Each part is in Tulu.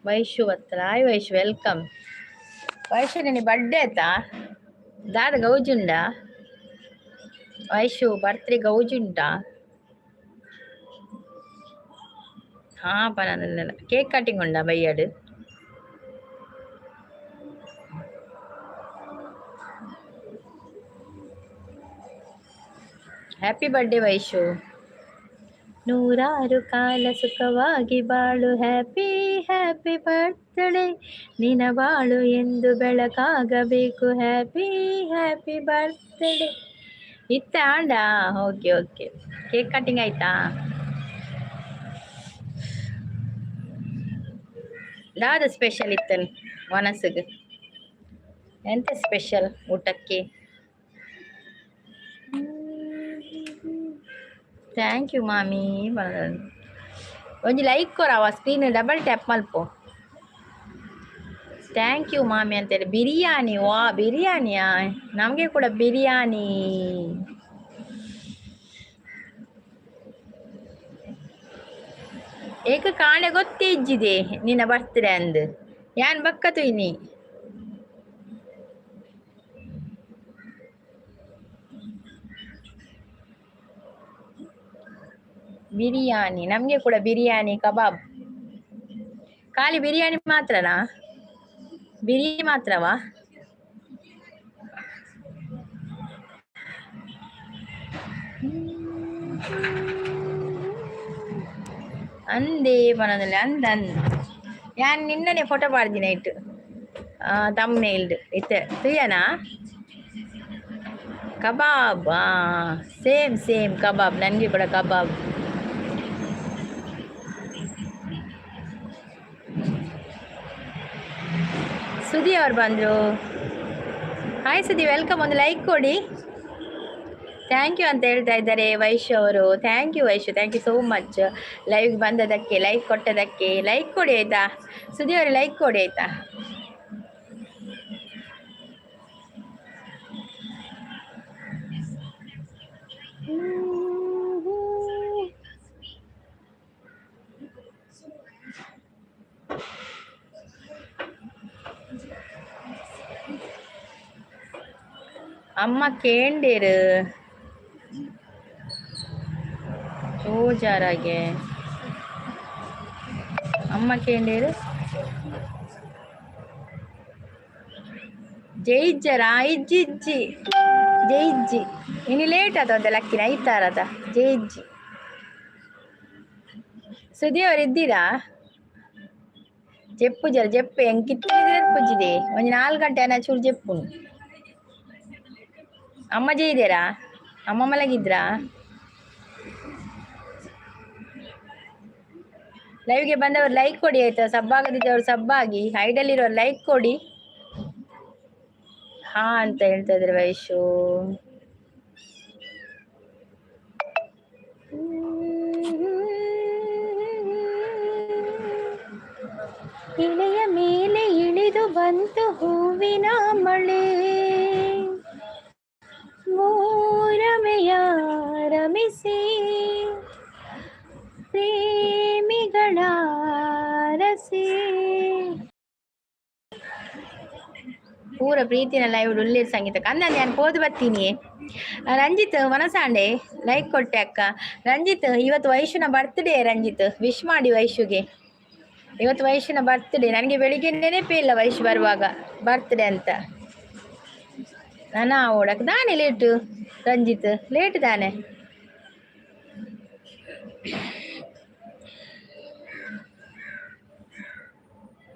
ವೈಶು ಹತ್ರ. Hi Vaishu, welcome. Vaishu, ನಿನ್ನ ಬರ್ಡೇ ಆಯ್ತಾ? ದಾದ ಗೌಜುಂಡ ವೈಶು? ಬರ್ತ್ರಿ ಗೌಜುಂಟಾ? ಹಾ, ಪನಂದಿಲ್ಲ. ಕೇಕ್ ಕಟಿಂಗ್ ಉಂಡಾ ಬಯ್ಯಡ್? Happy birthday Vaishu. ನೂರಾರು ಕಾಲ ಸುಖವಾಗಿ ಬಾಳು. Happy happy birthday. ನಿನ ಬಾಳು ಎಂದು ಬೆಳಕಾಗಬೇಕು. Happy happy birthday. ಇತ್ತ ಆಂಡ? ಓಕೆ ಓಕೆ, ಕೇಕ್ ಕಟಿಂಗ್ ಆಯ್ತಾ? ದಾದ ಸ್ಪೆಷಲ್ ಇತ್ತನ್ ವನಸುಗ್? ಎಂತ ಸ್ಪೆಷಲ್ ಊಟಕ್ಕೆ? Thank you ಮಾಮಿ. ಒಂಜಿ ಲೈಕ್ ಕೊರವ, ಸ್ಕ್ರೀನ್ ಡಬಲ್ ಟ್ಯಾಪ್ ಮಲ್ಪು. Thank you ಮಾಮಿ ಅಂತೇಳಿ. ಬಿರಿಯಾನಿ, ವಾ, ಬಿರಿಯಾನಿಯಾ? ನಮಗೆ ಕೂಡ ಬಿರಿಯಾನಿ. ಏಕ ಕಾಣೆ ಗೊತ್ತೇ ಇಜ್ಜಿದೆ ನಿನ್ನ ಬರ್ತ್ಡೇ ಅಂದ್. ಯಾನ್ ಬಕ್ಕ ತುಯ್ನಿ. ಬಿರಿಯಾನಿ, ನಮಗೆ ಕೂಡ ಬಿರಿಯಾನಿ, ಕಬಾಬ್. ಖಾಲಿ ಬಿರಿಯಾನಿ ಮಾತ್ರನಾ? ಬಿರಿಯಾನಿ ಮಾತ್ರವಾ? ಅಂದೇ ಪನೊಂದುಲ್ಲೆ. ಅಂದ್ ಅಂದ್, ಯಾನ್ ನಿನ್ನನೆ ಫೋಟೋ ಪಾಡ್ದಿನ ನೈಟ್ ತಮ್ನೇಲ್ಡ್ ಇತ್ತೆ ತುಯ್ಯನಾ? ಕಬಾಬ್, ಸೇಮ್ ಸೇಮ್ ಕಬಾಬ್. ನನಗೆ ಕೂಡ ಕಬಾಬ್. ಸುದಿ ಅವ್ರು ಬಂದರು. Hi Sudhi, welcome. ಒಂದು ಲೈಕ್ ಕೊಡಿ. Thank you ಅಂತ ಹೇಳ್ತಾ ಇದ್ದಾರೆ ವೈಶು ಅವರು. Thank you Vaishu, thank you so much ಲೈವ್ಗೆ ಬಂದದಕ್ಕೆ, like ಕೊಟ್ಟದಕ್ಕೆ. ಲೈಕ್ ಕೊಡಿ ಆಯ್ತಾ? ಸುದಿ ಅವರು, ಲೈಕ್ ಕೊಡಿ ಆಯ್ತಾ? ಅಮ್ಮ ಕೇಂಡೇರು ತೋಜಾರಾಗೆ. ಅಮ್ಮ ಕೇಂಡೇರು ಜೈಜ್ಜರ? ಇಜ್ಜಿ ಇಜ್ಜಿ, ಜೈಜ್ಜಿ. ಇನ್ನು ಲೇಟ್ ಆತ ಲಕ್ಕಿನ ಐತಾರದ. ಜೈಜ್ಜಿ. ಸುದಿ ಅವರು ಇದ್ದೀರಾ? ಜೆಪ್ಪು ಜರ ಜೆಪ್ಪು ಎಂಕಿತ್ತಿದೆ. ಒಂಜಿ 4 ಗಂಟೆ ಅನ್ನ ಚೂರು ಜೆಪ್ಪು. ಅಮ್ಮ ಜೈದೇರಾ? ಅಮ್ಮ ಮಲಗಿದ್ರಾ? ಲೈವ್ಗೆ ಬಂದವರು ಲೈಕ್ ಕೊಡಿ ಆಯ್ತಾ? ಸಬ್ಬಾಗದಿದ್ದವರು ಸಬ್ಬಾಗಿ, ಹೈಡಲ್ಲಿರೋರು ಲೈಕ್ ಕೊಡಿ. ಹಾ ಅಂತ ಹೇಳ್ತಾ ಇದ್ರೆ ವೈಶು. ಇಳೆಯ ಮೇಲೆ ಇಳಿದು ಬಂತು ಹೂವಿನ ಮಳೆ. ಮೂರಮೆಯ ರಮಿಸಿ ಪ್ರೇಮಿಗಳ ರಸಿ. ಪೂರ ಪ್ರೀತಿನ ಲೈವ್ ಉಳ್ಳೇರು ಸಂಗೀತ ಅಂದ ನಾನು ಪೋದು ಬರ್ತೀನಿ. ರಂಜಿತ್ ಮನಸಾಂಡೆ ಲೈಕ್ ಕೊಟ್ಟೆ ಅಕ್ಕ. ರಂಜಿತ್ ಇವತ್ತು ವೈಶುನ ಬರ್ತ್ಡೇ. ರಂಜಿತ್ ವಿಶ್ ಮಾಡಿ ವೈಶುಗೆ. ಇವತ್ತು ವೈಶುನ ಬರ್ತ್ಡೇ. ನನಗೆ ಬೆಳಿಗ್ಗೆ ನೆನಪೇ ಇಲ್ಲ ವೈಶು ಬರುವಾಗ ಬರ್ತ್ಡೇ ಅಂತ. ನಾನು ಓಡಕ್ಕೆ ದಾನೆ ಲೇಟು ರಂಜಿತ್, ಲೇಟ್ ತಾನೆ.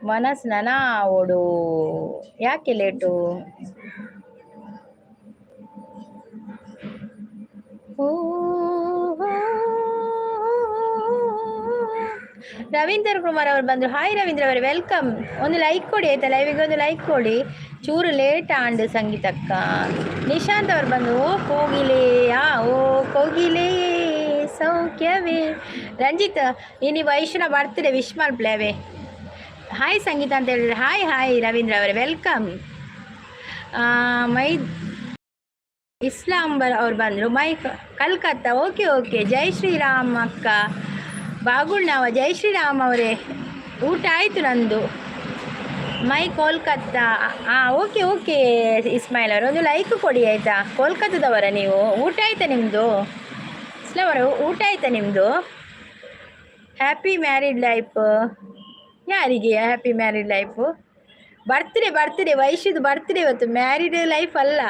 ಮನಸ್ಸು ನನ ಓಡು ಯಾಕೆ ಲೇಟು? ರವೀಂದ್ರ ಕುಮಾರ್ ಅವರು ಬಂದರು. ಹಾಯ್ ರವೀಂದ್ರ ಅವರೇ, welcome. ಒಂದು ಲೈಕ್ ಕೊಡಿ ಆಯ್ತಾ, ಲೈವಿಗೆ ಒಂದು ಲೈಕ್ ಕೊಡಿ. ಚೂರು ಲೇಟ್ ಆಂಡ್ ಸಂಗೀತಕ್ಕ. ನಿಶಾಂತ್ ಅವರು ಬಂದು, ಓ ಕೋಗಿಲೆ, ಆ ಓ ಕೋಗಿಲೆ ಸೌಖ್ಯವೇ. ರಂಜಿತ್ ಇನಿ ವೈಷ್ಣ ಬರ್ತ್ಡೇ ವಿಶ್ ಮಲ್ಪಲೆ. ಹಾಯ್ ಸಂಗೀತ ಅಂತ ಹೇಳಿದ್ರೆ ಹಾಯ್ ಹಾಯ್ ರವೀಂದ್ರ ಅವರೇ, welcome. ಮೈ ಇಸ್ಲಾಂ ಅವ್ರು ಬಂದರು. ಮೈ ಕಲ್ಕತ್ತಾ, ಓಕೆ ಓಕೆ. ಜೈ ಶ್ರೀರಾಮ್ ಅಕ್ಕ, ಬಾಗುಳ್ನಾವ. ಜೈ ಶ್ರೀರಾಮ್ ಅವರೇ, ಊಟ ಆಯಿತು ನಂದು. ಮೈ ಕೋಲ್ಕತ್ತಾ, ಹಾಂ ಓಕೆ ಓಕೆ ಇಸ್ಮಾಯಿಲ್ ಅವರು ಒಂದು ಲೈಕ್ ಕೊಡಿ ಆಯಿತಾ. ಕೋಲ್ಕತ್ತಾದವರ ನೀವು? ಊಟ ಆಯಿತಾ ನಿಮ್ಮದು? ಇಸ್ಲಾಂ ಅವರು ಊಟ ಆಯಿತಾ ನಿಮ್ಮದು? ಹ್ಯಾಪಿ ಮ್ಯಾರಿಡ್ ಲೈಫ್ ಯಾರಿಗೆ? Happy married life. Birthday birthday ವೈಶುದು ಬರ್ತ್ಡೇ ಇವತ್ತು, ಮ್ಯಾರಿಡ್ ಲೈಫ್ ಅಲ್ಲ.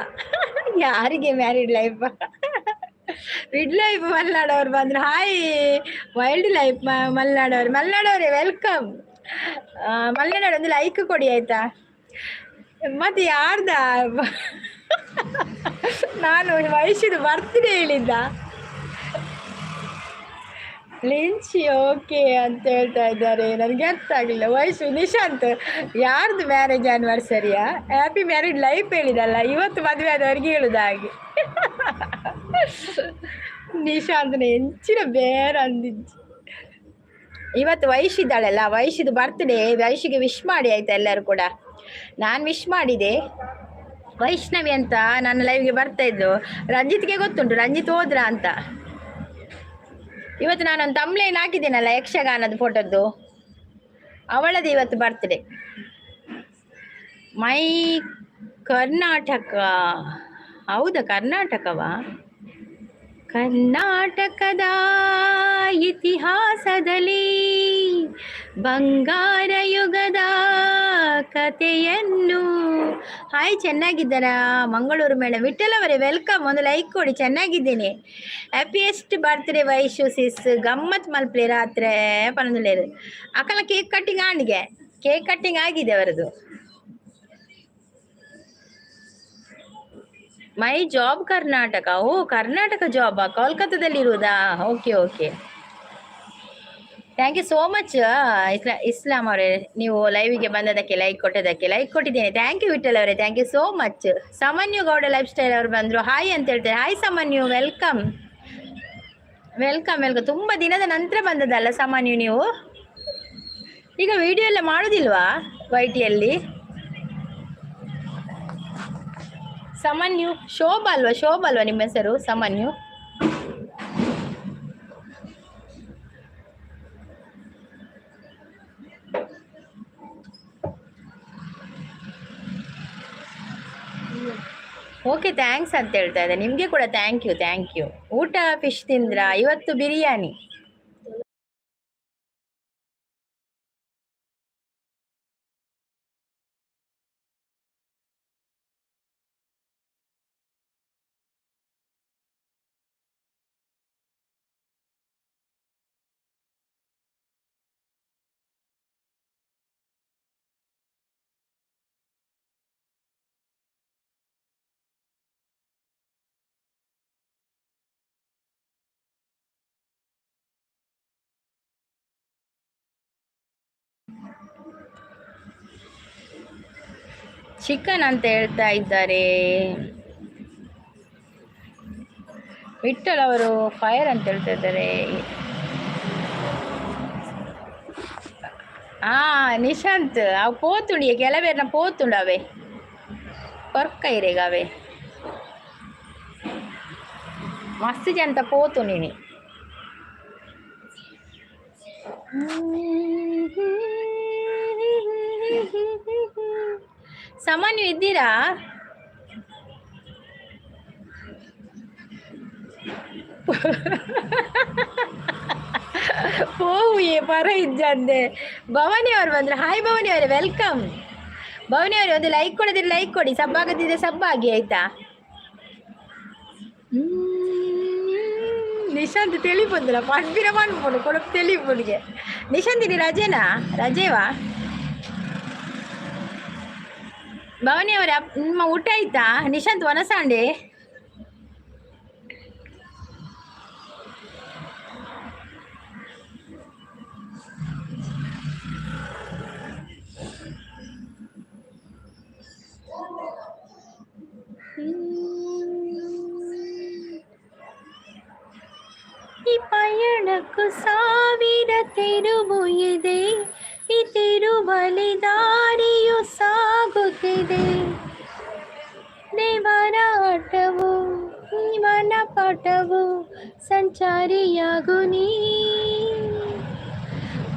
ಯಾರಿಗೆ ಮ್ಯಾರಿಡ್ ಲೈಫ್? ವಿಡ್ ಲೈಫ್ ಮಲ್ನಾಡವ್ರು ಬಂದ್ರು. ಹಾಯ್ ವೈಲ್ಡ್ ಲೈಫ್ ಮಲ್ನಾಡವ್ರು, ಮಲ್ನಾಡವ್ರೆ welcome. ಮಲ್ನಾಡವ್ರು ಒಂದು ಲೈಕ್ ಕೊಡಿ ಆಯ್ತಾ. ಮತ್ತೆ ಯಾರ್ದ? ನಾನು ವೈಶುದು ಬರ್ತ್ಡೇ ಹೇಳಿದ್ದ. ಲಿಂಚಿ ಓಕೆ ಅಂತ ಹೇಳ್ತಾ ಇದ್ದಾರೆ, ನನಗೆ ಅರ್ಥ ಆಗಲಿಲ್ಲ. ವಯಸ್ಸು ನಿಶಾಂತ್ ಯಾರ್ದು ಮ್ಯಾರೇಜ್ ಆ್ಯನಿವರ್ಸರಿಯಾ? ಹ್ಯಾಪಿ ಮ್ಯಾರಿಡ್ ಲೈಫ್ ಹೇಳಿದಲ್ಲ, ಇವತ್ತು ಮದುವೆ ಆದವರಿಗೆ ಹೇಳುದ ಹಾಗೆ. ನಿಶಾಂತ್ನ ಹೆಂಚಿನ ಬೇರೆ ಅಂದಿದ್ದು. ಇವತ್ತು ವಯಸ್ಸಿದ್ದಾಳಲ್ಲ, ವಯಸ್ಸಿದು ಬರ್ತ್ಡೇ, ವಯಸ್ಸಿಗೆ ವಿಶ್ ಮಾಡಿ ಆಯ್ತಾ ಎಲ್ಲರೂ ಕೂಡ. ನಾನು ವಿಶ್ ಮಾಡಿದೆ. ವೈಷ್ಣವಿ ಅಂತ ನನ್ನ ಲೈವ್ಗೆ ಬರ್ತಾ ಇದ್ಲು, ರಂಜಿತ್ಗೆ ಗೊತ್ತುಂಟು, ರಂಜಿತ್ ಹೋದ್ರ ಅಂತ. ಇವತ್ತು ನಾನೊಂದು ತಮ್ಲೇನ್ ಹಾಕಿದ್ದೇನಲ್ಲ ಯಕ್ಷಗಾನದ ಫೋಟೋದ್ದು, ಅವಳದ್ದು ಇವತ್ತು ಬರ್ತ್ಡೇ. ಮೈ ಕರ್ನಾಟಕ, ಹೌದಾ? ಕರ್ನಾಟಕವಾ? ಕರ್ನಾಟಕದ ಇತಿಹಾಸದಲ್ಲಿ ಬಂಗಾರ ಯುಗದ ಕಥೆಯನ್ನು. ಹಾಯ್, ಚೆನ್ನಾಗಿದ್ದಾರಾ ಮಂಗಳೂರು ಮೇಡಮ್? ವಿಠಲ್ ಅವರೇ welcome, ಒಂದು ಲೈಕ್ ಕೊಡಿ. ಚೆನ್ನಾಗಿದ್ದೇನೆ. ಹ್ಯಾಪಿಯೆಸ್ಟ್ ಬರ್ತ್ಡೇ ವೈಶು ಸಿಸ್, ಗಮ್ಮತ್ ಮಲ್ಪ್ಲೆ ರಾತ್ರಿ ಪನ್ನೊಂದು. ಅಕಲ ಕೇಕ್ ಕಟ್ಟಿಂಗ್ ಆಣಿಗೆ, ಕೇಕ್ ಕಟ್ಟಿಂಗ್ ಆಗಿದೆ ಅವರದು. My job Karnataka, O Karnataka job ಕೋಲ್ಕತ್ತಾದಲ್ಲಿ ಇರುವುದಾ? Okay okay, thank you so much Islam ಅವರೇ, ನೀವು ಲೈವಿಗೆ ಬಂದದಕ್ಕೆ, ಲೈಕ್ ಕೊಟ್ಟದಕ್ಕೆ. ಲೈಕ್ ಕೊಟ್ಟಿದ್ದೇನೆ, thank you Vithal ಅವರೇ, thank you so much. Samanyu Gowda life style ಅವರು ಬಂದರು, ಹಾಯ್ ಅಂತ ಹೇಳ್ತಾರೆ. Hi Samanyu, welcome welcome welcome. ತುಂಬ ದಿನದ ನಂತರ ಬಂದದಲ್ಲ ಸಾಮಾನ್ಯು ನೀವು? ಈಗ ವಿಡಿಯೋ ಎಲ್ಲ ಮಾಡೋದಿಲ್ವಾ ವೈಟಿಯಲ್ಲಿ? ಸಾಮಾನ್ಯು ಶೋಭಾ ಅಲ್ವಾ? ಶೋಭಾ ಅಲ್ವಾ ನಿಮ್ಮ ಹೆಸರು? ಸಾಮಾನ್ಯು ಓಕೆ thanks ಅಂತ ಹೇಳ್ತಾ ಇದ್ದೆ. ನಿಮಗೆ ಕೂಡ thank you thank you. ಊಟ ಫಿಶ್ ತಿಂದ್ರಾ? ಇವತ್ತು ಬಿರಿಯಾನಿ. ಚಿಕನ್ ಅಂತ ಹೇಳ್ತಾ ಇದ್ದಾರೆ. ವಿಠಲ್ ಅವರು ಫೈರ್ ಅಂತ ಹೇಳ್ತಾ ಇದ್ದಾರೆ. ಹಾ ನಿಶಾಂತ್ ಅವು ಪೋತುಂಡು, ಕೆಲವೇರ್ನ ಪೋತುಂಡು ಅವೇ ಕೊರ್ಕೈರೆಗ ಅವೇ ಮಸ್ತ್ ಜಂತ ಪೋತುಂಡಿನಿ. ಸಾಮಾನ್ಯ ಇದ್ದೀರಾ? ಪೋವು ಪರ ಇಜ್ಜಂದೆ. ಭವಾನಿ ಅವರು ಬಂದ್ರು. ಹಾಯ್ ಭವಾನಿ ಅವರೇ, welcome. Bhavani ಅವರೇ, ಒಂದು ಲೈಕ್ ಕೊಡದಿದ್ರೆ ಲೈಕ್ ಕೊಡಿ, ಸಬ್ಬಾಗದಿದ್ರೆ ಸಬ್ಬಾಗಿ, ಆಯ್ತಾ? ನಿಶಾಂತ್ ತಿಳಿಪೊಂದಿಲ್ಲ ಪಡ್ಬಿರ ಮನ್ಪುಂಡು ಕೊಡಪ್ ತಿಳಿಪುಡಿಗೆ. ನಿಶಾಂತ್, ಇದು ರಜೆನಾ? ರಜೆವಾ? ಭವಾನಿ ಅವರೇ, ನಿಮ್ಮ ಊಟ ಆಯ್ತಾ? ನಿಶಾಂತ್ ವನಸಾಂಡೆ. ಈ ಪಯಣಕ್ಕೂ ಸಾವಿರ ತಿರುವು ಇದೆ, ಈ ತಿರುವಲಿ ದಾರಿಯು ಸಾಗುತ್ತಿದೆ. ದೇವರ ಆಟವು ಜೀವನ ಪಾಠವು, ಸಂಚಾರಿಯಾಗು ನೀ.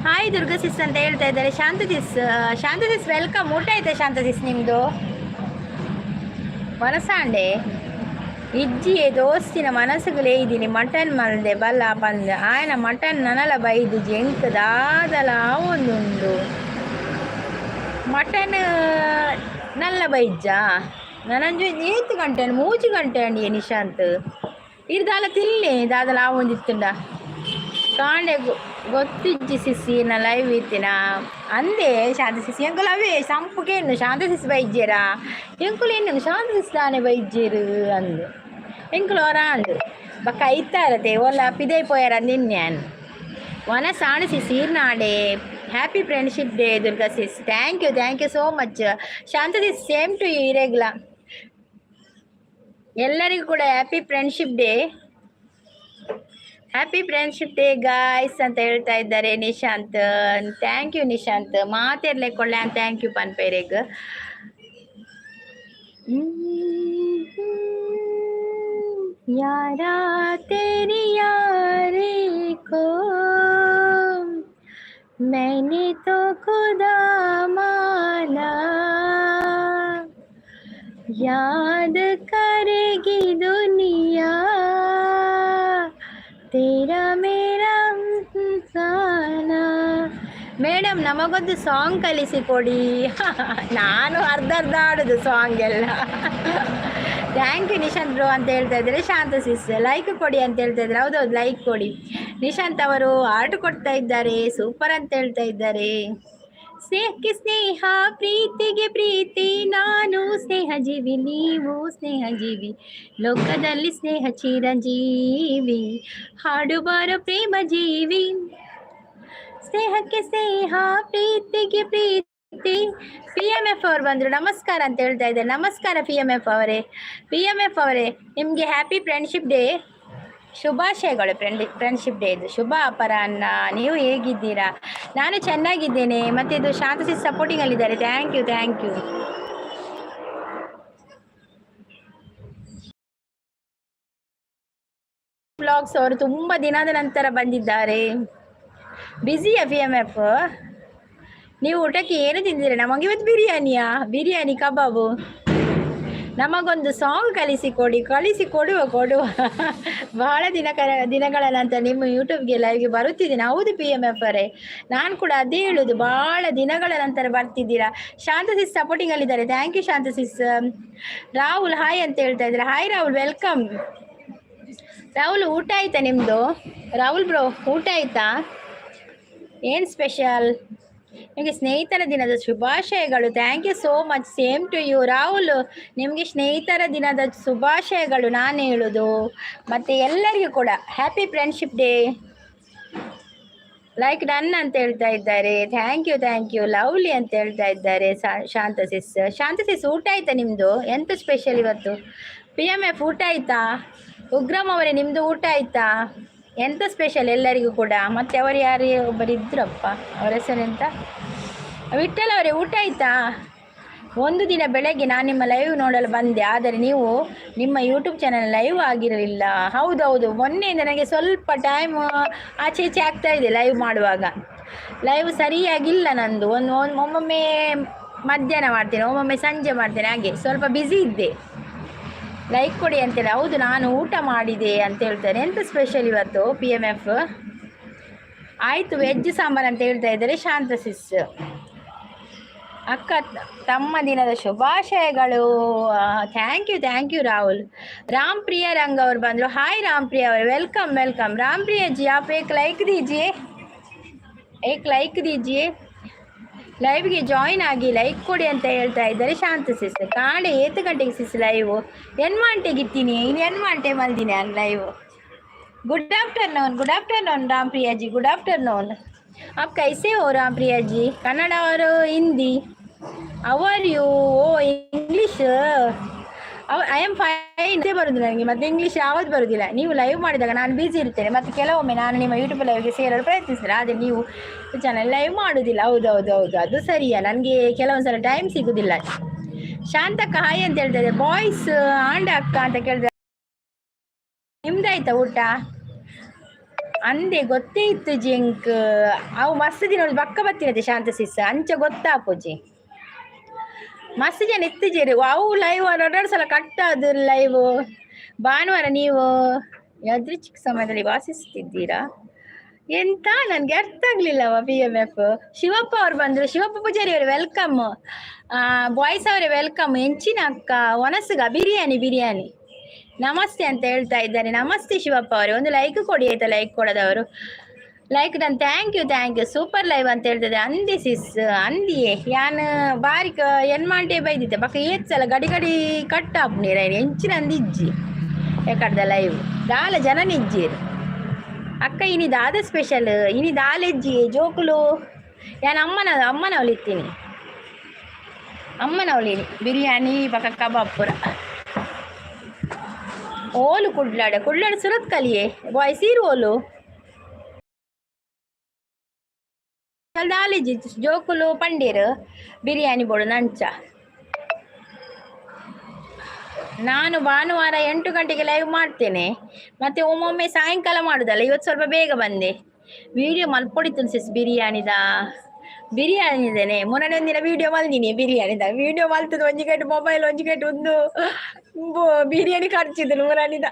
ಹಾಯ್ ದುರ್ಗಾ ಸಿಸ್ ಅಂತ ಹೇಳ್ತಾ ಇದ್ದಾರೆ ಶಾಂತಸಿಸ್. ಶಾಂತಸಿಸ್, welcome. ಊಟ ಆಯ್ತಾ ಶಾಂತಸಿಸ್ ನಿಮ್ಮದು? ವನಸಾಂಡೆ ಇಜ್ಜಿಯೇ ದೋಸ್ತಿನ ಮನಸ್ಸುಗಳೇ ಇದ್ದೀನಿ. ಮಟನ್ ಮಲ್ದೆ ಬಲ್ಲ ಪಂದ್ ಆಯನ ಮಟನ್ ನನಲ ಬೈದು ಎಂಕ್ ದಾದಲ ಒಂದುಂಡು. ಮಟನ್ ನಲ್ಲ ಬೈಜ್ಜ ನನಂಜು ಏತ್ ಗಂಟೆ 3 ಗಂಟೆ ಅಂಡಿ. ನಿಶಾಂತ್, ಇರ್ದಾಲ ತಿನ್ಲೆ ದಾದಲ ಒಂದಿತ್ತುಂಡ ಕಾಂಡೆ ಗೊತ್ತಿಜ್ಜಿ ಸಿಸಿ ನಾ ಲೈವ್ ಇತ್ತಿನ ಅಂದೆ. ಶಾಂತ ಸಿಸಿ, ಎಂಕುಲು ಅವೇ ಸಂಪುಗೆ ಶಾಂತ ಸಿಸ್ ಬೈಜ್ಜೇರಾ? ಎಂಕುಲು ಎನ್ನು ಶಾಂತ ಸಿಸ್ ದಾನೆ ಬೈಜ್ಜೇರು ಅಂದು ಎಂಕುಲು ಹೊರ ಅಂದು ಬಕ್ಕ ಐತಾರತೆ ಓಲ ಪಿದೈ ಪೋಯರ ನಿನ್ಯಾನ್ ವನ ಸಾಣಿಸಿ ಸೀರ್ನಾಡೆ. Happy friendship day Durga sis. Thank you, thank you so much Shanta sis. Same to you. ಇರೆಗ್ಲ ಎಲ್ಲರಿಗೂ ಕೂಡ happy friendship day. Happy friendship day guys ಅಂತ ಹೇಳ್ತಾ ಇದ್ದಾರೆ ನಿಶಾಂತ್. Thank you Nishant. ಮಾತಿರ್ಲೆ ಕೊಳ್ಳೆ, thank you ಪನ್ಪೇರೆಗ್. यारा तेरी यारी को मैंने तो खुदा माना, याद करेगी दुनिया तेरा मेरा साना. ಮೇಡಮ್, ನಮಗೊಂದು ಸಾಂಗ್ ಕಲಿಸಿ ಕೊಡಿ. ನಾನು ಅರ್ಧ ಅರ್ಧ ಹಾಡೋದು ಸಾಂಗ್ ಎಲ್ಲ. Thank you Nishant bro ಅಂತ ಹೇಳ್ತಾ ಇದ್ದಾರೆ ಶಾಂತ ಸಿಸ್. ಲೈಕ್ ಕೊಡಿ ಅಂತ ಹೇಳ್ತಾ ಇದ್ದಾರೆ. ಹೌದೌದು, ಲೈಕ್ ಕೊಡಿ. ನಿಶಾಂತ್ ಅವರು ಹಾರ್ಟ್ ಕೊಡ್ತಾ ಇದ್ದಾರೆ. ಸೂಪರ್ ಅಂತ ಹೇಳ್ತಾ ಇದ್ದಾರೆ. ಸ್ನೇಹಕ್ಕೆ ಸ್ನೇಹ, ಪ್ರೀತಿಗೆ ಪ್ರೀತಿ. ನಾನು ಸ್ನೇಹ ಜೀವಿ, ನೀವು ಸ್ನೇಹ ಜೀವಿ, ಲೋಕದಲ್ಲಿ ಸ್ನೇಹ ಚಿರಂಜೀವಿ. ಹಾಡುಬಾರ ಪ್ರೇಮ ಜೀವಿ. ಸ್ನೇಹಕ್ಕೆ ಸ್ನೇಹ, ಪ್ರೀತಿಗೆ ಪ್ರೀತಿ. ಪಿ ಎಂ ಎಫ್ ಅವರು ಬಂದರು. ನಮಸ್ಕಾರ ಅಂತ ಹೇಳ್ತಾ ಇದ್ದಾರೆ. ನಮಸ್ಕಾರ ಪಿ ಎಂ ಎಫ್ ಅವರೇ. ಪಿ ಎಂ ಎಫ್ ಅವರೇ, ನಿಮಗೆ ಹ್ಯಾಪಿ ಫ್ರೆಂಡ್ಶಿಪ್ ಡೇ ಶುಭಾಶಯಗಳು. ಫ್ರೆಂಡ್ಶಿಪ್ ಡೇ ಇದು ಶುಭ ಅಪರಾಹ್ನ. ನೀವು ಹೇಗಿದ್ದೀರಾ? ನಾನು ಚೆನ್ನಾಗಿದ್ದೇನೆ. ಮತ್ತೆ ಇದು ಶಾಂತ ಸಿಸ್ ಸಪೋರ್ಟಿಂಗ್ ಅಲ್ಲಿದ್ದಾರೆ. Thank you, thank you. Blogs ಅವರು ತುಂಬ ದಿನದ ನಂತರ ಬಂದಿದ್ದಾರೆ. ಬ್ಯುಸಿಯಾ ಪಿ ಎಮ್ ಎಫ್ ನೀವು? ಊಟಕ್ಕೆ ಏನು ತಿಂದಿರ? ನಮಗೆ ಇವತ್ತು ಬಿರಿಯಾನಿಯಾ, ಬಿರಿಯಾನಿ, ಕಬಾಬು. ನಮಗೊಂದು ಸಾಂಗ್ ಕಲಿಸಿ ಕೊಡಿ. ಕಲಿಸಿ ಕೊಡುವ, ಕೊಡುವ. ಬಹಳ ದಿನಗಳ ನಂತರ ನಿಮ್ಮ ಯೂಟ್ಯೂಬ್ಗೆ ಲೈವ್ಗೆ ಬರುತ್ತಿದ್ದೀನಿ. ಹೌದು ಪಿ ಎಮ್ ಎಫ್ ಅವರೇ, ನಾನು ಕೂಡ ಅದೇ ಹೇಳುದು. ಬಹಳ ದಿನಗಳ ನಂತರ ಬರ್ತಿದ್ದೀರಾ. ಶಾಂತ ಸಿಸ್ ಸಪೋರ್ಟಿಂಗ್ ಅಲ್ಲಿದ್ದಾರೆ. Thank you Shanta sis. Rahul hi ಅಂತ ಹೇಳ್ತಾ ಇದ್ದಾರೆ. Hi Rahul, welcome. Rahul, ಊಟ ಆಯ್ತಾ ನಿಮ್ಮದು? ರಾಹುಲ್ ಬ್ರೋ, ಊಟ ಆಯ್ತಾ? ಏನು ಸ್ಪೆಷಲ್? ನಿಮಗೆ ಸ್ನೇಹಿತರ ದಿನದ ಶುಭಾಶಯಗಳು. Thank you so much, same to you Rahul. ನಿಮಗೆ ಸ್ನೇಹಿತರ ದಿನದ ಶುಭಾಶಯಗಳು ನಾನು ಹೇಳೋದು. ಮತ್ತು ಎಲ್ಲರಿಗೂ ಕೂಡ happy friendship day. Like done ಅಂತ ಹೇಳ್ತಾ ಇದ್ದಾರೆ. Thank you, thank you. Lovely ಅಂತ ಹೇಳ್ತಾ ಇದ್ದಾರೆ ಶಾಂತ ಸಿಸ್. ಶಾಂತ ಸಿಸ್, ಊಟ ಆಯ್ತಾ ನಿಮ್ಮದು? ಎಂತ ಸ್ಪೆಷಲ್ ಇವತ್ತು? ಪಿ ಎಮ್ ಎಫ್, ಊಟ ಆಯ್ತಾ? ಉಗ್ರಮ್ ಅವರೇ, ನಿಮ್ಮದು ಊಟ ಆಯ್ತಾ? ಎಂತ ಸ್ಪೆಷಲ್ ಎಲ್ಲರಿಗೂ ಕೂಡ? ಮತ್ತೆ ಅವರು ಯಾರು ಒಬ್ಬರು ಇದ್ರಪ್ಪ, ಅವರ ಹೆಸರೆಂತ? ವಿಠಲ್ ಅವರೇ, ಊಟ ಆಯ್ತಾ? ಒಂದು ದಿನ ಬೆಳಗ್ಗೆ ನಾನು ನಿಮ್ಮ ಲೈವ್ ನೋಡಲು ಬಂದೆ, ಆದರೆ ನೀವು ನಿಮ್ಮ ಯೂಟ್ಯೂಬ್ ಚಾನಲ್ ಲೈವ್ ಆಗಿರಲಿಲ್ಲ. ಹೌದೌದು, ಮೊನ್ನೆಯಿಂದ ನನಗೆ ಸ್ವಲ್ಪ ಟೈಮ್ ಆಚೆ ಈಚೆ ಆಗ್ತಾ ಇದೆ. ಲೈವ್ ಮಾಡುವಾಗ ಲೈವ್ ಸರಿಯಾಗಿಲ್ಲ ನಂದು. ಒಂದು ಒಂದು ಒಮ್ಮೊಮ್ಮೆ ಮಧ್ಯಾಹ್ನ ಮಾಡ್ತೇನೆ, ಒಮ್ಮೊಮ್ಮೆ ಸಂಜೆ ಮಾಡ್ತೇನೆ. ಹಾಗೆ ಸ್ವಲ್ಪ ಬ್ಯುಸಿ ಇದ್ದೆ. ಲೈಕ್ ಕೊಡಿ ಅಂತೇಳಿ. ಹೌದು, ನಾನು ಊಟ ಮಾಡಿದೆ ಅಂತ ಹೇಳ್ತಾರೆ. ಎಂತ ಸ್ಪೆಷಲ್ ಇವತ್ತು ಪಿ ಎಮ್ ಎಫ್? ಆಯಿತು, ವೆಜ್ ಸಾಂಬಾರ್ ಅಂತ ಹೇಳ್ತಾ ಇದ್ದಾರೆ ಶಾಂತ ಸಿಸ್. ಅಕ್ಕ, ತಮ್ಮ ದಿನದ ಶುಭಾಶಯಗಳು. Thank you, thank you Rahul. Ram Priya ರಂಗ್ ಅವರು ಬಂದರು. ಹಾಯ್ ರಾಮ್ ಪ್ರಿಯ ಅವರು, welcome, welcome. Ram Priya ji, आप एक लाइक दीजिए, एक ಲೈಕ್ दीजिए. ಲೈವ್ಗೆ ಜಾಯಿನ್ ಆಗಿ ಲೈಕ್ ಕೊಡಿ ಅಂತ ಹೇಳ್ತಾ ಇದ್ದಾರೆ ಶಾಂತ ಸಿಸ್. ಕಾಂಡೆ ಏತ್ ಗಂಟೆಗೆ ಸಿಸ್ ಲೈವ್? ಎನ್ಮಾಂಟೆಗೆ ಇತ್ತೀನಿ. ಇನ್ನು ಎನ್ಮಾಂಟೆ ಮಲ್ದಿನಿ ನಾನು live. Good afternoon, good afternoon Ram Priya ji, good afternoon. आप कैसे हो राम प्रिया जी? कन्नड़ और Hindi? How are you? Oh, English. I am fine. ಬರುದಿಲ್ಲ ನನಗೆ ಮತ್ತೆ ಇಂಗ್ಲೀಷ್ ಯಾವುದು ಬರುದಿಲ್ಲ. ನೀವು ಲೈವ್ ಮಾಡಿದಾಗ ನಾನು ಬ್ಯುಸಿ ಇರ್ತೇನೆ ಮತ್ತು ಕೆಲವೊಮ್ಮೆ ನಾನು ನಿಮ್ಮ ಯೂಟ್ಯೂಬ್ ಲೈವ್ಗೆ ಸೇರಲು ಪ್ರಯತ್ನಿಸ್ತೇನೆ, ಆದರೆ ನೀವು ಚಾನಲ್ ಲೈವ್ ಮಾಡುವುದಿಲ್ಲ. ಹೌದು ಹೌದು ಹೌದು, ಅದು ಸರಿಯಾ. ನನಗೆ ಕೆಲವೊಂದು ಸಲ ಟೈಮ್ ಸಿಗುದಿಲ್ಲ. ಶಾಂತಕ್ಕ ಹಾಯ್ ಅಂತ ಹೇಳ್ತಾ. ಬಾಯ್ಸ್ ಆಂಡ ಅಕ್ಕ ಅಂತ ಕೇಳಿದೆ. ನಿಮ್ದಾಯ್ತಾ ಊಟ ಅಂದೆ ಗೊತ್ತೇ ಇತ್ತು ಜಿಂಕ್. ಅವು ಮಸ್ತ್ ದಿನ ಬಕ್ಕ ಬತ್ತಿರತ್ತೆ ಶಾಂತ ಸಿಸ್. ಅಂಚ ಗೊತ್ತಾಪುಜಿ. ಮಸ್ತ್ ಜನ ಇತ್ತಿಜೇರಿ. ಅವು ಲೈವ್ ಎರಡು ಸಲ ಕಟ್ ಅದು ಲೈವ್. ಭಾನುವಾರ ನೀವು ಯಾದೃಚ್ಛಿಕ ಸಮಯದಲ್ಲಿ ವಾಸಿಸುತ್ತಿದ್ದೀರಾ? ಎಂತ ನನ್ಗೆ ಅರ್ಥ ಆಗ್ಲಿಲ್ಲವ ಪಿ ಎಂ ಎಫ್. ಶಿವಪ್ಪ ಅವ್ರು ಬಂದ್ರು. ಶಿವಪ್ಪ ಪೂಜಾರಿ ಅವರು welcome. Boys ಅವರೇ welcome. ಎಂಚಿನ ಅಕ್ಕ ಒನಸುಗ? ಬಿರಿಯಾನಿ, ಬಿರಿಯಾನಿ. ನಮಸ್ತೆ ಅಂತ ಹೇಳ್ತಾ ಇದ್ದಾರೆ. ನಮಸ್ತೆ ಶಿವಪ್ಪ ಅವರೇ. ಒಂದು ಲೈಕ್ ಕೊಡಿ ಆಯ್ತಾ? ಲೈಕ್ ಕೊಡದವರು like done. Thank you, thank you. Super live ಅಂತ ಹೇಳ್ತಿದ್ದಾರೆ. ಅಂದಿ ಸಿಸ್, ಅಂದಿಯೇ. ಯಾನ್ ಬಾರಿಕ ಎನ್ಮಾಂಟೆ ಬೈದಿತ್ತೆ ಬಕ್ಕ ಏತ್ ಸಲ ಗಡಿ ಗಡಿ ಕಟ್ ಆಪುನಿ. ಎಂಚಿನ ಅಂದಿಜ್ಜಿ ಎಕಡ್ದ ಲೈವ್ ದಾಲ ಜನ ನಿಜ್ಜಿರು. ಅಕ್ಕ, ಇನಿ ದಾದ ಸ್ಪೆಷಲ್? ಇನಿ ದಾಲೆಜ್ಜಿ ಜೋಕುಲು. ಯಾನ್ ಅಮ್ಮನ ಅಮ್ಮನವಳು ಇತ್ತೀನಿ, ಅಮ್ಮನವಳು. ಬಿರಿಯಾನಿ ಬಕ ಕಬಾಬ್ ಪೂರ. ಓಲು ಕುಡ್ಲಾಡ? ಕುಡ್ಲಾಡ ಸುರತ್ ಕಲಿಯೇ ಬಾಯ್ ಸೀರು ಓಲು ದಾಲಿಜಿ. ಜೋಕುಲು ಪಂಡೀರ್ ಬಿರಿಯಾನಿ ಬೋಡು ನಂಚ. ನಾನು ಭಾನುವಾರ 8 ಗಂಟೆಗೆ ಲೈವ್ ಮಾಡ್ತೇನೆ ಮತ್ತೆ ಒಮ್ಮೊಮ್ಮೆ ಸಾಯಂಕಾಲ ಮಾಡುದಲ್ಲ. ಇವತ್ತು ಸ್ವಲ್ಪ ಬೇಗ ಬಂದೆ. ವಿಡಿಯೋ ಮಲ್ಪೊಡಿತ್ತು ಸಿಸ್ ಬಿರಿಯಾನಿದ. ಬಿರಿಯಾನಿ ಇದೇನೆ. ಮೊನ್ನೆ ಒಂದಿನ ವಿಡಿಯೋ ಮಲ್ದಿನಿ. ಬಿರಿಯಾನಿದ ವಿಡಿಯೋ ಮಲ್ತದ ಒಂಜಿ ಗಂಟೆ ಮೊಬೈಲ್, ಒಂಜಿ ಗಂಟೆ ಒಂದು ಬಿರಿಯಾನಿ ಖರ್ಚಿದ್ರು ಮುರಾನಿದ.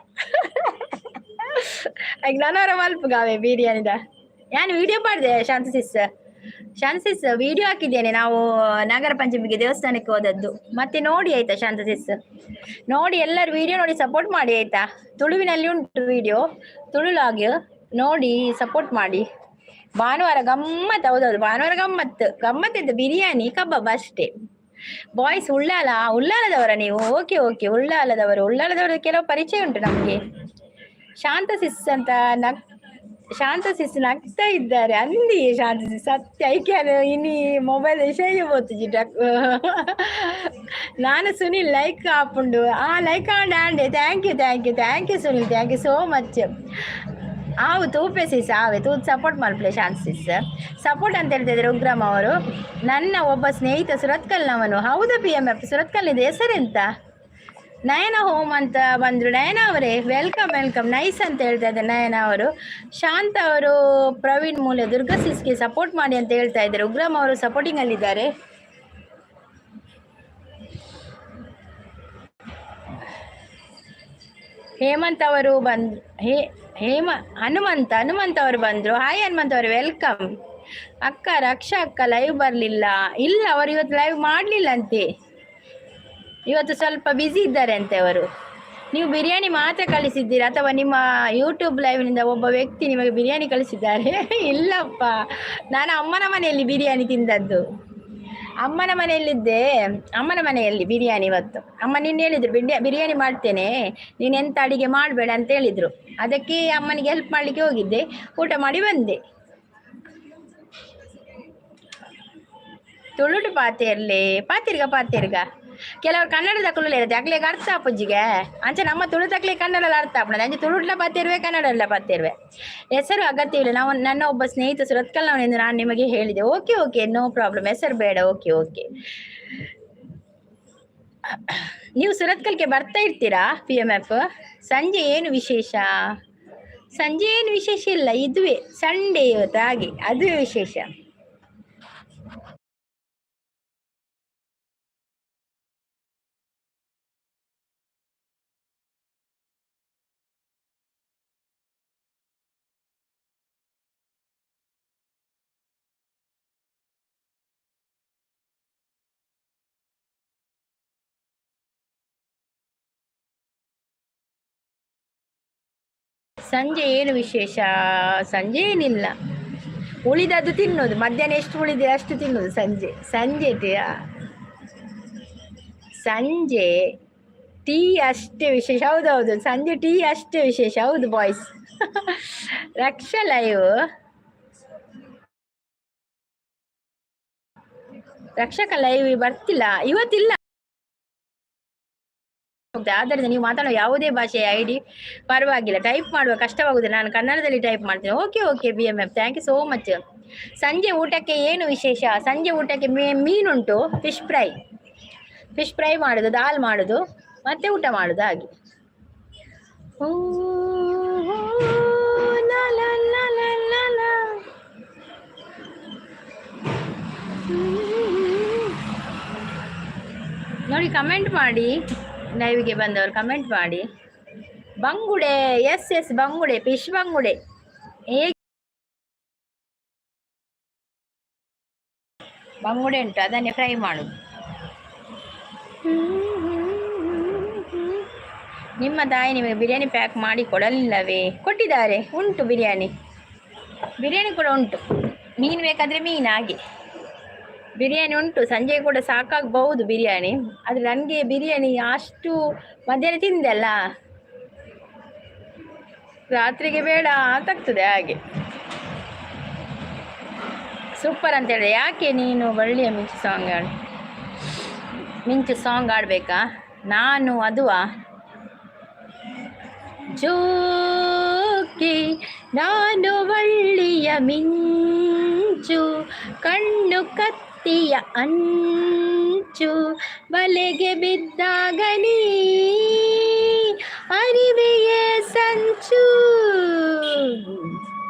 ನನವರ ಮಲ್ಪುಗಾವೆ ಬಿರಿಯಾನಿದ. ನಾನು ವಿಡಿಯೋ ಮಾಡಿದೆ ಶಾಂತ ಸಿಸ್. ಶಾಂತ ಸಿಸ್, ವಿಡಿಯೋ ಹಾಕಿದ್ದೇನೆ. ನಾವು ನಾಗರ ಪಂಚಮಿಗೆ ದೇವಸ್ಥಾನಕ್ಕೆ ಹೋದದ್ದು. ಮತ್ತೆ ನೋಡಿ ಆಯ್ತಾ ಶಾಂತ ಸಿಸ್? ನೋಡಿ, ಎಲ್ಲರೂ ವಿಡಿಯೋ ನೋಡಿ ಸಪೋರ್ಟ್ ಮಾಡಿ ಆಯ್ತಾ? ತುಳುವಿನಲ್ಲಿ ಉಂಟು ವಿಡಿಯೋ. ತುಳುಲಾಗಿ ನೋಡಿ ಸಪೋರ್ಟ್ ಮಾಡಿ. ಭಾನುವಾರ ಗಮ್ಮತ್. ಹೌದೌದು, ಭಾನುವಾರ ಗಮ್ಮತ್ತು. ಗಮ್ಮತ್ ಬಿರಿಯಾನಿ ಕಬಾಬ್ ಅಷ್ಟೇ. ಬಾಯ್ಸ್ ಉಳ್ಳಾಲ, ಉಳ್ಳಾಲದವರ ನೀವು? Okay okay, ಉಳ್ಳಾಲದವರು. ಉಳ್ಳಾಲದವರು ಕೆಲವು ಪರಿಚಯ ಉಂಟು ನಮ್ಗೆ. ಶಾಂತ ಸಿಸ್ ಅಂತ ನಗ್, ಶಾಂತ ಸಿಸ್ ನಗ್ತಾ ಇದ್ದಾರೆ. ಅಂದಿ ಶಾಂತ ಸಿಸ್ ಸತ್ಯ. ಐಕ್ಯ ಇನಿ ಮೊಬೈಲ್ ವಿಷಯ ಜಿಡ. ನಾನು ಸುನಿಲ್. ಲೈಕ್ ಆಪುಂಡು. ಆ ಲೈಕ್ ಆಂಡ್ ಆಂಡೆ. Thank you, thank you, thank you Sunil, thank you so much. ಆವು ತೂಪೆ ಸಿಸ್, ಆವೆ ತೂ ಸಪೋರ್ಟ್ ಮಲ್ಪಲೆ. ಶಾಂತ್ ಸಿಸ್ ಸಪೋರ್ಟ್ ಅಂತ ಹೇಳ್ತಿದ್ದಾರೆ ಉಗ್ರಮ್ ಅವರು. ನನ್ನ ಒಬ್ಬ ಸ್ನೇಹಿತ ಸುರತ್ಕಲ್ನವನು. ಹೌದಾ ಪಿ ಎಮ್ ಎಫ್? ಸುರತ್ಕಲ್ ಇದೆ. ಹೆಸರೆಂತ? ನಯನ ಹೋಮ್ ಅಂತ ಬಂದರು. ನಯನ ಅವರೇ welcome, welcome. Nice ಅಂತ ಹೇಳ್ತಾ ಇದ್ದಾರೆ ನಯನ ಅವರು. ಶಾಂತ ಅವರು, ಪ್ರವೀಣ್ ಮೂಲೆ ದುರ್ಗಾ ಸಿಸ್ಗೆ ಸಪೋರ್ಟ್ ಮಾಡಿ ಅಂತ ಹೇಳ್ತಾ ಇದ್ದಾರೆ. ಉಗ್ರಮ್ ಅವರು ಸಪೋರ್ಟಿಂಗ್ ಅಲ್ಲಿದ್ದಾರೆ. ಹೇಮಂತ್ ಅವರು ಬಂದ್ ಹೇ ಹೇಮ ಹನುಮಂತ, ಹನುಮಂತ ಅವರು ಬಂದರು. ಹಾಯ್ ಹನುಮಂತ ಅವರು, welcome. ಅಕ್ಕ, ರಕ್ಷಾ ಅಕ್ಕ ಲೈವ್ ಬರಲಿಲ್ಲ. ಇಲ್ಲ, ಅವರು ಇವತ್ತು ಲೈವ್ ಮಾಡಲಿಲ್ಲ ಅಂತೆ. ಇವತ್ತು ಸ್ವಲ್ಪ ಬ್ಯುಸಿ ಇದ್ದಾರೆ ಅಂತೆ ಅವರು. ನೀವು ಬಿರಿಯಾನಿ ಮಾತ್ರ ಕಳಿಸಿದ್ದೀರಾ ಅಥವಾ ನಿಮ್ಮ ಯೂಟ್ಯೂಬ್ ಲೈವ್ನಿಂದ ಒಬ್ಬ ವ್ಯಕ್ತಿ ನಿಮಗೆ ಬಿರಿಯಾನಿ ಕಳಿಸಿದ್ದಾರೆ? ಇಲ್ಲಪ್ಪ, ನಾನು ಅಮ್ಮನ ಮನೆಯಲ್ಲಿ ಬಿರಿಯಾನಿ ತಿಂದದ್ದು. ಅಮ್ಮನ ಮನೆಯಲ್ಲಿದ್ದೆ, ಅಮ್ಮನ ಮನೆಯಲ್ಲಿ ಬಿರಿಯಾನಿ ಇವತ್ತು. ಅಮ್ಮ ನಿನ್ನೆ ಹೇಳಿದ್ರು, ಬಿರಿಯಾನಿ ಮಾಡ್ತೇನೆ, ನೀನು ಎಂತ ಅಡಿಗೆ ಮಾಡಬೇಡ ಅಂತ ಹೇಳಿದ್ರು. ಅದಕ್ಕೆ ಅಮ್ಮನಿಗೆ ಹೆಲ್ಪ್ ಮಾಡಲಿಕ್ಕೆ ಹೋಗಿದ್ದೆ, ಊಟ ಮಾಡಿ ಬಂದೆ. ತುಳುಟು ಪಾತೆರ್ಲೆ ಪಾತಿರ್ಗ ಪಾತಿರ್ಗ. ಕೆಲವರು ಕನ್ನಡದ ಇರುತ್ತೆ, ಅಕ್ಲೆಗ್ ಅರ್ಥ ಆಪುಜ್ಜಿಗೆ. ಅಂಚೆ ನಮ್ಮ ತುಳು ತಕ್ಲೆ ಕನ್ನಡ ಅರ್ಥ ಆಪುಂಡು. ಅಂಚೆ ತುಳುಟ್ಲ ಪಾತಿರುವೆ, ಕನ್ನಡ ಪಾತಿರುವೆ. ಹೆಸರು ಅಗತ್ಯವಿಲ್ಲ. ನಾವು ನನ್ನ ಒಬ್ಬ ಸ್ನೇಹಿತ ಸುರತ್ಕಲ್ನವನೆಂದು ನಾನು ನಿಮಗೆ ಹೇಳಿದೆ. Okay okay, no problem. ಹೆಸರು ಬೇಡ. Okay okay. ನೀವು ಸುರತ್ಕಲ್ಗೆ ಬರ್ತಾ ಇರ್ತೀರಾ ಪಿ ಎಮ್ ಎಫ್? ಸಂಜೆ ಏನು ವಿಶೇಷ? ಸಂಜೆ ಏನು ವಿಶೇಷ ಇಲ್ಲ, ಇದುವೇ ಸಂಡೇ ಇವತ್ತು, ಹಾಗೆ ಅದುವೇ ವಿಶೇಷ. ಸಂಜೆ ಏನು ವಿಶೇಷ? ಸಂಜೆ ಏನಿಲ್ಲ, ಉಳಿದದ್ದು ತಿನ್ನೋದು. ಮಧ್ಯಾಹ್ನ ಎಷ್ಟು ಉಳಿದೆ ಅಷ್ಟು ತಿನ್ನೋದು ಸಂಜೆ. ಸಂಜೆ ಸಂಜೆ ಟೀ ಅಷ್ಟೇ ವಿಶೇಷ. ಹೌದೌದು, ಸಂಜೆ ಟೀ ಅಷ್ಟೇ ವಿಶೇಷ. ಹೌದು ಬಾಯ್ಸ್. ರಕ್ಷಾ ಲೈವ್, ರಕ್ಷಕ ಲೈವ್ ಬರ್ತಿಲ್ಲ ಇವತ್ತಿಲ್ಲ. ಆದ್ದರಿಂದ ನೀವು ಮಾತಾಡುವ ಯಾವುದೇ ಭಾಷೆಯ ಐಡಿ ಪರವಾಗಿಲ್ಲ, ಟೈಪ್ ಮಾಡುವ ಕಷ್ಟವಾಗುವುದಿಲ್ಲ. ನಾನು ಕನ್ನಡದಲ್ಲಿ ಟೈಪ್ ಮಾಡ್ತೇನೆ. Okay okay BMF, thank you so much. ಸಂಜೆ ಊಟಕ್ಕೆ ಏನು ವಿಶೇಷ? ಸಂಜೆ ಊಟಕ್ಕೆ ಮೀನುಂಟು, ಫಿಶ್ ಫ್ರೈ. ಫಿಶ್ ಫ್ರೈ ಮಾಡೋದು, ದಾಲ್ ಮಾಡೋದು, ಮತ್ತೆ ಊಟ ಮಾಡೋದು ಹಾಗೆ. ಓ, ಲಾ ಲಾ ಲಾ ಲಾ ಲಾ ಲಾ. ನೋಡಿ, ಕಮೆಂಟ್ ಮಾಡಿ. ಲೈವ್ಗೆ ಬಂದವರು ಕಮೆಂಟ್ ಮಾಡಿ. ಬಂಗುಡೆ, ಎಸ್ ಎಸ್, ಬಂಗುಡೆ, ಫಿಶ್ ಬಂಗುಡೆ. ಹೇಗೆ ಬಂಗುಡೆ ಉಂಟು, ಅದನ್ನೇ ಫ್ರೈ ಮಾಡುದು. ನಿಮ್ಮ ತಾಯಿ ನಿಮಗೆ ಬಿರಿಯಾನಿ ಪ್ಯಾಕ್ ಮಾಡಿ ಕೊಡಲಿಲ್ಲವೇ? ಕೊಟ್ಟಿದ್ದಾರೆ, ಉಂಟು ಬಿರಿಯಾನಿ. ಬಿರಿಯಾನಿ ಕೂಡ ಉಂಟು. ಮೀನು ಬೇಕಾದರೆ ಮೀನು, ಹಾಗೆ ಬಿರಿಯಾನಿ ಉಂಟು. ಸಂಜೆ ಕೂಡ ಸಾಕಾಗಬಹುದು ಬಿರಿಯಾನಿ. ಆದರೆ ನನಗೆ ಬಿರಿಯಾನಿ ಅಷ್ಟು ಮಧ್ಯಾಹ್ನ ತಿಂದೆ ಅಲ್ಲ, ರಾತ್ರಿಗೆ ಬೇಡ ಅಂತಾಗ್ತದೆ ಹಾಗೆ. ಸೂಪರ್ ಅಂತ ಹೇಳಿದೆ. ಯಾಕೆ ನೀನು ಬಳ್ಳಿಯ ಮಿಂಚು ಸಾಂಗ್ ಹಾಡು, ಮಿಂಚು ಸಾಂಗ್ ಆಡಬೇಕಾ ನಾನು? ಅದುವಾ ಜೋಕೆ, ನಾನು ಬಳ್ಳಿಯ ಮಿಂಚು, ಕಣ್ಣು ಕತ್ತಿಯ ಅಂಚು, ಬಲೆಗೆ ಬಿದ್ದಾಗ ನೀ ಅರಿವೆಯೇ ಸಂಚು.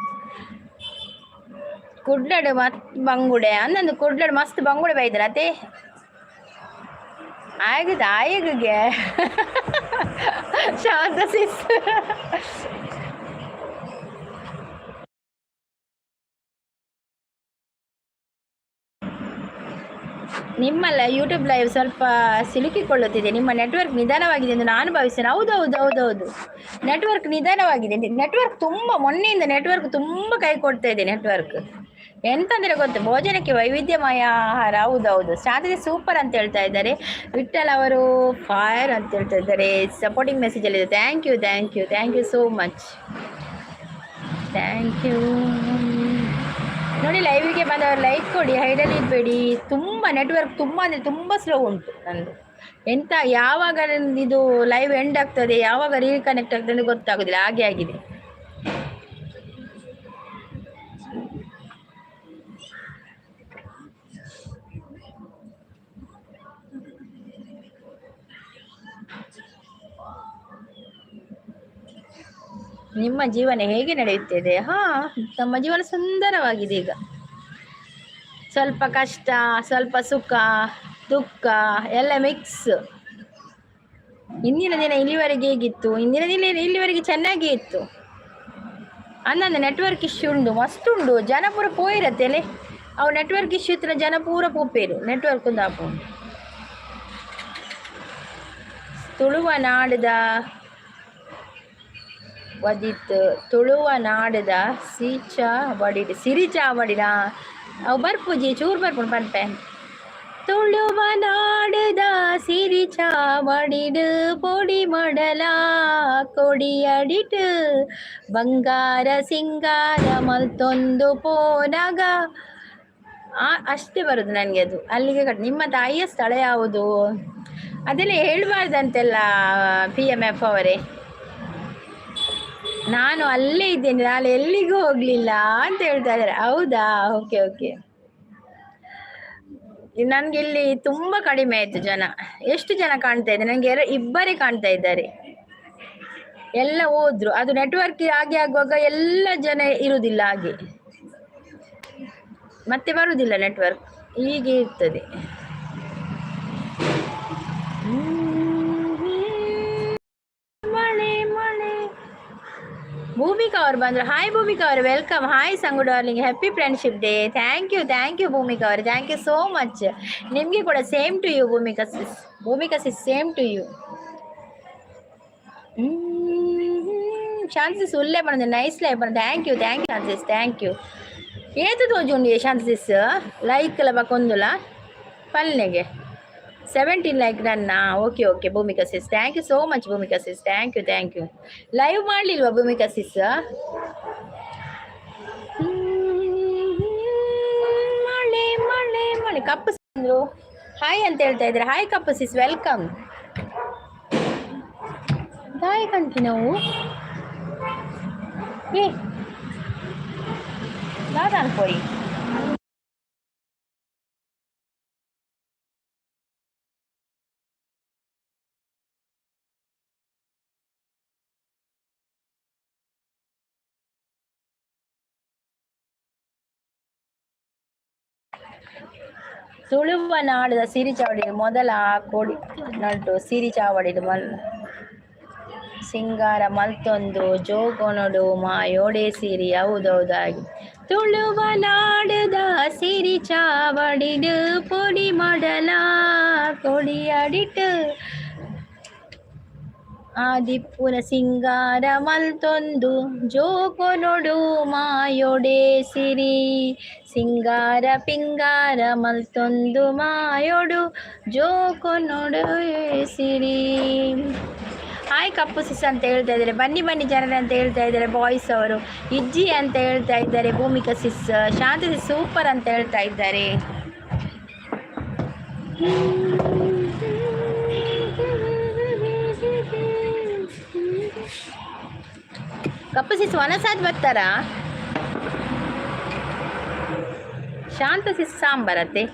ಕುಡ್ಲಡು ಮತ್ ಬಂಗುಡೆ ಅಂದಂದು, ಕುಡ್ಲಡು ಮಸ್ತ್ ಬಂಗುಡೆ ಬೈದ್ರ ಅತೆ ಆಗಿದೆ ಆಯಗೆ ಶಾಂತ ಸಿಸ್. ನಿಮ್ಮಲ್ಲ ಯೂಟ್ಯೂಬ್ ಲೈವ್ ಸ್ವಲ್ಪ ಸಿಲುಕಿಕೊಳ್ಳುತ್ತಿದೆ. ನಿಮ್ಮ ನೆಟ್ವರ್ಕ್ ನಿಧಾನವಾಗಿದೆ ಎಂದು ನಾನು ಭಾವಿಸ್ತೇನೆ. ಹೌದು ಹೌದು ಹೌದು ಹೌದು, ನೆಟ್ವರ್ಕ್ ನಿಧಾನವಾಗಿದೆ. ನೆಟ್ವರ್ಕ್ ತುಂಬ, ಮೊನ್ನೆಯಿಂದ ನೆಟ್ವರ್ಕ್ ತುಂಬ ಕೈ ಕೊಡ್ತಾ ಇದೆ. ನೆಟ್ವರ್ಕ್ ಎಂತಂದ್ರೆ ಗೊತ್ತು, ಭೋಜನಕ್ಕೆ ವೈವಿಧ್ಯಮಯ ಆಹಾರ. ಹೌದೌದು, ಶಾಂತಿ ಸೂಪರ್ ಅಂತ ಹೇಳ್ತಾ ಇದ್ದಾರೆ. ವಿಠಲ್ ಅವರು ಫೈರ್ ಅಂತ ಹೇಳ್ತಾ ಇದ್ದಾರೆ. ಸಪೋರ್ಟಿಂಗ್ ಮೆಸೇಜ್ ಅಲ್ಲಿ. Thank you, thank you, thank you so much, thank you. ನೋಡಿ, ಲೈವಿಗೆ ಬಂದವರು ಲೈಕ್ ಕೊಡಿ, ಹೈಡಲ್ಲಿ ಇಡಬೇಡಿ. ತುಂಬ ನೆಟ್ವರ್ಕ್ ತುಂಬ ಅಂದರೆ ತುಂಬ ಸ್ಲೋ ಉಂಟು ನಂದು. ಎಂತ, ಯಾವಾಗ ಇದು ಲೈವ್ ಎಂಡ್ ಆಗ್ತದೆ, ಯಾವಾಗ ರೀಕನೆಕ್ಟ್ ಆಗ್ತದೆ ಅಂತ ಗೊತ್ತಾಗೋದಿಲ್ಲ, ಹಾಗೆ ಆಗಿದೆ. ನಿಮ್ಮ ಜೀವನ ಹೇಗೆ ನಡೆಯುತ್ತಿದೆ? ಹಾ, ನಮ್ಮ ಜೀವನ ಸುಂದರವಾಗಿದೆ ಈಗ. ಸ್ವಲ್ಪ ಕಷ್ಟ, ಸ್ವಲ್ಪ ಸುಖ, ದುಃಖ ಎಲ್ಲ ಮಿಕ್ಸ್. ಇಂದಿನ ದಿನ ಇಲ್ಲಿವರೆಗೆ ಹೇಗಿತ್ತು? ಇಂದಿನ ದಿನ ಇಲ್ಲಿವರೆಗೆ ಚೆನ್ನಾಗೇ ಇತ್ತು. ಅಂದಂದು ನೆಟ್ವರ್ಕ್ ಇಶ್ಯೂ ಉಂಡು, ಮಸ್ತ್ ಉಂಡು. ಜನ ಪೂರ ಪೋಯಿರತ್ತೆ ಅವು ನೆಟ್ವರ್ಕ್ ಇಶ್ಯೂ ಇತ್ತಿನ ಜನ ಪೂರ ಪೋಪೇರು. ನೆಟ್ವರ್ಕ್ ಒಂದು ಆಪುಂಡು. ತುಳುವ ನಾಡದ ವದಿತ್, ತುಳುವ ನಾಡದ ಸೀಚ ಬಡಿಡ್ ಸಿರಿಚ ಬಡಿಡ ಅವು ಬರ್ಪುಜಿ, ಚೂರು ಬರ್ಪುಂಡು ಪನ್ಪೆ. ತುಳುವ ನಾಡದ ಸಿರಿ ಚಾವಡಿಡು ಪೊಡಿ ಮಡಲ ಕೊಡಿಯಡಿಟ್ ಬಂಗಾರ ಸಿಂಗಾರ ಮಲ್ತೊಂದು ಪೋನಗ. ಅಷ್ಟೇ ಬರೋದು ನನಗೆ ಅದು, ಅಲ್ಲಿಗೆ ಕಟ್. ನಿಮ್ಮ ತಾಯಿಯ ಸ್ಥಳ ಯಾವುದು? ಅದೆಲ್ಲ ಹೇಳಬಾರ್ದಂತೆಲ್ಲ PMF ಅವರೇ. ನಾನು ಅಲ್ಲೇ ಇದ್ದೇನೆ, ನಾನು ಎಲ್ಲಿಗೂ ಹೋಗ್ಲಿಲ್ಲ ಅಂತ ಹೇಳ್ತಾ ಇದ್ದಾರೆ. ಹೌದಾ? Okay okay. ನನ್ಗೆ ಇಲ್ಲಿ ತುಂಬಾ ಕಡಿಮೆ ಆಯ್ತು ಜನ. ಎಷ್ಟು ಜನ ಕಾಣ್ತಾ ಇದ್ದಾರೆ? ನನಗೆ ಇಬ್ಬರೇ ಕಾಣ್ತಾ ಇದ್ದಾರೆ, ಎಲ್ಲ ಹೋದ್ರು. ಅದು ನೆಟ್ವರ್ಕ್ ಹಾಗೆ ಆಗುವಾಗ ಎಲ್ಲ ಜನ ಇರುವುದಿಲ್ಲ, ಹಾಗೆ ಮತ್ತೆ ಬರುವುದಿಲ್ಲ ನೆಟ್ವರ್ಕ್, ಹೀಗೆ ಇರ್ತದೆ. ಮಳೆ ಮಳೆ. ಭೂಮಿಕಾ ಅವ್ರು ಬಂದರು. ಹಾಯ್ ಭೂಮಿಕಾ ಅವರು, welcome. Hi Sangu darling, happy friendship day. Thank you, thank you Bhoomika ಅವರು, thank you so much. ನಿಮಗೆ ಕೂಡ same to you Bhoomika sis, Bhoomika sis, same to you. ಶಾಂತಿ ಸುಳ್ಳೆ ಬಂದೆ. ನೈಸ್ ಲೈವ್ ಬಂದೆ. Thank you, thank you Shanti, thank you. ಏತು ತೋಜುಂಡು ಶಾಂತಿ ಸಿಸ್? ಲೈಕ್ ಎಲ್ಲ ಬಕೊಂದುಲ ಪಲ್ನೆಗೆ. 17 ಲೈಕ್ ನನ್ನ. Okay okay Bhoomika sis, thank you so much Bhoomika sis, thank you, thank you. Live ಮಾಡಲಿಲ್ವಾ ಭೂಮಿಕಾ ಸಿಸ್? ಮಳೆ ಮಳೆ ಮಳೆ. ಕಪ್ಪು ಅಂದ್ರು ಹಾಯ್ ಅಂತ ಹೇಳ್ತಾ ಇದ್ದಾರೆ. ಹಾಯ್ ಕಪ್ಪು ಸಿಸ್, welcome. ದಾಯ ಕಂತಿ ನಾವು ಏ ದಾದ ಅನ್ಪೋಯಿ. ತುಳುವ ನಾಡದ ಸಿರಿ ಚಾವಡಿ ಮೊದಲ ಕೊಡಿ ನಡ್ಡು ಸಿರಿ ಚಾವಡಿಡು ಮಲ್ ಸಿಂಗಾರ ಮಲ್ತೊಂದು ಜೋಗೊನೊಡು ಮಾಯೋಡೆ ಸಿರಿ. ಹೌದೌದಾಗಿ ತುಳುವ ನಾಡದ ಸಿರಿ ಚಾವಡಿಡು ಪೊಡಿ ಮಡಲ ಕೊಡಿಯಡಿಟ್ಟು ಆದಿಪ್ಪುನ ಸಿಂಗಾರ ಮಲ್ತೊಂದು ಜೋಕೊನೊಡು ಮಾಯೊಡೆ ಸಿರಿ. ಸಿಂಗಾರ ಪಿಂಗಾರ ಮಲ್ತೊಂದು ಮಾಯೊಡು ಜೋಕೊನೊಡು ಸಿರಿ. ಹಾಯ್ ಕಪ್ಪು ಸಿಸ್ ಅಂತ ಹೇಳ್ತಾ ಇದ್ದಾರೆ. ಬನ್ನಿ ಬನ್ನಿ ಜನರೇ ಅಂತ ಹೇಳ್ತಾ ಇದ್ದಾರೆ. ಬಾಯ್ಸ್ ಅವರು ಇಜ್ಜಿ ಅಂತ ಹೇಳ್ತಾ ಇದ್ದಾರೆ. ಭೂಮಿಕಾ ಸಿಸ್, ಶಾಂತಿ ಸಿಸ್ ಸೂಪರ್ ಅಂತ ಹೇಳ್ತಾ ಇದ್ದಾರೆ. ಕಪ್ಪು ಸಿಸ್ ವನಸಾದ್ ಬರ್ತಾರಾ? ಶಾಂತ ಸಿಸ್ ಸಾಂಬಾರತ್ತೆ.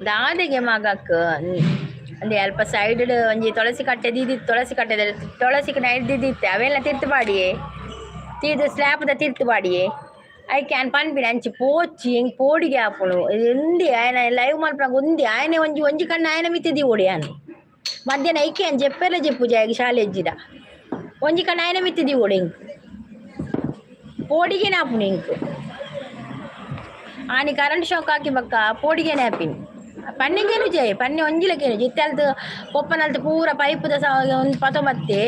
ದಾದೆಗೆ ಮಗಕ್ ಅಂದೆ ಅಲ್ಪ ಸೈಡ್ ಒಂಜಿ ತುಳಸಿ ಕಟ್ಟೆ ದೀದಿತ್ತು. ತುಳಸಿ ಕಟ್ಟೆ, ತುಳಸಿ ನೈಟ್ ದಿದ್ದಿತ್ತೆ. ಅವೆಲ್ಲ ತಿರ್ತು ಪಾಡಿಯೇ, ತೀರ್ದು ಸ್ಲ್ಯಾಪ್ದ ತಿರ್ತು ಪಾಡಿಯೇ. ಐಕೆ ಆನ್ ಪನ್ಪಿನ ಅಂಚಿ ಪೋಚಿ ಎಂಕ್ ಪೋಡಿಗೆ ಆಪುಂಡು. ಉಂದಿ ಆಯನ ಲೈವ್ ಮಲ್ಪುನಗ ಉಂದಿ ಆಯನೆ ಒಂಜಿ ಒಂಜಿ ಕಣ್ಣು ಆಯನ ಮಿತ್ತ್ ದೀವೊಡು. ಯಾನ್ ಮಧ್ಯಾಹ್ನ ಐಕೆ ಆನ್ ಜೆಪ್ಪೆಲ ಜೆಪ್ಪು ಜಾಗೆ ಶಾಲೆ ಇಜ್ಜಿಡ ಒಂಜಿ ಕಣ್ಣು ಆಯನ ಮಿತ್ತ್ ದೀವೊಡು. ಎಂಕ್ ಪೋಡಿಗೆನೆ ಆಪುಂಡು ಎಂಕ್. ಆನಿ ಕರೆಂಟ್ ಶಾಕ್ ಹಾಕಿ ಬಕ್ಕ ಪೋಡಿಗೆನೆ ಆಪಿನಿ. ಪನ್ನೆಗೇನು ಜಯ ಪನ್ನೆ ಒಂಜಿಲಕೇನು ಜಿತ್ತಲ್ತು ಪೊಪ್ಪನಲ್ತು ಪೂರ ಪೈಪುದ ಒಂದು ಪತೊಂಬತ್ತೆ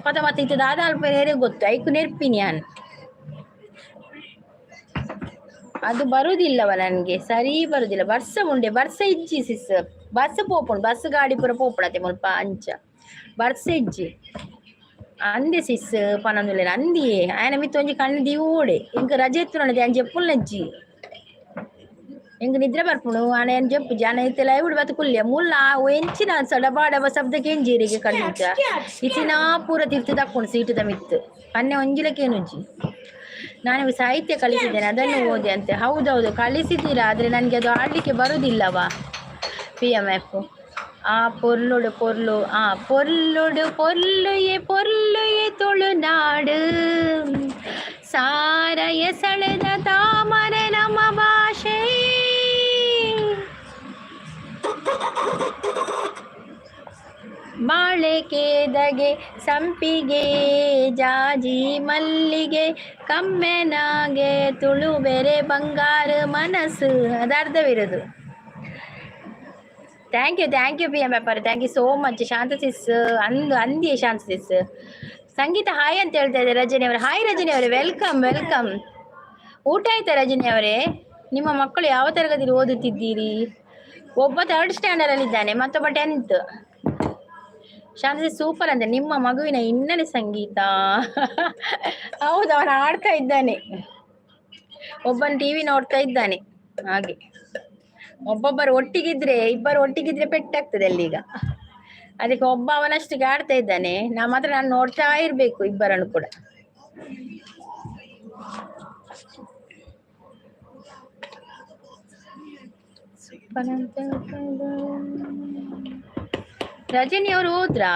ಪತೊಂಬತ್ತೆ ಇತ್ತು. ದಾದ ಅಲ್ಪ ನೇರೆ ಗೊತ್ತು ಐಕು ನೆರ್ಪಿನಿ ಯಾನ್. ಅದು ಬರುದಿಲ್ಲವ ನನಗೆ, ಸರಿ ಬರುದಿಲ್ಲ. ಬರ್ಸ ಉಂಡೆ ಬರ್ಸ ಇಜ್ಜಿ ಸಿಸ್. ಬಸ್ ಪೋಪುಂಡು, ಬಸ್ ಗಾಡಿ ಪೂರ ಪೋಪುಡತೆ ಮುಲ್ಪ. ಅಂಚ ಬರ್ಸ ಇಜ್ಜಿ ಅಂದೆ ಸಿಸ್ ಪನೊಂದುಲ್ಲೆರ್. ಅಂದಿಯೇ ಆಯನ ಮಿತ್ತ್ ಒಂಜಿ ಕಣ್ಣು ದೀವೋಡೆ. ಇಂಕ್ ರಜೆ ಇತ್ತುಂಡ ಯಾನ್ ಜೆಪ್ಪುಲ್ನಜ್ಜಿ. ಎಂಕ್ ನಿದ್ರೆ ಬರ್ಪುಂಡು ಆಂಡ ಯಾನ್ ಜೆಪ್ಪುಜಿ. ಆಂಡ ಇತ್ತೆ ಲೈವ್ ಬತ್ತ್ ಕುಲ್ಲೆ ಮುಲ್ಲ ಎಂಚಿನ ಡಬ ಡಬ ಶಬ್ದ ಕೇಂಜಿ ಕಣ್ಣುಂಚ ಇತ್ತಿನಾ ಪೂರ ತಿರ್ತು ದಕ್ಕುಂಡು ಸೀಟುದ ಮಿತ್ತ್ ಪನ್ನೆ ಒಂಜಿಲ ಕೇನುಜಿ. ನಾನು ಸಾಹಿತ್ಯ ಕಲಿಸಿದ್ದೇನೆ, ಅದನ್ನು ಓದಿ ಅಂತೆ. ಹೌದೌದು, ಕಲಿಸಿದ್ದೀರಾ, ಆದರೆ ನನಗೆ ಅದು ಆಡಲಿಕ್ಕೆ ಬರುವುದಿಲ್ಲವಾ. ಪಿ ಎಮ್ ಎಫ್ ಆ ಪೊರ್ಲುಡು ಪೊರ್ಲು ಆ ಪೊರ್ಲುಡು ಪೊರ್ಲು ಎ ಪೊರ್ಲು ಎ ತುಳುನಾಡು ಸಾರಯ ಸಳೆದ ತಾಮರೆ ನಮ್ಮ ಭಾಷೆ. ಬಾಳೆ ಕೇದಗೆ ಸಂಪಿಗೆ ಜಾಜಿ ಮಲ್ಲಿಗೆ ಕಮ್ಮೆನಾಗೆ ತುಳು ಬೇರೆ ಬಂಗಾರ ಮನಸ್ಸು. ಅದು ಅರ್ಧವಿರೋದು. Thank you, thank you P M ವ್ಯಾಪಾರ, thank you so much. Shanta sis ಅಂದು ಅಂದಿ ಶಾಂತ ಸಿಸ್. ಸಂಗೀತ ಹಾಯ್ ಅಂತ ಹೇಳ್ತಾ ಇದ್ದಾರೆ ರಜನಿ ಅವರು. ಹಾಯ್ ರಜನಿ ಅವರೇ, welcome welcome. ಊಟ ಆಯ್ತಾ ರಜನಿ ಅವರೇ? ನಿಮ್ಮ ಮಕ್ಕಳು ಯಾವ ತರಗತಿಯಲ್ಲಿ ಓದುತ್ತಿದ್ದೀರಿ? ಒಬ್ಬ ಥರ್ಡ್ ಸ್ಟ್ಯಾಂಡರ್ಡ್ ಅಲ್ಲಿ ಇದ್ದಾನೆ, ಮತ್ತೊಬ್ಬ 10th. ಶಾಂತ ಸೂಪರ್ ಅಂತೆ ನಿಮ್ಮ ಮಗುವಿನ ಹಿನ್ನೆಲೆ ಸಂಗೀತ. ಹೌದು, ಅವನು ಆಡ್ತಾ ಇದ್ದಾನೆ. ಒಬ್ಬನ್ ಟಿವಿ ನೋಡ್ತಾ ಇದ್ದಾನೆ. ಹಾಗೆ ಒಬ್ಬೊಬ್ಬರು ಒಟ್ಟಿಗಿದ್ರೆ, ಇಬ್ಬರು ಒಟ್ಟಿಗಿದ್ರೆ ಪೆಟ್ಟಾಗ್ತದೆ ಅಲ್ಲೀಗ. ಅದಕ್ಕೆ ಒಬ್ಬ ಅವನಷ್ಟಿಗೆ ಆಡ್ತಾ ಇದ್ದಾನೆ. ನಾ ಮಾತ್ರ ನಾನು ನೋಡ್ತಾ ಇರ್ಬೇಕು ಇಬ್ಬರನ್ನು ಕೂಡ. ರಜನಿ ಅವರು ಹೋದ್ರಾ?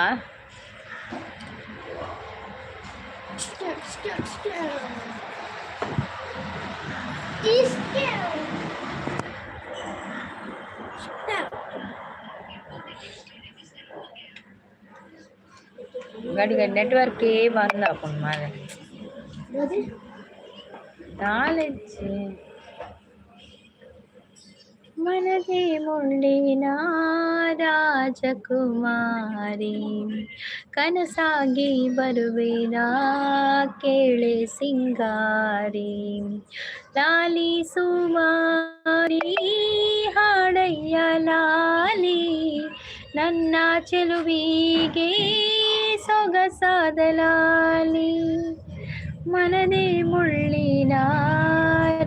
ಗಡಿ ಗಡಿ ನೆಟ್ವರ್ಕೇ ಬಂದ್ ಆಪುಂಡು ಮಾರ್ರೆ. ನಾಲೆಜ್. ಮನದೇ ಮುಳ್ಳಿನ ರಾಜಕುಮಾರಿ, ಕನಸಾಗಿ ಬರುವೆನಾ ಕೇಳೆ ಸಿಂಗಾರಿ. ಲಾಲಿ ಸುಮಾರಿ ಹಾಡಯ್ಯ ಲಾಲಿ, ನನ್ನ ಚೆಲುವಿಗೆ ಸೊಗಸಾದ ಲಾಲಿ. ಮನದೇ ಮುಳ್ಳಿನ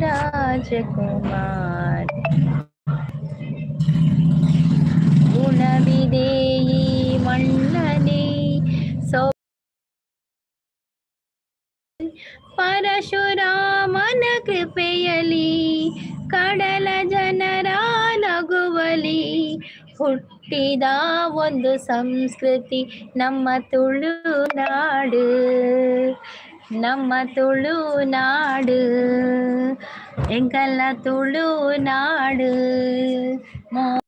ರಾಜಕುಮಾರಿ. ಗುಣವಿದೆ ಈ ಮಣ್ಣಲ್ಲಿ ಸೌ ಪರಶುರಾಮನ ಕೃಪೆಯಲಿ, ಕಡಲ ಜನರ ನಗುವಲಿ ಹುಟ್ಟಿದ ಒಂದು ಸಂಸ್ಕೃತಿ ನಮ್ಮ ತುಳುನಾಡು, ನಮ್ಮ ತುಳುನಾಡು, ಎಂಕಲ್ನ ತುಳುನಾಡು ಮೋಡು.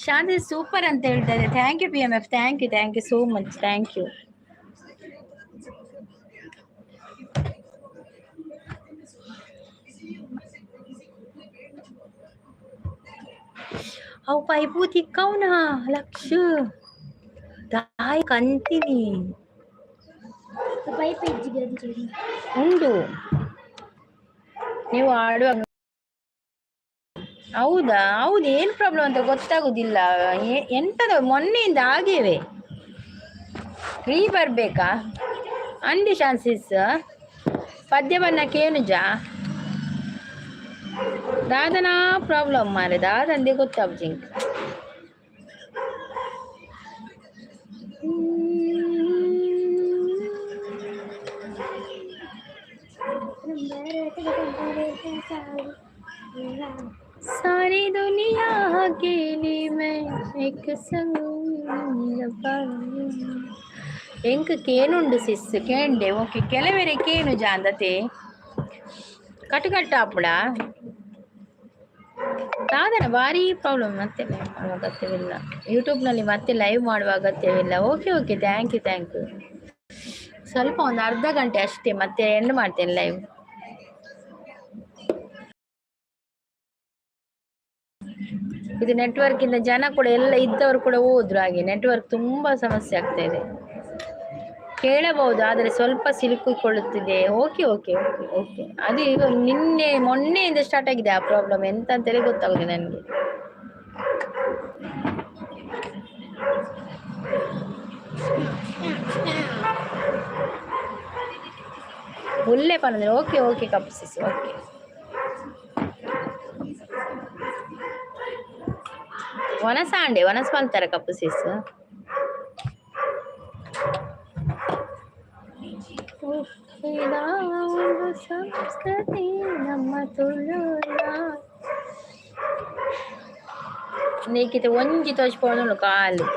ಶಾಂತಿ ಸೂಪರ್ ಅಂತ ಹೇಳ್ತಾ ಇದೆ. Thank you PMF, thank you, thank you so much, thank you. ಅವು ಪೈಪು ತಿಕ್ಕವ್ನ ಲಕ್ಷ ದಾಯ ಕಂತೀನಿ. ಪೈಪ್ ಇಜ್ಜಿಗೆ ಅದು. ಉಂಡು ನೀವು ಆಡುವಾಗ. ಹೌದಾ? ಹೌದು, ಏನು ಪ್ರಾಬ್ಲಮ್ ಅಂತ ಗೊತ್ತಾಗುದಿಲ್ಲ. ಎಂತದ ಮೊನ್ನೆಯಿಂದ ಆಗಿವೆ. ಫ್ರೀ ಬರ್ಬೇಕಾ ಅಂದಿ ಶಾನ್ಸಿಸ್ ಪದ್ಯ ಬನ್ನ ಕೇನುಜ ದಾದನಾ ಪ್ರಾಬ್ಲಮ್ ಮಾರೆ ದಾದಂದೆ ಗೊತ್ತಾಗ್ಜಿಂಕ್. सारी दुनिया अकेली मैं एक संग. ಎಂಕ್ ಕೇನುಂಡು ಸಿಸ್ ಕೇಂಡೆ. ಓಕೆ, ಕೆಲವೆರೆ ಕೇನು ಜಾಂದತೆ ಕಟ್ಟು ಕಟ್ಟಾಪುಡ ಸಾಧನ ಭಾರಿ ಪ್ರಾಬ್ಲಮ್. ಮತ್ತೆ ಲೈವ್ ಮಾಡುವ ಅಗತ್ಯವಿಲ್ಲ. ಯೂಟ್ಯೂಬ್ನಲ್ಲಿ ಮತ್ತೆ ಲೈವ್ ಮಾಡುವ ಅಗತ್ಯವಿಲ್ಲ. Okay okay, thank you, thank you. ಸ್ವಲ್ಪ ಒಂದು ಅರ್ಧ ಗಂಟೆ ಅಷ್ಟೇ, ಮತ್ತೆ ಎಂಡ್ ಮಾಡ್ತೇನೆ ಲೈವ್. ಇದು ನೆಟ್ವರ್ಕ್ ಇಂದ ಜನ ಕೂಡ ಎಲ್ಲ ಇದ್ದವರು ಕೂಡ ಹೋದ್ರು. ಹಾಗೆ ನೆಟ್ವರ್ಕ್ ತುಂಬಾ ಸಮಸ್ಯೆ ಆಗ್ತಾ ಇದೆ. ಕೇಳಬಹುದು, ಆದರೆ ಸ್ವಲ್ಪ ಸಿಲುಕಿಕೊಳ್ಳುತ್ತಿದೆ. Okay okay okay okay. ಅದು ಈಗ ನಿನ್ನೆ ಮೊನ್ನೆಯಿಂದ ಸ್ಟಾರ್ಟ್ ಆಗಿದೆ ಆ ಪ್ರಾಬ್ಲಮ್. ಎಂತ ಅಂತೇಳಿ ಗೊತ್ತಾಗುದಿಲ್ಲ ನನಗೆ. ಒಳ್ಳೆ ಪನ್ನಂದ್ರೆ. ಓಕೆ ಓಕೆ ಕಪ್ಸಿಸ್ ಓಕೆ. ವನಸಾಂಡೆ ವನಸ್ ಮಲ್ತಾರ ಕಪ್ಪು ಸಿಸ್. ಹುಟ್ಟಿದ ಒಂದು ಸಂಸ್ಕೃತಿ ನಮ್ಮ ತುಳುನಾಡು. ನೀಕಿತೆ ಒಂಜಿ ತೋಚ್ಪೋನುಂಡು ಕಾಲು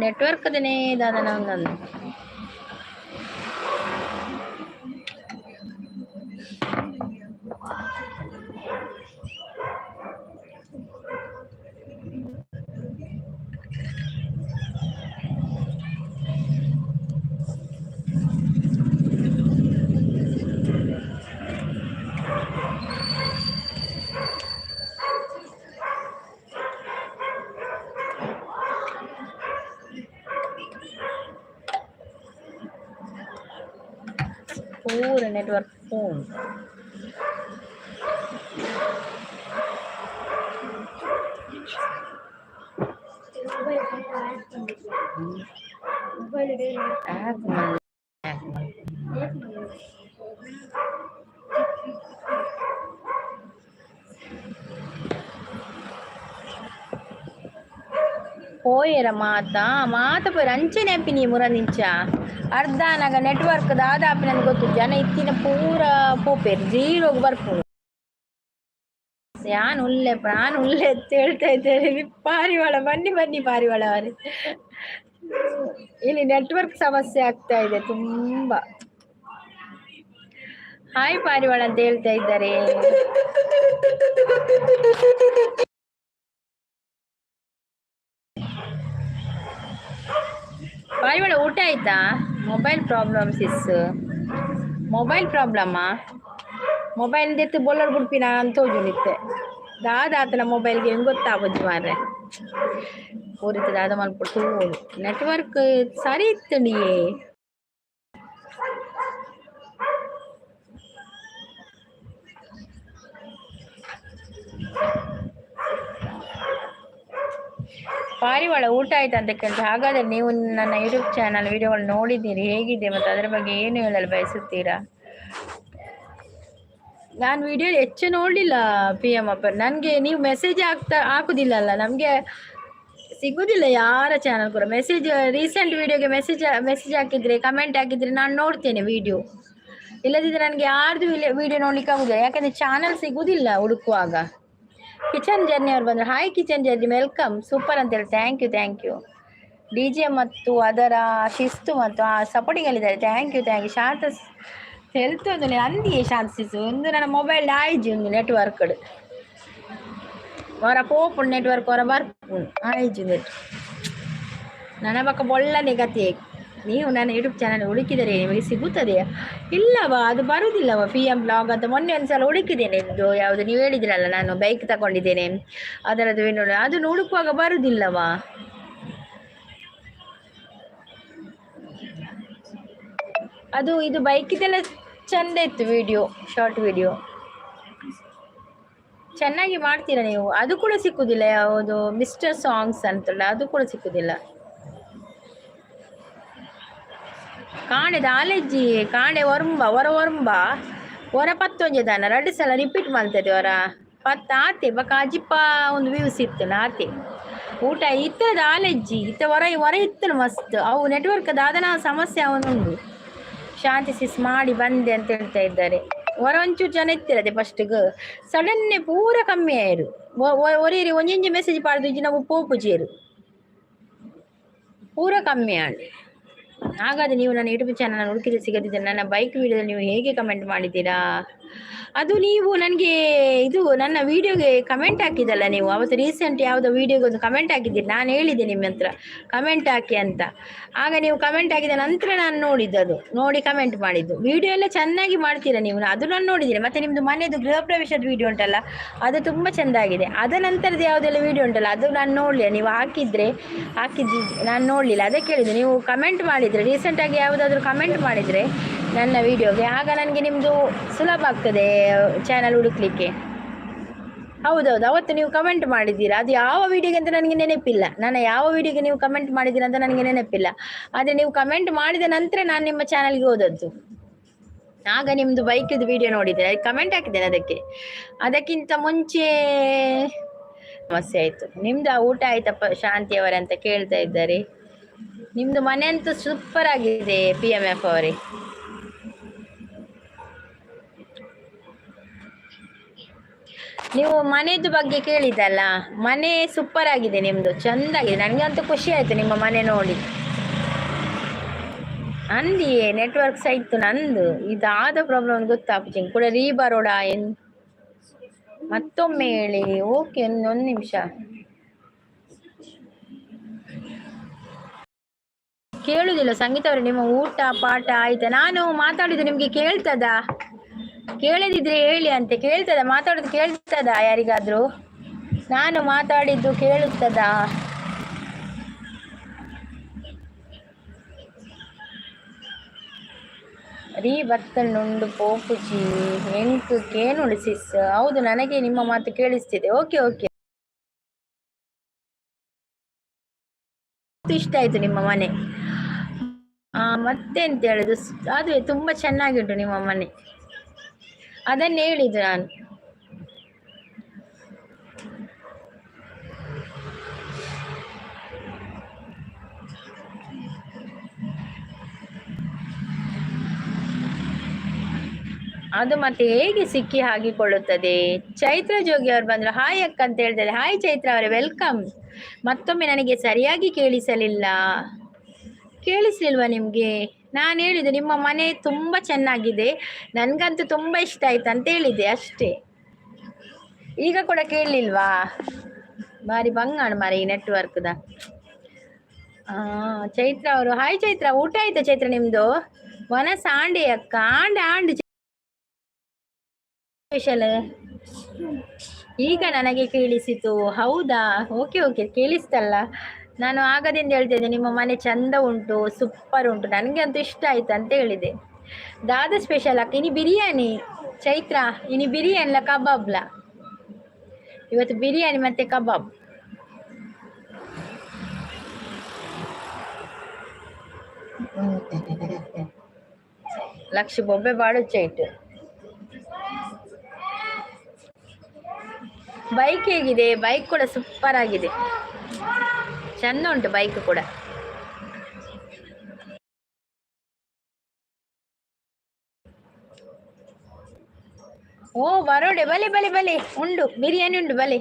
ನೆಟ್ವರ್ಕ್ ದನೇ ದಾದನ ಒಂದೊಂದು. ಪೂರ ನೆಟ್ವರ್ಕ್ ಫೋನ್. ಮೊಬೈಲ್ ಯಾಕ್ ಯಾಕ್ ಮಲ್. ಪೋಯೆರ ಮಾತ ಮಾತ ಪೋಯೆರ ಅಂಚನೆ ಅಪ್ಪಿನಿ ಮುರ ನಿಂಚ ಅರ್ಧ ನಾಗ ನೆಟ್ವರ್ಕ್ ದಾದ ಆಪಿನಂದ್ ಗೊತ್ತು. ಜನ ಇತ್ತಿನ ಪೂರ ಪೋಪೆರ್ ಜೀರೋಗ್ ಬರ್ಪುಂಡು. ಯಾನ್ ಉಲ್ಲೆ ಪ್ರಾನ್ ಉಲ್ಲೆ ಅಂತ ಹೇಳ್ತಾ ಇದ್ದೇನೆ. ಪಾರಿವಾಳ ಬನ್ನಿ ಬನ್ನಿ ಪಾರಿವಾಳ ಅವರೇ. ಇಲ್ಲಿ ನೆಟ್ವರ್ಕ್ ಸಮಸ್ಯೆ ಆಗ್ತಾ ಇದೆ ತುಂಬಾ. ಹಾಯ್ ಪಾರಿವಾಳ ಅಂತ ಹೇಳ್ತಾ ಇದ್ದಾರೆ. ಪಾರಿವಾಳ ಊಟ ಆಯ್ತಾ? Mobile problem sis, mobile ಪ್ರಾಬ್ಲಮ್ಮಾ? ಮೊಬೈಲ್ ದೆತ್ತು ಬೊಲ್ಲರ್ ಬುಡ್ಪಿನ ಅಂತ ತೋಜುಂಡಿತ್ತೆ. ದಾದ ಆತನ ಮೊಬೈಲ್ಗೆ ಹೆಂಗ್ ಗೊತ್ತಾಪುಜಿ ಮಾರ್ರೆ. ಪೂರಿತ ದಾದ ಮಲ್ಪೊಡು ತೂವೊಡು. ನೆಟ್ವರ್ಕ್ ಸರಿ ಇತ್ತುಂಡಿಯೇ. ಪಾರಿವಾಳ ಊಟ ಆಯ್ತು ಅಂತ ಕೇಳ್ತೆ. ಹಾಗಾದರೆ ನೀವು ನನ್ನ ಯೂಟ್ಯೂಬ್ ಚಾನಲ್ ವಿಡಿಯೋಗಳು ನೋಡಿದ್ದೀರಿ, ಹೇಗಿದೆ ಮತ್ತು ಅದರ ಬಗ್ಗೆ ಏನು ಹೇಳಲು ಬಯಸುತ್ತೀರಾ? ನಾನು ವಿಡಿಯೋ ಹೆಚ್ಚು ನೋಡಲಿಲ್ಲ ಪಿ ಎಮ್ ಅಪ್ಪ. ನನಗೆ ನೀವು ಮೆಸೇಜ್ ಹಾಕುದಿಲ್ಲಲ್ಲ, ನಮಗೆ ಸಿಗುದಿಲ್ಲ ಯಾರ ಚಾನಲ್ ಕೂಡ ಮೆಸೇಜ್. ರೀಸೆಂಟ್ ವಿಡಿಯೋಗೆ ಮೆಸೇಜ್ ಮೆಸೇಜ್ ಹಾಕಿದ್ರೆ, ಕಮೆಂಟ್ ಹಾಕಿದ್ರೆ ನಾನು ನೋಡ್ತೇನೆ ವಿಡಿಯೋ. ಇಲ್ಲದಿದ್ದರೆ ನನಗೆ ಯಾರ್ದು ವಿಡಿಯೋ ನೋಡ್ಲಿಕ್ಕೆ ಆಗುದಿಲ್ಲ, ಯಾಕಂದ್ರೆ ಚಾನಲ್ ಸಿಗುದಿಲ್ಲ ಹುಡುಕುವಾಗ. ಕಿಚನ್ ಜರ್ನಿ ಅವ್ರು ಬಂದರು. Hi kitchen journey, welcome. Super ಅಂತೇಳಿ, thank you, thank you. DJ ಮತ್ತು ಅದರ ಶಿಸ್ತು ಮತ್ತು ಆ ಸಪೋರ್ಟಿಂಗ್ ಅಲ್ಲಿದ್ದಾರೆ. Thank you, thank you. Shanta health ಒಂದು ಅಂದಿಯೇ ಶಾಂತ ಶಿಸ್ತು ಒಂದು ನನ್ನ ಮೊಬೈಲ್ ಆಯ್ಜಿ ಒಂದು ನೆಟ್ವರ್ಕ್ ಹೊರ ಪೋಪುಂಡು, ನೆಟ್ವರ್ಕ್ ಹೊರ ಬರ್ಪುಂಡು, ಆಯ್ಜಿ ನೆಟ್ ನನ್ನ ಪಕ್ಕ ಬೊಳ್ಳನೆ ಗತಿ. ನೀವು ನನ್ನ ಯೂಟ್ಯೂಬ್ ಚಾನಲ್ ಹುಡುಕಿದರೆ ನಿಮಗೆ ಸಿಗುತ್ತದೆ. ಇಲ್ಲವಾ, ಅದು ಬರುವುದಿಲ್ಲವ. ಪಿ ಎಂ ಬ್ಲಾಗ್ ಅಂತ ಮೊನ್ನೆ ಒಂದ್ಸಲ ಹುಡುಕಿದ್ದೇನೆ. ಇದು ಯಾವುದು ನೀವು ಹೇಳಿದ್ರಲ್ಲ, ನಾನು ಬೈಕ್ ತಗೊಂಡಿದ್ದೇನೆ, ಅದರದ್ದು ನೋಡಿ, ಅದು ಹುಡುಕುವಾಗ ಬರುವುದಿಲ್ಲವಾ. ಅದು ಇದು ಬೈಕಿದೆಲ್ಲ ಚಂದ ಇತ್ತು ವಿಡಿಯೋ, ಶಾರ್ಟ್ ವಿಡಿಯೋ ಚೆನ್ನಾಗಿ ಮಾಡ್ತೀರಾ ನೀವು. ಅದು ಕೂಡ ಸಿಕ್ಕುದಿಲ್ಲ. ಯಾವುದು ಮಿಸ್ಟರ್ ಸಾಂಗ್ಸ್ ಅಂತಲ್ಲ, ಅದು ಕೂಡ ಸಿಕ್ಕುದಿಲ್ಲ. ಕಾಣೆದ ಆಲೆಜ್ಜಿ ಕಾಣೆ ಒರಂಬ ಹೊರ ಒರಂಬ ಹೊರ ಪತ್ತೊಂಜೆ ದಾನ ರಡ್ಡು ಸಲ ರಿಪೀಟ್ ಮಾಡ್ತದೆ ಹೊರ ಪತ್ತ ಆತೆ ಬಕ ಅಜಿಪ್ಪ ಒಂದು ವ್ಯೂಸ್ ಇತ್ತು ಆತೆ. ಊಟ ಇತ್ತದ ಆಲೆಜ್ಜಿ ಇತ್ತ ಹೊರ ಹೊರ ಇತ್ತು ಮಸ್ತ್. ಅವು ನೆಟ್ವರ್ಕ್ ದಾದನ ಸಮಸ್ಯೆ ಅವನುಂಡು. ಶಾಂತಿ ಸಿಸ್ ಮಾಡಿ ಬಂದೆ ಅಂತ ಹೇಳ್ತಾ ಇದ್ದಾರೆ. ಹೊರ ಒಂಚೂರು ಜನ ಇತ್ತಿರದೆ ಫಸ್ಟ್ಗೆ, ಸಡನ್ನೆ ಪೂರ ಕಮ್ಮಿ ಆಯಿರು. ಒರೇರಿ ಒಂಜೊಂಜಿ ಮೆಸೇಜ್ ಪಾಡ್ದು ನಾವು ಪೋಪುಜೇರು, ಪೂರ ಕಮ್ಮಿ ಆಂಡ್. ಹಾಗಾದರೆ ನೀವು ನನ್ನ ಯೂಟ್ಯೂಬ್ ಚಾನಲ್ ಹುಡುಕಿದ್ರೆ ಸಿಗದಿದ್ದರೆ ನನ್ನ ಬೈಕ್ ವಿಡಿಯೋದಲ್ಲಿ ನೀವು ಹೇಗೆ ಕಮೆಂಟ್ ಮಾಡಿದ್ದೀರಾ? ಅದು ನೀವು ನನಗೆ ಇದು ನನ್ನ ವಿಡಿಯೋಗೆ ಕಮೆಂಟ್ ಹಾಕಿದಲ್ಲ ನೀವು ಅವತ್ತು, ರೀಸೆಂಟ್ ಯಾವುದೋ ವಿಡಿಯೋಗೆ ಒಂದು ಕಮೆಂಟ್ ಹಾಕಿದ್ದೀರಿ. ನಾನು ಹೇಳಿದ್ದೆ ನಿಮ್ಮ ಹತ್ರ ಕಮೆಂಟ್ ಹಾಕಿ ಅಂತ. ಆಗ ನೀವು ಕಮೆಂಟ್ ಹಾಕಿದ ನಂತರ ನಾನು ನೋಡಿದ್ದು, ಅದು ನೋಡಿ ಕಮೆಂಟ್ ಮಾಡಿದ್ದು. ವಿಡಿಯೋ ಎಲ್ಲ ಚೆನ್ನಾಗಿ ಮಾಡ್ತೀರಾ ನೀವು, ಅದು ನಾನು ನೋಡಿದ್ದೀನಿ. ಮತ್ತು ನಿಮ್ಮದು ಮನೆಯದು ಗೃಹ ಪ್ರವೇಶದ ವಿಡಿಯೋ ಉಂಟಲ್ಲ, ಅದು ತುಂಬ ಚೆಂದಾಗಿದೆ. ಅದ ನಂತರದ ಯಾವುದೆಲ್ಲ ವಿಡಿಯೋ ಉಂಟಲ್ಲ, ಅದು ನಾನು ನೋಡಲಿಲ್ಲ. ನೀವು ಹಾಕಿದ್ದು ನಾನು ನೋಡಲಿಲ್ಲ. ಅದೇ ಕೇಳಿದ್ದು, ನೀವು ಕಮೆಂಟ್ ಮಾಡಿದರೆ, ರೀಸೆಂಟಾಗಿ ಯಾವುದಾದ್ರೂ ಕಮೆಂಟ್ ಮಾಡಿದರೆ ನನ್ನ ವಿಡಿಯೋಗೆ, ಆಗ ನನಗೆ ನಿಮ್ಮದು ಸುಲಭ ಆಗ್ತದೆ ಚಾನಲ್ ಹುಡುಕ್ಲಿಕ್ಕೆ. ಹೌದೌದು, ಅವತ್ತು ನೀವು ಕಮೆಂಟ್ ಮಾಡಿದ್ದೀರಾ. ಅದು ಯಾವ ವಿಡಿಯೋಗೆ ಅಂತ ನನಗೆ ನೆನಪಿಲ್ಲ. ನನ್ನ ಯಾವ ವಿಡಿಯೋಗೆ ನೀವು ಕಮೆಂಟ್ ಮಾಡಿದ್ದೀರಾ ಅಂತ ನನಗೆ ನೆನಪಿಲ್ಲ. ಆದರೆ ನೀವು ಕಮೆಂಟ್ ಮಾಡಿದ ನಂತರ ನಾನು ನಿಮ್ಮ ಚಾನಲ್ಗೆ ಹೋದದ್ದು. ಆಗ ನಿಮ್ಮದು ಬೈಕಿದ್ದು ವಿಡಿಯೋ ನೋಡಿದ್ದೇನೆ, ಅದಕ್ಕೆ ಕಮೆಂಟ್ ಹಾಕಿದ್ದೇನೆ ಅದಕ್ಕೆ. ಅದಕ್ಕಿಂತ ಮುಂಚೆ ಸಮಸ್ಯೆ ಆಯಿತು. ನಿಮ್ದು ಊಟ ಆಯ್ತಪ್ಪ ಶಾಂತಿಯವರೇ ಅಂತ ಕೇಳ್ತಾ ಇದ್ದಾರೆ. ನಿಮ್ಮದು ಮನೆ ಅಂತೂ ಸೂಪರ್ ಆಗಿದೆ ಪಿ ಎಮ್ ಎಫ್ ಅವರೇ. ನೀವು ಮನೆಯದ್ದು ಬಗ್ಗೆ ಕೇಳಿದ್ದಲ್ಲ, ಮನೆ ಸೂಪರ್ ಆಗಿದೆ ನಿಮ್ಮದು, ಚೆಂದಾಗಿದೆ. ನನಗಂತೂ ಖುಷಿ ಆಯಿತು ನಿಮ್ಮ ಮನೆ ನೋಡಿ. ಅಂದಿಯೇ ನೆಟ್ವರ್ಕ್ ಸಹ ಇತ್ತು ನಂದು, ಇದಾದ ಪ್ರಾಬ್ಲಮ್ ಗೊತ್ತಾಪುಜಿ ಕೂಡ. ರೀ ಬರೋಡ ಎನ್ ಮತ್ತೊಮ್ಮೆ ಹೇಳಿ. ಓಕೆ, ಒಂದು ನಿಮಿಷ ಕೇಳುದಿಲ್ಲ ಸಂಗೀತ ಅವರೇ. ನಿಮ್ಮ ಊಟ ಪಾಠ ಆಯ್ತಾ? ನಾನು ಮಾತಾಡಿದ್ದು ನಿಮ್ಗೆ ಕೇಳ್ತದಾ? ಕೇಳದಿದ್ರೆ ಹೇಳಿ ಅಂತೆ. ಕೇಳ್ತದ ಮಾತಾಡೋದು? ಕೇಳ್ತದಾ ಯಾರಿಗಾದ್ರೂ? ನಾನು ಮಾತಾಡಿದ್ದು ಕೇಳುತ್ತದಾ? ರೀ ಬತ್ತನುಂಡು ಪೋಪುಜಿ ಎಂಕ್ ಕೇನುಂಡು ಸಿಸ್. ಹೌದು, ನನಗೆ ನಿಮ್ಮ ಮಾತು ಕೇಳಿಸ್ತಿದೆ. Okay okay, ಇಷ್ಟ ಆಯ್ತು ನಿಮ್ಮ ಮನೆ. ಮತ್ತೆ ಎಂತ ಹೇಳುದು, ಅದುವೇ ತುಂಬಾ ಚೆನ್ನಾಗಿ ಉಂಟು ನಿಮ್ಮ ಮನೆ, ಅದನ್ನೇ ಹೇಳಿದ್ದು ನಾನು. ಅದು ಮತ್ತೆ ಹೇಗೆ ಸಿಕ್ಕಿ ಹಾಕಿಕೊಳ್ಳುತ್ತದೆ? ಚೈತ್ರ ಜೋಗಿ ಅವರು ಬಂದ್ರು. ಹಾಯ್ ಅಕ್ಕ ಅಂತ ಹೇಳ್ತಾರೆ. ಹಾಯ್ ಚೈತ್ರ ಅವರೇ, welcome. ಮತ್ತೊಮ್ಮೆ ನನಗೆ ಸರಿಯಾಗಿ ಕೇಳಿಸಲಿಲ್ಲ. ಕೇಳಿಸ್ಲಿಲ್ವಾ ನಿಮ್ಗೆ? ನಾನು ಹೇಳಿದೆ ನಿಮ್ಮ ಮನೆ ತುಂಬಾ ಚೆನ್ನಾಗಿದೆ, ನನ್ಗಂತೂ ತುಂಬಾ ಇಷ್ಟ ಆಯ್ತು ಅಂತ ಹೇಳಿದೆ ಅಷ್ಟೇ. ಈಗ ಕೂಡ ಕೇಳಲಿಲ್ವಾ? ಬಾರಿ ಬಂಗಾಣ ಮಾರಿ ಈ ನೆಟ್ವರ್ಕ್ದ. ಚೈತ್ರ ಅವರು, ಹಾಯ್ ಚೈತ್ರ, ಊಟ ಆಯ್ತಾ ಚೈತ್ರ ನಿಮ್ದು? ವನಸ ಆಂಡಿ ಅಕ್ಕ, ಆಂಡ್ ಆಂಡ್. ಸ್ಪೆಷಲ್? ಈಗ ನನಗೆ ಕೇಳಿಸಿತು. ಹೌದಾ? ಓಕೆ ಓಕೆ, ಕೇಳಿಸ್ತಲ್ಲ. ನಾನು ಆಗದಿಂದ ಹೇಳ್ತಿದ್ದೆ, ನಿಮ್ಮ ಮನೆ ಚಂದ ಉಂಟು, ಸೂಪರ್ ಉಂಟು, ನನಗೆ ಅಂತೂ ಇಷ್ಟ ಆಯ್ತು ಅಂತ ಹೇಳಿದೆ. ದಾದ ಸ್ಪೆಷಲ್ ಅಕ್ಕ? ಇನಿ ಬಿರಿಯಾನಿ ಚೈತ್ರ, ಇನಿ ಬಿರಿಯಾನಿಲ ಕಬಾಬ್ಲ. ಇವತ್ತು ಬಿರಿಯಾನಿ ಮತ್ತೆ ಕಬಾಬ್. ಲಕ್ಷ ಬೊಬ್ಬೆ ಬಾಡು ಚೈಟ್. ಬೈಕ್ ಹೇಗಿದೆ? ಬೈಕ್ ಕೂಡ ಸೂಪರ್ ಆಗಿದೆ, ಚಂದ ಉಂಟು ಬೈಕ್ ಕೂಡ. ಓ ಬರೋಡೆ, ಬಲೆ ಬಲೆ ಬಲೆ ಉಂಡು, ಬಿರಿಯಾನಿ ಉಂಡು ಬಲೆ.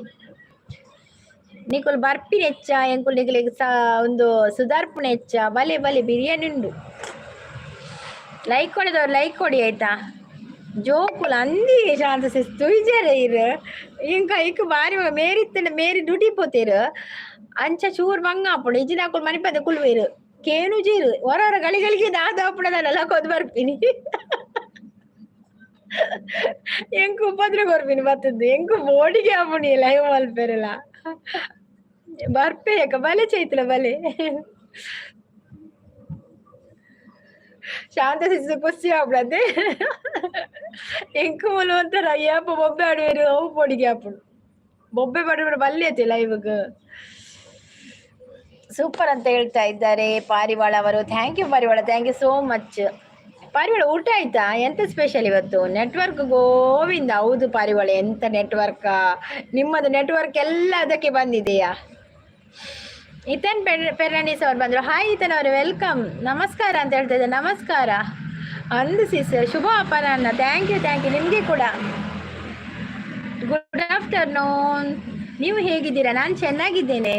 ನಿಕುಲ್ ಬರ್ಪಿನ ಹೆಚ್ಚ ಎಂಕುಲ್ ನಿಕುಲಿಗೆ ಸಾ ಒಂದು ಸುಧಾರ್ಪುಣ ಹೆಚ್ಚ. ಬಲೆ ಬಲೆ ಬಿರಿಯಾನಿ ಉಂಡು. ಲೈಕ್ ಕೊಡಿದವ್ರು ಲೈಕ್ ಕೊಡಿ ಆಯ್ತಾ. ಜೋಕುಲು ಅಂದಿ ಶಾಂತ ಸಿಸ್ತು ಇಜಾರೆ ಇರು ಇಂಕ ಇಕ್ ಬಾರಿ ಮೇರಿತ್ತಂಡ ಮೇರಿ ಡುಡಿ ಪೋತೇರು ಅಂಚ ಚೂರ್ ಮಂಗ ಆಪುಂಡು. ಇಜ್ಜಿನಾಕುಲು ಮನಿಪಂದೆ ಕುಲ್ವೇರು ಕೇನು ಜೀರು ಹೊರ ಹೊರ ಗಳಿಗಳಿಗೆ ದಾದ ಆಪುಣದಲ್ಲ ಕೊದ್ ಬರ್ಪಿನಿ. ಎಂಕ್ ಉಪದ್ರ ಕೊರ್ಪಿನಿ ಬತ್ತದ್ದು ಎಂಕ್ ಬೋಡಿಗೆ ಆಪುಣಿ ಲೈವ್ ಮಲ್ಪೆರೆಲ ಬರ್ಪೆ ಯಾಕ ಬಲೆ ಚೈತ್ಲ ಬಲೆ. ಶಾಂತ ಸಿಸ್ತು ಖುಷಿ ಆಪುಡತೆ ಎಂಕ್ ಮೂಲ ಒಂಥರ ಏಪ ಬೊಬ್ಬೆ ಆಡುವೆರು ಅವು ಪೊಡಿಗೆ ಆಪುಂಡು. ಬೊಬ್ಬೆ ಪಡುವ ಬಲ್ಲೆ ಐತೆ ಲೈವ್ಗ್. ಸೂಪರ್ ಅಂತ ಹೇಳ್ತಾ ಇದ್ದಾರೆ ಪಾರಿವಾಳ ಅವರು. Thank you ಪಾರಿವಾಳ, thank you so much. ಪಾರಿವಾಳ ಊಟ ಆಯ್ತಾ? ಎಂತ ಸ್ಪೆಷಲ್ ಇವತ್ತು? ನೆಟ್ವರ್ಕ್ ಗೋವಿಂದ. ಹೌದು ಪಾರಿವಾಳ, ಎಂತ ನೆಟ್ವರ್ಕ್ ನಿಮ್ಮದು? ನೆಟ್ವರ್ಕ್ ಎಲ್ಲ ಅದಕ್ಕೆ ಬಂದಿದೆಯಾ? ಇತನ್ ಪೆರ್ನಾಂಡಿಸ್ ಅವ್ರು ಬಂದರು. ಹಾಯ್ ಇತನ್ ಅವರು, welcome. ನಮಸ್ಕಾರ ಅಂತ ಹೇಳ್ತಾ ಇದ್ದಾರೆ. ನಮಸ್ಕಾರ ಅಂದು ಸಿಸ್. ಶುಭ ಅಪರಾಹ್ನ. Thank you thank you ನಿಮಗೆ ಕೂಡ. Good afternoon. ನೀವು ಹೇಗಿದ್ದೀರಾ? ನಾನು ಚೆನ್ನಾಗಿದ್ದೇನೆ.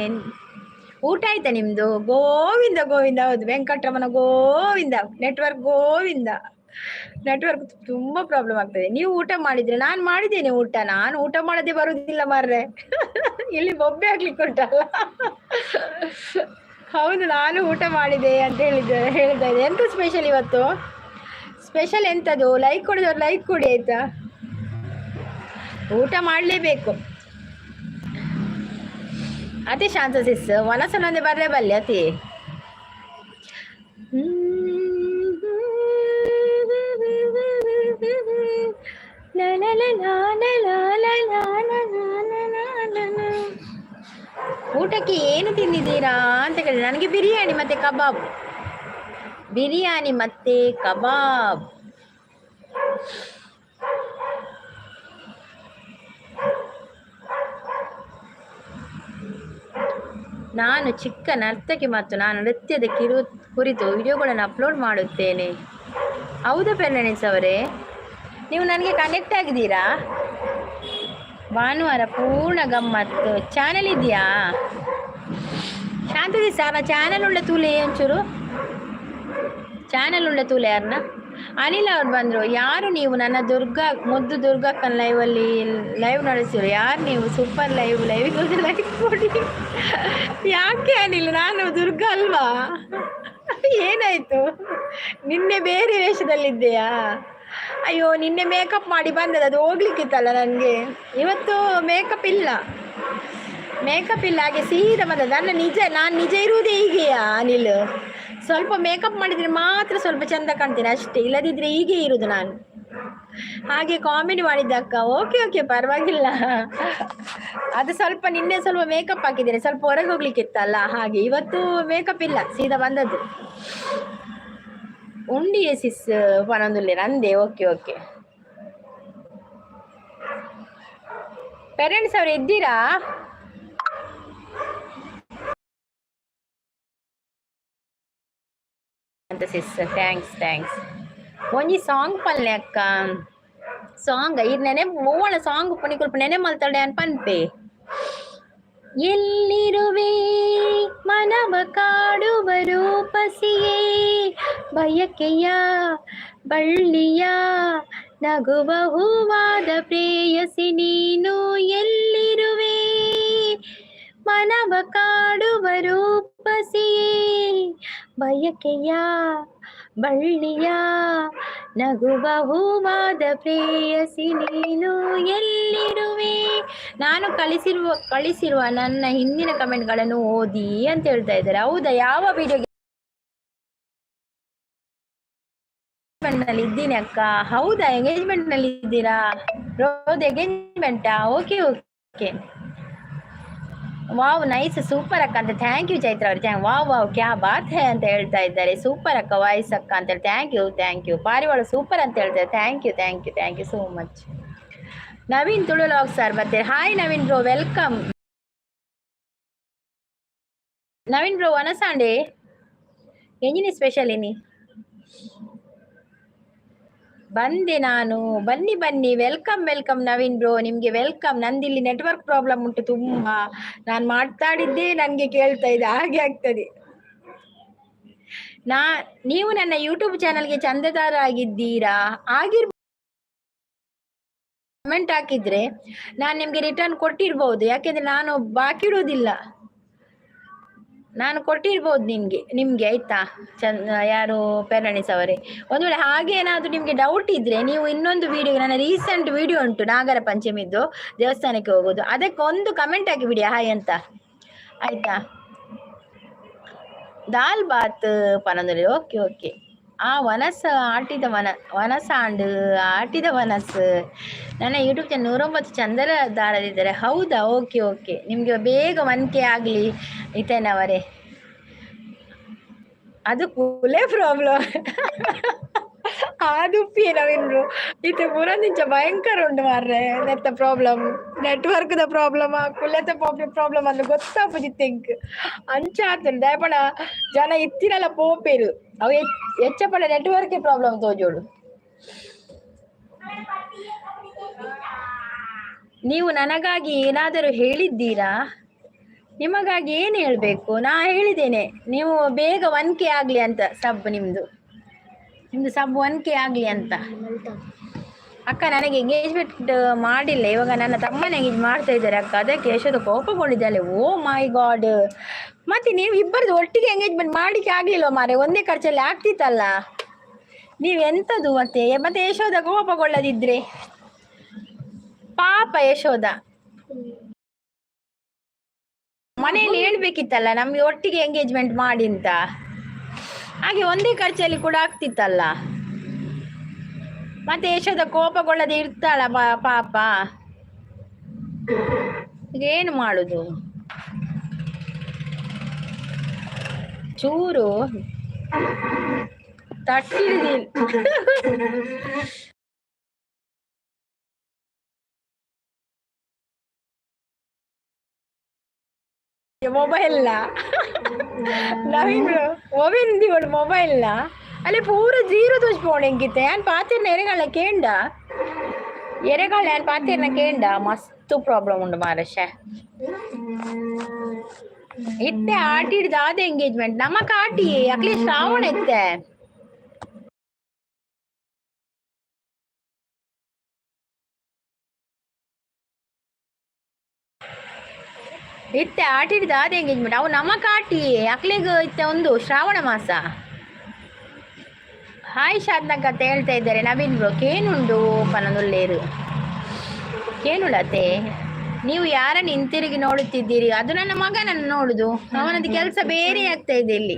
ಊಟ ಆಯ್ತಾ ನಿಮ್ಮದು? ಗೋವಿಂದ ಗೋವಿಂದ. ಹೌದು ವೆಂಕಟರಮಣ ಗೋವಿಂದ. ನೆಟ್ವರ್ಕ್ ಗೋವಿಂದ. ನೆಟ್ವರ್ಕ್ ತುಂಬ ಪ್ರಾಬ್ಲಮ್ ಆಗ್ತದೆ. ನೀವು ಊಟ ಮಾಡಿದ್ರೆ? ನಾನು ಮಾಡಿದ್ದೇನೆ ಊಟ. ನಾನು ಊಟ ಮಾಡದೆ ಬರುವುದಿಲ್ಲ ಮಾರ್ರೆ, ಇಲ್ಲಿ ಬೊಬ್ಬೆ ಹಾಕ್ಲಿಕ್ಕೆ ಉಂಟಲ್ಲ. ಹೌದು ನಾನು ಊಟ ಮಾಡಿದೆ ಅಂತ ಹೇಳಿದ್ದೆ ಹೇಳ್ತಾ ಇದ್ದೆ. ಎಂತ ಸ್ಪೆಷಲ್ ಇವತ್ತು? ಸ್ಪೆಷಲ್ ಎಂತದು? ಲೈಕ್ ಕೊಡಿದವ್ರು ಲೈಕ್ ಕೊಡಿ ಆಯ್ತಾ. ಊಟ ಮಾಡಲೇಬೇಕು. ಅತಿ ಶಾಂತ ಸಿಸ್ ವನಸನೊಂದೇ ಬರ್ರೆ ಬಲ್ಲೆ ಅತಿ. ಊಟಕ್ಕೆ ಏನು ತಿಂದಿದ್ದೀರಾ ಅಂತ ಕೇಳಿ. ನನಗೆ ಬಿರಿಯಾನಿ ಮತ್ತೆ ಕಬಾಬ್. ಬಿರಿಯಾನಿ ಮತ್ತೆ ಕಬಾಬ್. ನಾನು ಚಿಕ್ಕ ನರ್ತಕಿ ಮತ್ತು ನಾನು ನೃತ್ಯದ ಕುರಿತು ವಿಡಿಯೋಗಳನ್ನು ಅಪ್ಲೋಡ್ ಮಾಡುತ್ತೇನೆ. ಹೌದಾ ಪೆರ್ನಾಂಡಿಸ್ ಅವರೇ, ನೀವು ನನಗೆ ಕನೆಕ್ಟ್ ಆಗಿದ್ದೀರಾ? ಭಾನುವಾರ ಪೂರ್ಣ ಗಮ್ಮತ್ತು ಚಾನೆಲ್ ಇದೆಯಾ? ಶಾಂತದಿ ಸಾರ್ ಚಾನೆಲ್ ಉಳ್ಳ ತೂಲೆ ಒಂಚೂರು ಚಾನೆಲ್ ಉಳ್ಳ ತೂಲೆ ಯಾರನ್ನ. ಅನಿಲ್ ಅವ್ರು ಬಂದರು. ಯಾರು ನೀವು? ನನ್ನ ದುರ್ಗಾ ಮುದ್ದು ದುರ್ಗಕ್ಕನ ಲೈವಲ್ಲಿ ಲೈವ್ ನಡೆಸಿರು ಯಾರು ನೀವು? ಸೂಪರ್ ಲೈವ್, ಲೈವಿಗೆ ಲೈಕ್ ಕೊಡಿ. ಯಾಕೆ ಅನಿಲ್, ನಾನು ದುರ್ಗಾ ಅಲ್ವಾ? ಏನಾಯಿತು? ನಿನ್ನೆ ಬೇರೆ ವೇಷದಲ್ಲಿದ್ದೆಯಾ? ಅಯ್ಯೋ ನಿನ್ನೆ ಮೇಕಪ್ ಮಾಡಿ ಬಂದದ್ದು ಅದು ಹೋಗ್ಲಿಕ್ಕಿತ್ತಲ್ಲ ನನಗೆ. ಇವತ್ತು ಮೇಕಪ್ ಇಲ್ಲ, ಮೇಕಪ್ ಇಲ್ಲ, ಹಾಗೆ ಸೀದಾ ಬಂದದ್ದು. ನನ್ನ ನಿಜ, ನಾನು ನಿಜ ಇರುವುದೇ ಹೀಗೆಯಾ ಅನಿಲ್? ಸ್ವಲ್ಪ ಮೇಕಪ್ ಮಾಡಿದರೆ ಮಾತ್ರ ಸ್ವಲ್ಪ ಚಂದ ಕಾಣ್ತೇನೆ ಅಷ್ಟೇ, ಇಲ್ಲದಿದ್ದರೆ ಹೀಗೆ ಇರುವುದು ನಾನು. ಹಾಗೆ ಕಾಮಿಡಿ ಮಾಡಿದ್ದಕ್ಕ. ಓಕೆ ಓಕೆ ಪರವಾಗಿಲ್ಲ. ಅದು ಸ್ವಲ್ಪ ನಿನ್ನೆ ಸ್ವಲ್ಪ ಮೇಕಪ್ ಹಾಕಿದ್ದೇನೆ, ಸ್ವಲ್ಪ ಹೊರಗೆ ಹೋಗ್ಲಿಕ್ಕಿತ್ತಲ್ಲ ಹಾಗೆ. ಇವತ್ತು ಮೇಕಪ್ ಇಲ್ಲ, ಸೀದಾ ಬಂದದ್ದು. ಉಂಡಿ ಸಿಸ್ ಪನೊಂದುಲ್ಲೆ ನಂದೆ. ಓಕೆ ಓಕೆ ಪೇರೆಂಟ್ಸ್ ಅವರು ಇದ್ದೀರಾ? ಅಂತ ಸಿಸ್, thanks thanks. ಒಂಜಿ ಸಾಂಗ್ ಪಲ್ಲೆ ಅಕ್ಕ. ಸಾಂಗ್ ಇರ್ ನೆನೆ ಮೂವಳ ಸಾಂಗ್ ಪುಣಿಕುಲ್ಪ ನೆನೆ ಮಲ್ತಡೆ ಅನ್ ಪನ್ಪೆ. ಎಲ್ಲಿರುವೆ ಮನವ ಕಾಡುವ ರೂಪಸಿಯೇ, ಬಯಕೆಯ ಬಳ್ಳಿಯ ನಗುವ ಹೂವಾದ ಪ್ರೇಯಸಿ ನೀನು ಎಲ್ಲಿರುವೆ, ಮನವ ಕಾಡುವ ರೂಪಸಿಯೇ, ಬಯಕೆಯ ಬಳ್ಳಿಯ ನಗುವ ಹೂವಾದ ಪ್ರೇಯಸಿ ನೀನು ಎಲ್ಲಿರುವೆ? ನಾನು ಕಳಿಸಿರುವ ಕಳಿಸಿರುವ ನನ್ನ ಹಿಂದಿನ ಕಮೆಂಟ್ಗಳನ್ನು ಓದಿ ಅಂತ ಹೇಳ್ತಾ ಇದ್ದಾರೆ. ಹೌದಾ? ಯಾವ ವಿಡಿಯೋ ನಲ್ಲಿ ಇದ್ದೀನಿ ಅಕ್ಕ? ಹೌದಾ? ಎಂಗೇಜ್ಮೆಂಟ್ ನಲ್ಲಿ ಇದ್ದೀರಾ? Road ಎಂಗೇಜ್ಮೆಂಟಾ? Okay okay, wow, nice, super ಅಕ್ಕ ಅಂತ. Thank you Chaitra ಅವರು. Thank, wow wow, ಕ್ಯಾ ಬಾತ್ ಹೈ ಅಂತ ಹೇಳ್ತಾ ಇದ್ದಾರೆ. ಸೂಪರ್ ಅಕ್ಕ, ವಾಯ್ಸ್ ಅಕ್ಕ ಅಂತ ಹೇಳಿ. Thank you, thank you. ಪಾರಿವಾಳ ಸೂಪರ್ ಅಂತ ಹೇಳ್ತಾರೆ. Thank you, thank you, thank you so much. Naveen Tulu vlog sir ಮತ್ತೆ. Hi Naveen bro, welcome Naveen bro. ವನಸಾಂಡೆ ಎಂಜಿನಿ special ಇನಿ? ಬಂದೆ ನಾನು. ಬನ್ನಿ ಬನ್ನಿ, welcome welcome Naveen bro, ನಿಮಗೆ welcome. ನಂದಿಲ್ಲಿ ನೆಟ್ವರ್ಕ್ ಪ್ರಾಬ್ಲಮ್ ಉಂಟು ತುಂಬಾ. ನಾನು ಮಾತಾಡಿದ್ದೇ ನನಗೆ ಕೇಳ್ತಾ ಇದೆ, ಹಾಗೆ ಆಗ್ತದೆ. ನೀವು ನನ್ನ ಯೂಟ್ಯೂಬ್ ಚಾನಲ್ಗೆ ಚಂದದಾರ ಆಗಿದ್ದೀರಾ? ಆಗಿರ್ ಕಮೆಂಟ್ ಹಾಕಿದ್ರೆ ನಾನು ನಿಮಗೆ ರಿಟರ್ನ್ ಕೊಟ್ಟಿರ್ಬೋದು. ಯಾಕೆಂದ್ರೆ ನಾನು ಬಾಕಿ ಇಡುವುದಿಲ್ಲ. ನಾನು ಕೊಟ್ಟಿರ್ಬೋದು ನಿಮಗೆ ನಿಮಗೆ, ಆಯ್ತಾ? ಚಂದ ಯಾರು ಪೆರಣಿಸ್ ಅವರೇ, ಒಂದು ವೇಳೆ ಹಾಗೆ ಏನಾದರೂ ನಿಮಗೆ ಡೌಟ್ ಇದ್ರೆ ನೀವು ಇನ್ನೊಂದು ವಿಡಿಯೋ, ನನ್ನ ರೀಸೆಂಟ್ ವಿಡಿಯೋ ಉಂಟು, ನಾಗರ ಪಂಚಮಿದ್ದು ದೇವಸ್ಥಾನಕ್ಕೆ ಹೋಗೋದು, ಅದಕ್ಕೆ ಒಂದು ಕಮೆಂಟ್ ಹಾಕಿ ಬಿಡಿ ಹಾಯ್ ಅಂತ, ಆಯ್ತಾ? ದಾಲ್ ಬಾತ್ ಪನೊಂದುಲ್ಲೆರ್. Okay okay. ಆ ವನಸ ಆಟಿದ ವನ ವನಸಾಂಡ್ ಆಟಿದ ವನಸ್. ನನ್ನ ಯೂಟ್ಯೂಬ್ ಚಾನಲ್ 109 ಚಂದದಾರರಿದ್ದಾರೆ. ಹೌದಾ? ಓಕೆ ಓಕೆ, ನಿಮಗೆ ಬೇಗ 1K ಆಗಲಿ ಇತೇನವರೇ. ಅದು ಕುಲೆ ಪ್ರಾಬ್ಲಮ್ ಆದುಪ್ಪಿ ನವೀನ್ ಬ್ರೋ. ಇತ್ತೆ ಪೂರ ಭಯಂಕರ ಉಂಟು ಮಾರ್ರೆ. ನೆತ್ತ ಪ್ರಾಬ್ಲಮ್, ನೆಟ್ವರ್ಕ್ದ ಪ್ರಾಬ್ಲಮ್, ಕುಲೆತ ಪ್ರಾಬ್ಲಮ್ ಅಂದ್ ಗೊತ್ತಾಪುಜಿ ತೆಂಕ್. ಅಂಚ ಆತುಂಡು ದಾಯೆ ಜನ ಇತ್ತಿನಲ ಪೋಪೆರು, ಅವು ಎಚ್ಚ ಪಂಡ ನೆಟ್ವರ್ಕ್ ಪ್ರಾಬ್ಲಮ್ ತೋಜೋಡು. ನೀವು ನನಗಾಗಿ ಏನಾದರೂ ಹೇಳಿದ್ದೀರಾ? ನಿಮಗಾಗಿ ಏನು ಹೇಳಬೇಕು? ನಾ ಹೇಳಿದ್ದೇನೆ, ನೀವು ಬೇಗ 1K ಆಗಲಿ ಅಂತ. ಸಬ್ ನಿಮ್ಮದು ನಿಮ್ಮದು ಸಬ್ 1K ಆಗಲಿ ಅಂತ. ಅಕ್ಕ, ನನಗೆ ಎಂಗೇಜ್ಮೆಂಟ್ ಮಾಡಿಲ್ಲ. ಇವಾಗ ನನ್ನ ತಮ್ಮನ ಎಂಗೇಜ್ ಮಾಡ್ತಾ ಇದ್ದಾರೆ ಅಕ್ಕ, ಅದಕ್ಕೆ ಯಶೋದ ಕೋಪಗೊಂಡಿದ್ದಾಳೆ. ಓ ಮೈ ಗಾಡ್, ಮತ್ತೆ ನೀವು ಇಬ್ಬರದ್ದು ಒಟ್ಟಿಗೆ ಎಂಗೇಜ್ಮೆಂಟ್ ಮಾಡಲಿಕ್ಕೆ ಆಗ್ಲಿಲ್ವ ಮಾರೆ? ಒಂದೇ ಖರ್ಚಲ್ಲಿ ಆಗ್ತಿತ್ತಲ್ಲ. ನೀವು ಎಂಥದ್ದು ಮತ್ತೆ ಮತ್ತೆ ಯಶೋದ ಕೋಪಗೊಳ್ಳದಿದ್ರೆ ಪಾಪ ಯಶೋದ. ಮನೆಯಲ್ಲಿ ಹೇಳ್ಬೇಕಿತ್ತಲ್ಲ ನಮ್ಗೆ ಒಟ್ಟಿಗೆ ಎಂಗೇಜ್ಮೆಂಟ್ ಮಾಡಿ ಅಂತ. ಹಾಗೆ ಒಂದೇ ಖರ್ಚಲ್ಲಿ ಕೂಡ ಆಗ್ತಿತ್ತಲ್ಲ. ಮತ್ತೆ ಯಶೋದ ಕೋಪಗೊಳ್ಳದೆ ಇರ್ತಾಳ ಪಾಪ. ಈಗ ಏನು ಮಾಡುದು? ಚೂರು ತಟ್ಟಿಡಿದಿ. ಮೊಬೈಲ್ ನವೀನ್ ಮೊಬೈಲ್ ದಿವಡು ಮೊಬೈಲ್ ಅಲ್ಲಿ ಪೂರ ಜೀರೋ ತೋಜ್ಪೋಣ ಎಂಕಿತ್ತೆ. ಯಾನ್ ಪಾತಿರ್ನ ಎರೆಗಳ ಕೇಂಡ, ಎರೆಗಳ ಯಾನ್ ಪಾತಿರ್ನ ಕೇಂಡ. ಮಸ್ತ್ ಪ್ರಾಬ್ಲಮ್ ಉಂಡು ಮಾರಶೆ. ಇತ್ತೆ ಆಟಿಡ್ದು ಎಂಗೇಜ್ಮೆಂಟ್ ನಮಕ್ ಆಟಿ ಅಕ್ಲಿ ಶ್ರಾವಣ ಇತ್ತೆ. ಇತ್ತೆ ಆಟಿಡ್ದು ಆದ ಎಂಗೇಜ್ಮೆಂಟ್ ಅವು ನಮಕ್ ಆಟಿ ಅಕ್ಲಿಗ್ ಇತ್ತೆ ಒಂದು ಶ್ರಾವಣ ಮಾಸ. ಹಾಯ್ ಶಾದ್ನಕ್ಕ ಅಂತ ಹೇಳ್ತಾ ಇದ್ದಾರೆ ನವೀನ್ ಬ್ರೋ. ಕೇನುಂಡು ಪನನುಲ್ಲೇರು ಕೇನುಳತೆ. ನೀವು ಯಾರನ್ನು ಹಿಂತಿರುಗಿ ನೋಡುತ್ತಿದ್ದೀರಿ? ಅದು ನನ್ನ ಮಗನನ್ನು ನೋಡುದು. ಅವನದ್ದು ಕೆಲಸ ಬೇರೆ ಆಗ್ತಾ ಇದೆ ಇಲ್ಲಿ.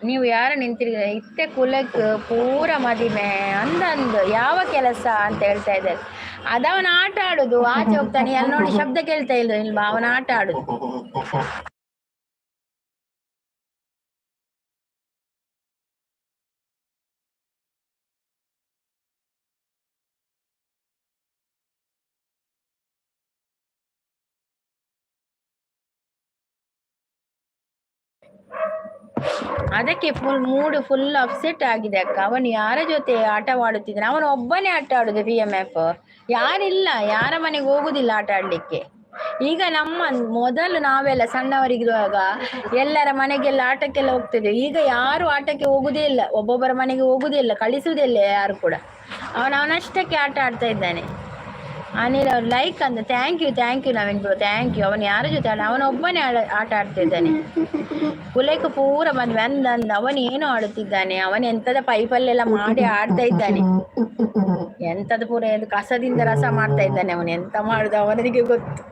ನೀವು ಯಾರ ನಿಂತಿರುಗಿ ಇತ್ತೆ ಕುಲಕ್ ಪೂರ ಮದಿಮೆ ಅಂದ ಅಂದ್ ಯಾವ ಕೆಲಸ ಅಂತ ಹೇಳ್ತಾ ಇದ್ದಾರೆ. ಅದವನ ಆಟ ಆಡುದು, ಆಚೆ ಹೋಗ್ತಾನೆ. ಅಲ್ಲಿ ನೋಡಿ, ಶಬ್ದ ಕೇಳ್ತಾ ಇಲ್ಲ ಇಲ್ವಾ? ಅವನ ಆಟ ಆಡುದು. ಅದಕ್ಕೆ ಫುಲ್ ಮೂಡ್ ಫುಲ್ ಅಪ್ಸೆಟ್ ಆಗಿದೆ ಅಕ್ಕ. ಅವನು ಯಾರ ಜೊತೆ ಆಟವಾಡುತ್ತಿದ್ದಾನೆ? ಅವನು ಒಬ್ಬನೇ ಆಟ ಆಡುದು. PMF ಯಾರಿಲ್ಲ, ಯಾರ ಮನೆಗೆ ಹೋಗುದಿಲ್ಲ ಆಟ ಆಡ್ಲಿಕ್ಕೆ. ಈಗ ನಮ್ಮ ಮೊದಲು ನಾವೆಲ್ಲ ಸಣ್ಣವರಿರುವಾಗ ಎಲ್ಲರ ಮನೆಗೆಲ್ಲ ಆಟಕ್ಕೆಲ್ಲ ಹೋಗ್ತಿದ್ವಿ. ಈಗ ಯಾರು ಆಟಕ್ಕೆ ಹೋಗುದೇ ಇಲ್ಲ, ಒಬ್ಬೊಬ್ಬರ ಮನೆಗೆ ಹೋಗುದೇ ಇಲ್ಲ, ಕಳಿಸುವುದೇ ಇಲ್ಲ ಯಾರು ಕೂಡ. ಅವನಷ್ಟಕ್ಕೆ ಆಟ ಆಡ್ತಾ ಇದ್ದಾನೆ. ಅನಿಲ್ ಅವ್ರು ಲೈಕ್ ಅಂದ, thank you thank you Naveen bro, thank you. ಅವನು ಯಾರ ಜೊತೆ ಆಡ, ಅವನೊಬ್ಬನೇ ಆಟ ಆಡ್ತಿದ್ದಾನೆ. ಕುಲೇಕು ಪೂರ ಬಂದ್ವಿ ಅಂದ ಅಂದ ಅವನೇನು ಆಡುತ್ತಿದ್ದಾನೆ, ಅವನ ಎಂತದ ಪೈಪಲ್ಲೆಲ್ಲ ಮಾಡಿ ಆಡ್ತಾ ಇದ್ದಾನೆ, ಎಂತದ ಪೂರ ಇದು ಕಸದಿಂದ ರಸ ಮಾಡ್ತಾ ಇದ್ದಾನೆ. ಅವನು ಎಂತ ಮಾಡುದು ಅವನಿಗೆ ಗೊತ್ತು.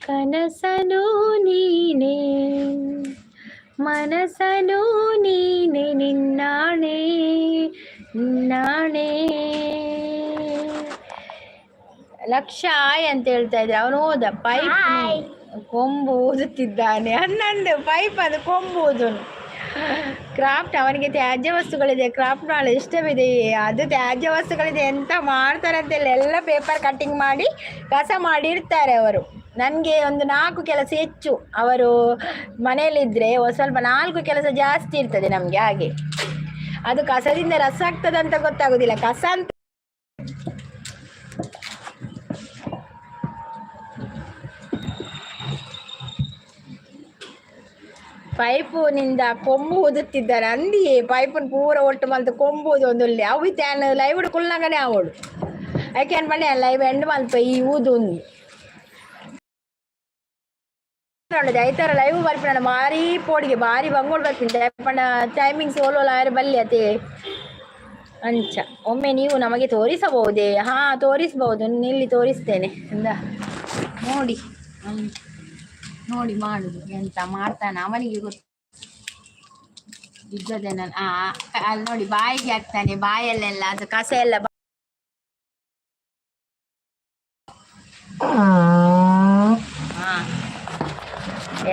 ಕನಸನು ನೀನೆ, ಮನಸನು ನೀನೆ, ನಿನ್ನಾಣೆ ನಿನ್ನಾಣೆ. ಲಕ್ಷ ಆಯ್ ಅಂತ ಹೇಳ್ತಾ ಇದ್ರೆ ಅವನು ಹೋದ. ಪೈಪ್ ಕೊಂಬು ಊದುತ್ತಿದ್ದಾನೆ. 11 ಪೈಪ್ ಅದು ಕೊಂಬು ಊದುನು. ಕ್ರಾಫ್ಟ್ ಅವನಿಗೆ ತ್ಯಾಜ್ಯ ವಸ್ತುಗಳಿದೆ, ಕ್ರಾಫ್ಟ್ ಮಾಡಲು ಇಷ್ಟವಿದೆ. ಅದು ತ್ಯಾಜ್ಯ ವಸ್ತುಗಳಿದೆ ಎಂತ ಮಾಡ್ತಾರೆ ಅಂತೇಳಿ ಎಲ್ಲ ಪೇಪರ್ ಕಟ್ಟಿಂಗ್ ಮಾಡಿ ಕಸ ಮಾಡಿ ಇಡ್ತಾರೆ ಅವರು. ನನಗೆ ಒಂದು 4 ಕೆಲಸ ಹೆಚ್ಚು, ಅವರು ಮನೆಯಲ್ಲಿದ್ದರೆ ಸ್ವಲ್ಪ 4 ಕೆಲಸ ಜಾಸ್ತಿ ಇರ್ತದೆ ನಮಗೆ. ಹಾಗೆ ಅದು ಕಸದಿಂದ ರಸ ಆಗ್ತದಂತ ಗೊತ್ತಾಗೋದಿಲ್ಲ, ಕಸ ಅಂತ. ಪೈಪುನಿಂದ ಕೊಂಬು ಊದುತ್ತಿದ್ದಾರೆ ಅಂದಿಯೇ ಪೈಪನ್ನು ಪೂರ ಒಟ್ಟು ಮಲ್ತು ಕೊಂಬು ಊದೊಂದುಲ್ಲೆ. ಅವು ಇತ್ತೆ ಲೈವ್ ಕುಲ್ನಗನೇ ಅವಳು ಐಕೆ ಪಂಡೆ ಲೈವ್ ಎಂಡ್ ಮಲ್ಪ ಈ ಊದು ಐತಾರ ಲೈವ್ ಬರ್ಪಿನ ಭಾರಿ ಪೋಡಿಗೆ ಭಾರಿ ಬಂಗೋಡು ಬರ್ಪಿನ ಪಂಡ ಟೈಮಿಂಗ್ಸ್ ಓಲೋಲ ಆಯರ್ ಬಲ್ಲಿ ಅತೆ ಅಂಚ. ಒಮ್ಮೆ ನೀವು ನಮಗೆ ತೋರಿಸಬಹುದೇ? ಹಾ ತೋರಿಸಬಹುದು, ಇಲ್ಲಿ ತೋರಿಸ್ತೇನೆ. ಇಂದ ನೋಡಿ ನೋಡಿ ಮಾಡುದು ಎಂತ ಮಾಡ್ತಾನೆ ಅವನಿಗೆ ಗೊತ್ತು. ಇದ್ದದೆ ನಾನು ಅಲ್ಲಿ ನೋಡಿ ಬಾಯಿಗೆ ಹಾಕ್ತಾನೆ, ಬಾಯಲ್ಲೆಲ್ಲ ಅದು ಕಸ ಎಲ್ಲ. ಹಾ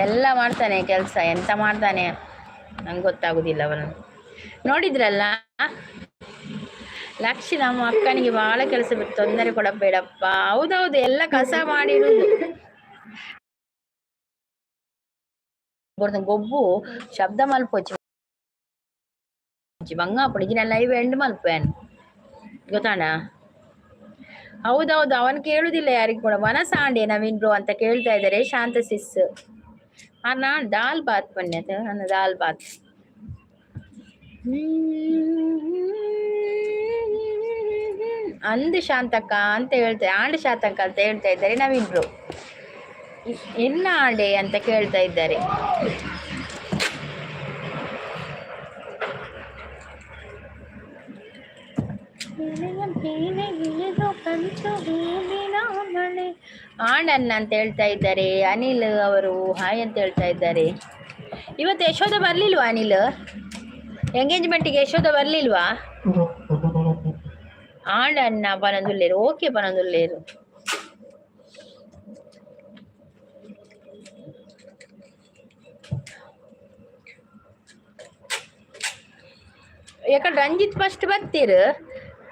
ಎಲ್ಲ ಮಾಡ್ತಾನೆ ಕೆಲಸ, ಎಂತ ಮಾಡ್ತಾನೆ ನಂಗೆ ಗೊತ್ತಾಗುದಿಲ್ಲ ಅವನು. ನೋಡಿದ್ರಲ್ಲ ಲಕ್ಷಿ ನಮ್ಮ ಅಕ್ಕನಿಗೆ ಬಹಳ ಕೆಲಸ ಬಿಟ್ಟು ತೊಂದರೆ ಕೊಡಬೇಡಪ್ಪ. ಹೌದೌದು, ಎಲ್ಲ ಕಸ ಮಾಡಿರುದು. ಗೊಬ್ಬು ಶಬ್ದ ಮಲ್ಪೊಚ್ಚಿ ಬಂಗಾಪುಡಿ ಜಿನ ಲೈವ್ ಎಂಡ್ ಮಲ್ಪೇನ್ ಗೊತ್ತಾಣ. ಹೌದೌದು, ಅವನು ಕೇಳುದಿಲ್ಲ ಯಾರಿಗೂ ಕೂಡ. ಮನಸಾಂಡೆ ನವೀನ್ ಬ್ರೋ ಅಂತ ಕೇಳ್ತಾ ಇದ್ದಾರೆ ಶಾಂತ ಸಿಸ್. ನಾನು ದಾಲ್ ಬಾತ್ ಬನ್ನಿ, ನನ್ನ ದಾಲ್ ಬಾತ್. ಅಂದು ಶಾಂತಕ್ಕ ಅಂತ ಹೇಳ್ತಾರೆ, ಆಂಡ್ ಶಾಂತಕ್ಕ ಅಂತ ಹೇಳ್ತಾ ಇದ್ದಾರೆ ನವೀನ್ ಬ್ರೋ. ಎನ್ನ ಆಂಡೆ ಅಂತ ಕೇಳ್ತಾ ಇದ್ದಾರೆ. ಆಂಡಣ್ಣ ಅಂತ ಹೇಳ್ತಾ ಇದ್ದಾರೆ ಅನಿಲ್ ಅವರು, ಹಾಯ್ ಅಂತ ಹೇಳ್ತಾ ಇದ್ದಾರೆ. ಇವತ್ತು ಯಶೋಧ ಬರ್ಲಿಲ್ವಾ ಅನಿಲ್? ಎಂಗೇಜ್ಮೆಂಟಿಗೆ ಯಶೋಧ ಬರ್ಲಿಲ್ವಾ? ಆಂಡಣ್ಣ ಪನಂದುಲ್ಲೇರು, ಓಕೆ ಪನಂದುಲ್ಲೇರು. ಯಾಕಂದ್ರೆ ರಂಜಿತ್ ಫಸ್ಟ್ ಬರ್ತೀರು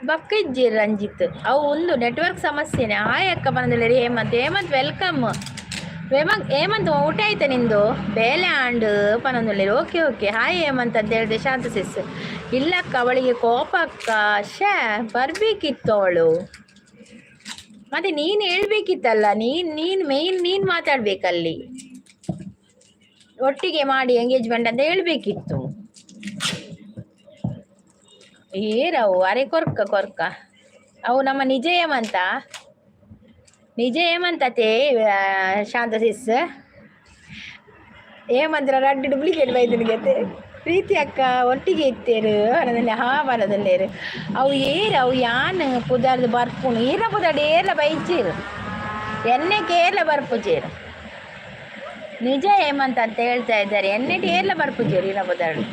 ಬಕ್ಕ ಇಜ್ಜಿರ್ ರಂಜಿತ್. ಅವು ಒಂದು ನೆಟ್ವರ್ಕ್ ಸಮಸ್ಯೆನೆ. ಹಾಯ್ ಅಕ್ಕ ಬಂದಿಲ್ಲ Hemant. Hemant welcome. Hemant Hemant ಊಟ ಆಯ್ತಾ ನಿಂದು? ಬೇಲೆ ಆಂಡ್ ಪನೊಂದುಳ್ಳಿರು. ಓಕೆ ಓಕೆ ಹಾಯ್ ಹೇಮಂತ್ ಅಂತ ಹೇಳಿದೆ ಶಾಂತ ಸಿಸ್. ಇಲ್ಲಕ್ಕ ಅವಳಿಗೆ ಕೋಪ ಅಕ್ಕ, ಶೇ ಬರ್ಬೇಕಿತ್ತು ಅವಳು. ಮತ್ತೆ ನೀನು ಹೇಳ್ಬೇಕಿತ್ತಲ್ಲ, ನೀನ್ ನೀನ್ ಮೇನ್ ನೀನ್ ಮಾತಾಡ್ಬೇಕಲ್ಲಿ, ಒಟ್ಟಿಗೆ ಮಾಡಿ ಎಂಗೇಜ್ಮೆಂಟ್ ಅಂತ ಹೇಳ್ಬೇಕಿತ್ತು. ಏರವು ಅರೆ ಕೊರ್ಕ ಕೊರ್ಕ ಅವು ನಮ್ಮ ನಿಜ ಹೇಮಂತ, ನಿಜ ಹೇಮಂತತೆ ಶಾಂತ ಸಿಸ್. ಹೇಮಂತ್ರ ರಡ್ಡು ಡೂಪ್ಲಿಕೇಟ್ ಬೈದನಿಗೆ. ಪ್ರೀತಿ ಅಕ್ಕ ಒಟ್ಟಿಗೆ ಇತ್ತೇರು ಬರದಲ್ಲಿ, ಹಾ ಬರದಲ್ಲೇರು. ಅವು ಏರು ಅವು ಯಾನ್ ಪುದಾರ್ದು ಬರ್ಪುಣು ಈರ ಪುದಾರ್ಡು ಏರ್ಲ ಬೈಚೀರು ಎಣ್ಣೆ ಕೇರ್ಲ ಬರ್ಪುಜೇರು. ನಿಜ ಹೇಮಂತ ಅಂತ ಹೇಳ್ತಾ ಇದ್ದಾರೆ. ಎಣ್ಣೆಟ್ ಏರ್ಲ ಬರ್ಪುಜೇರು ಈರ ಪುದಾರ್ಡು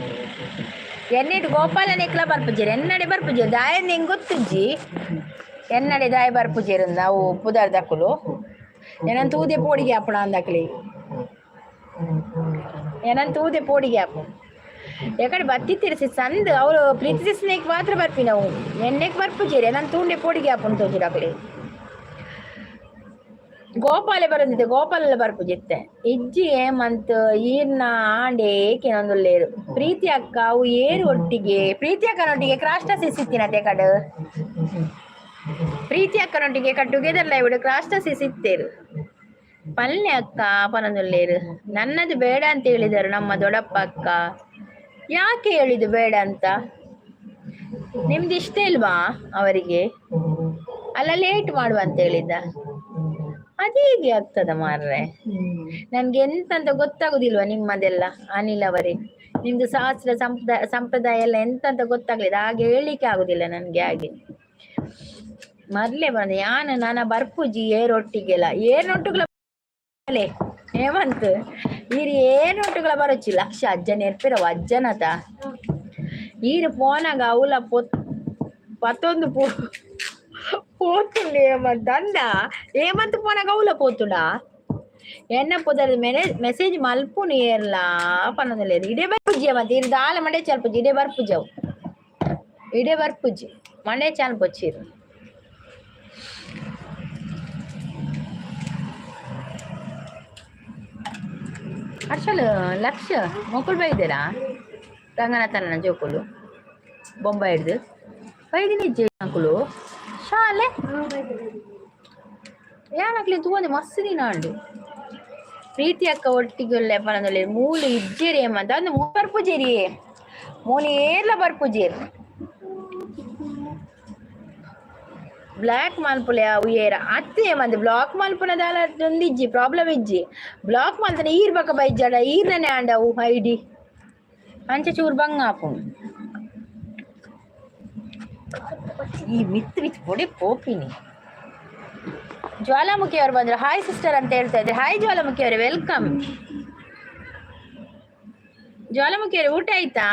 ಎನ್ನಿಟ್ ಗೋಪಾಲನ ಎಕ್ಲ ಬರ್ಪುಜೇರು, ಎನ್ನಡೆ ಬರ್ಪುಜೇರು ದಾಯ ನಿಂಗೆ ಗೊತ್ತುಜ್ಜಿ. ಎನ್ನಡೆ ದಾಯ ಬರ್ಪುಜೆರ್ ಅವು ಪುದರ್ದಕುಲು. ಎನನ್ ತೂದೆ ಪೋಡಿಗೆ ಆಪುಣ ಅಂದಕ್ಲಿ. ಎನನ್ ತೂದೆ ಪೋಡಿಗೆ ಆಪು. ಎಕಡೆ ಬತ್ತಿತ್ತಿರ ಸಂದ್ ಅವರು ಪ್ರೀತಿ ಸಿಸ್ನೇಕ್ ಮಾತ್ರ ಬರ್ಪಿನವು. ಎಣ್ಣೆಗ್ ಬರ್ಪುಜೆರ್, ಎನನ್ ತೂಂಡೆ ಪೋಡಿಗೆ ಆಪುಂಡು ತೋಜುಡಕ್ಲೆ. ಗೋಪಾಲೆ ಬರಂದಿತ್ತೆ, ಗೋಪಾಲೆಲ್ಲ ಬರ್ಪುಜಿತ್ತೆ. ಇಜ್ಜಿ ಏಮಂತ್ ಈರ್ನ ಆಂಡೆ ಏಕೆನೊಂದುಲ್ಲೇರು. ಪ್ರೀತಿ ಅಕ್ಕ ಅವು ಏರು ಒಟ್ಟಿಗೆ, ಪ್ರೀತಿ ಅಕ್ಕನೊಟ್ಟಿಗೆ ಕ್ರಾಸ್ಟ ಸಿಸಿತ್ತಿನತೆ ಕಡು. ಪ್ರೀತಿ ಅಕ್ಕನೊಟ್ಟಿಗೆ ಟುಗೆದರ್ ಲೈವ್ ಕ್ರಾಸ್ಟ ಸಿಸಿತ್ತೇರು. ಪಲ್ಲೆ ಅಕ್ಕ ಪನೊಂದುಲ್ಲೇರು. ನನ್ನದು ಬೇಡ ಅಂತ ಹೇಳಿದರು ನಮ್ಮ ದೊಡ್ಡಪ್ಪ ಅಕ್ಕ. ಯಾಕೆ ಹೇಳಿದ್ದು ಬೇಡ ಅಂತ? ನಿಮ್ದು ಇಷ್ಟ ಇಲ್ವಾ ಅವರಿಗೆ? ಅಲ್ಲ, ಲೇಟ್ ಮಾಡುವ ಅಂತ ಹೇಳಿದ್ದ. ಅದೇಗೆ ಆಗ್ತದ ಮಾರ್ರೆ? ನನ್ಗೆ ಎಂತ ಅಂತ ಗೊತ್ತಾಗುದಿಲ್ವಾ ನಿಮ್ಮದೆಲ್ಲ ಅನಿಲ್ ಅವರೇ? ನಿಮ್ದು ಶಾಸ್ತ್ರ ಸಂಪ್ರದಾಯ ಸಂಪ್ರದಾಯ ಎಲ್ಲ ಎಂತ ಅಂತ ಗೊತ್ತಾಗ್ಲಿಲ್ಲ, ಹಾಗೆ ಹೇಳಲಿಕ್ಕೆ ಆಗುದಿಲ್ಲ ನನ್ಗೆ. ಹಾಗೆ ಮರ್ಲೆ ಬಂದ ಯಾನ ನಾನ ಬರ್ಪುಜಿ ಏರೊಟ್ಟಿಗೆಲ್ಲ ಏರೊಟ್ಟುಗಳ ಹೇಮಂತ್ ಈರ್ ಏರೊಟ್ಟುಗಳ ಬರೊಚ್ಚಿ ಲಕ್ಷ ಅಜ್ಜನ ಎರ್ಪಿರವ ಅಜ್ಜನತ. ಈರ್ ಪೋನಾಗ ಅವಲ ಪೊತ್ ಪತ್ತೊಂದು ಪೋ ಪೋತುಂಡು ಹೇಮಂತ್ ಅಂದ. ಹೇಮಂತ್ ಪೋನಾಗ ಅವಲ ಪೋತುಂಡ ಎನ್ನ ಪುದರ್ ಮೆಸೇಜ್ ಮಲ್ಪುನು ಏರ್ಲಾ ಪನೊಂದುಲ್ಲೆರ್. ಇಡೆ ಬರ್ಪುಜಿ ಹೇಮಂತ್, ಇರ್ ದಾಲ ಮಂಡೆ ಚಲ್ಪುಜಿ. ಇಡೆ ಬರ್ಪುಜಿ ಅವು, ಇಡೆ ಬರ್ಪುಜಿ ಮಂಡೆ ಚಾಲ್ಪೊಚ್ಚಿರು. ಹರ್ಷಲ್ ಲಕ್ಷ ಮೊಕುಲು ಬೈದೆರಾ ರಂಗನಾಥನ ಜೋಕುಲು ಬೊಂಬೈ ಹಿಡ್ದು ಬೈದಿನಿ ಅಕುಲು ಶಾಲೆ ಯಾನಕ್ಲೆ ತೂವಂದೆ ಮಸ್ತ್ ದಿನ ಉಂಡು. ಪ್ರೀತಿ ಅಕ್ಕ ಒಟ್ಟಿಗೆ ಉಲ್ಲೆ ಪನೊಂದುಲ್ಲೆರ್. ಮೂಲು ಇಜ್ಜೆರ್ ಏಮಂತ ಅಂದ್ ಮೂಲು ಬರ್ಪುಜೆರಿ, ಮೂಲು ಏರ್ಲ ಬರ್ಪುಜೆರ್. ಬ್ಲ್ಯಾಕ್ ಮಲ್ಪುಲೆ ಅವು ಏರ ಅತ್ತೆ ಏಮಂದ್ ಬ್ಲಾಕ್ ಮಲ್ಪುನ ದಾಲ ಒಂದಿಜ್ಜಿ ಪ್ರಾಬ್ಲಮ್ ಇಜ್ಜಿ. ಬ್ಲಾಕ್ ಮಲ್ತನ ಈರ್ ಬಕ ಬೈಜಡ ಈರ್ನನೆ ಆಂಡ ಅವು ಐಡಿ ಅಂಚ ಚೂರು ಬಂಗ ಆಪುಂಡು. ಈ ಮಿತ್ ಮಿತ್ ಪೊಡೆ ಪೋಪಿನಿ. ಜ್ವಾಲಾಮುಖಿ ಅವರು ಬಂದ್ರು, ಹಾಯ್ ಸಿಸ್ಟರ್ ಅಂತ ಹೇಳ್ತಾ ಇದ್ದಾರೆ. ಹಾಯ್ ಜ್ವಾಲಾಮುಖಿ ಅವರೇ, welcome. ಜ್ವಾಲಾಮುಖಿ ಅವರೇ ಊಟ ಆಯ್ತಾ?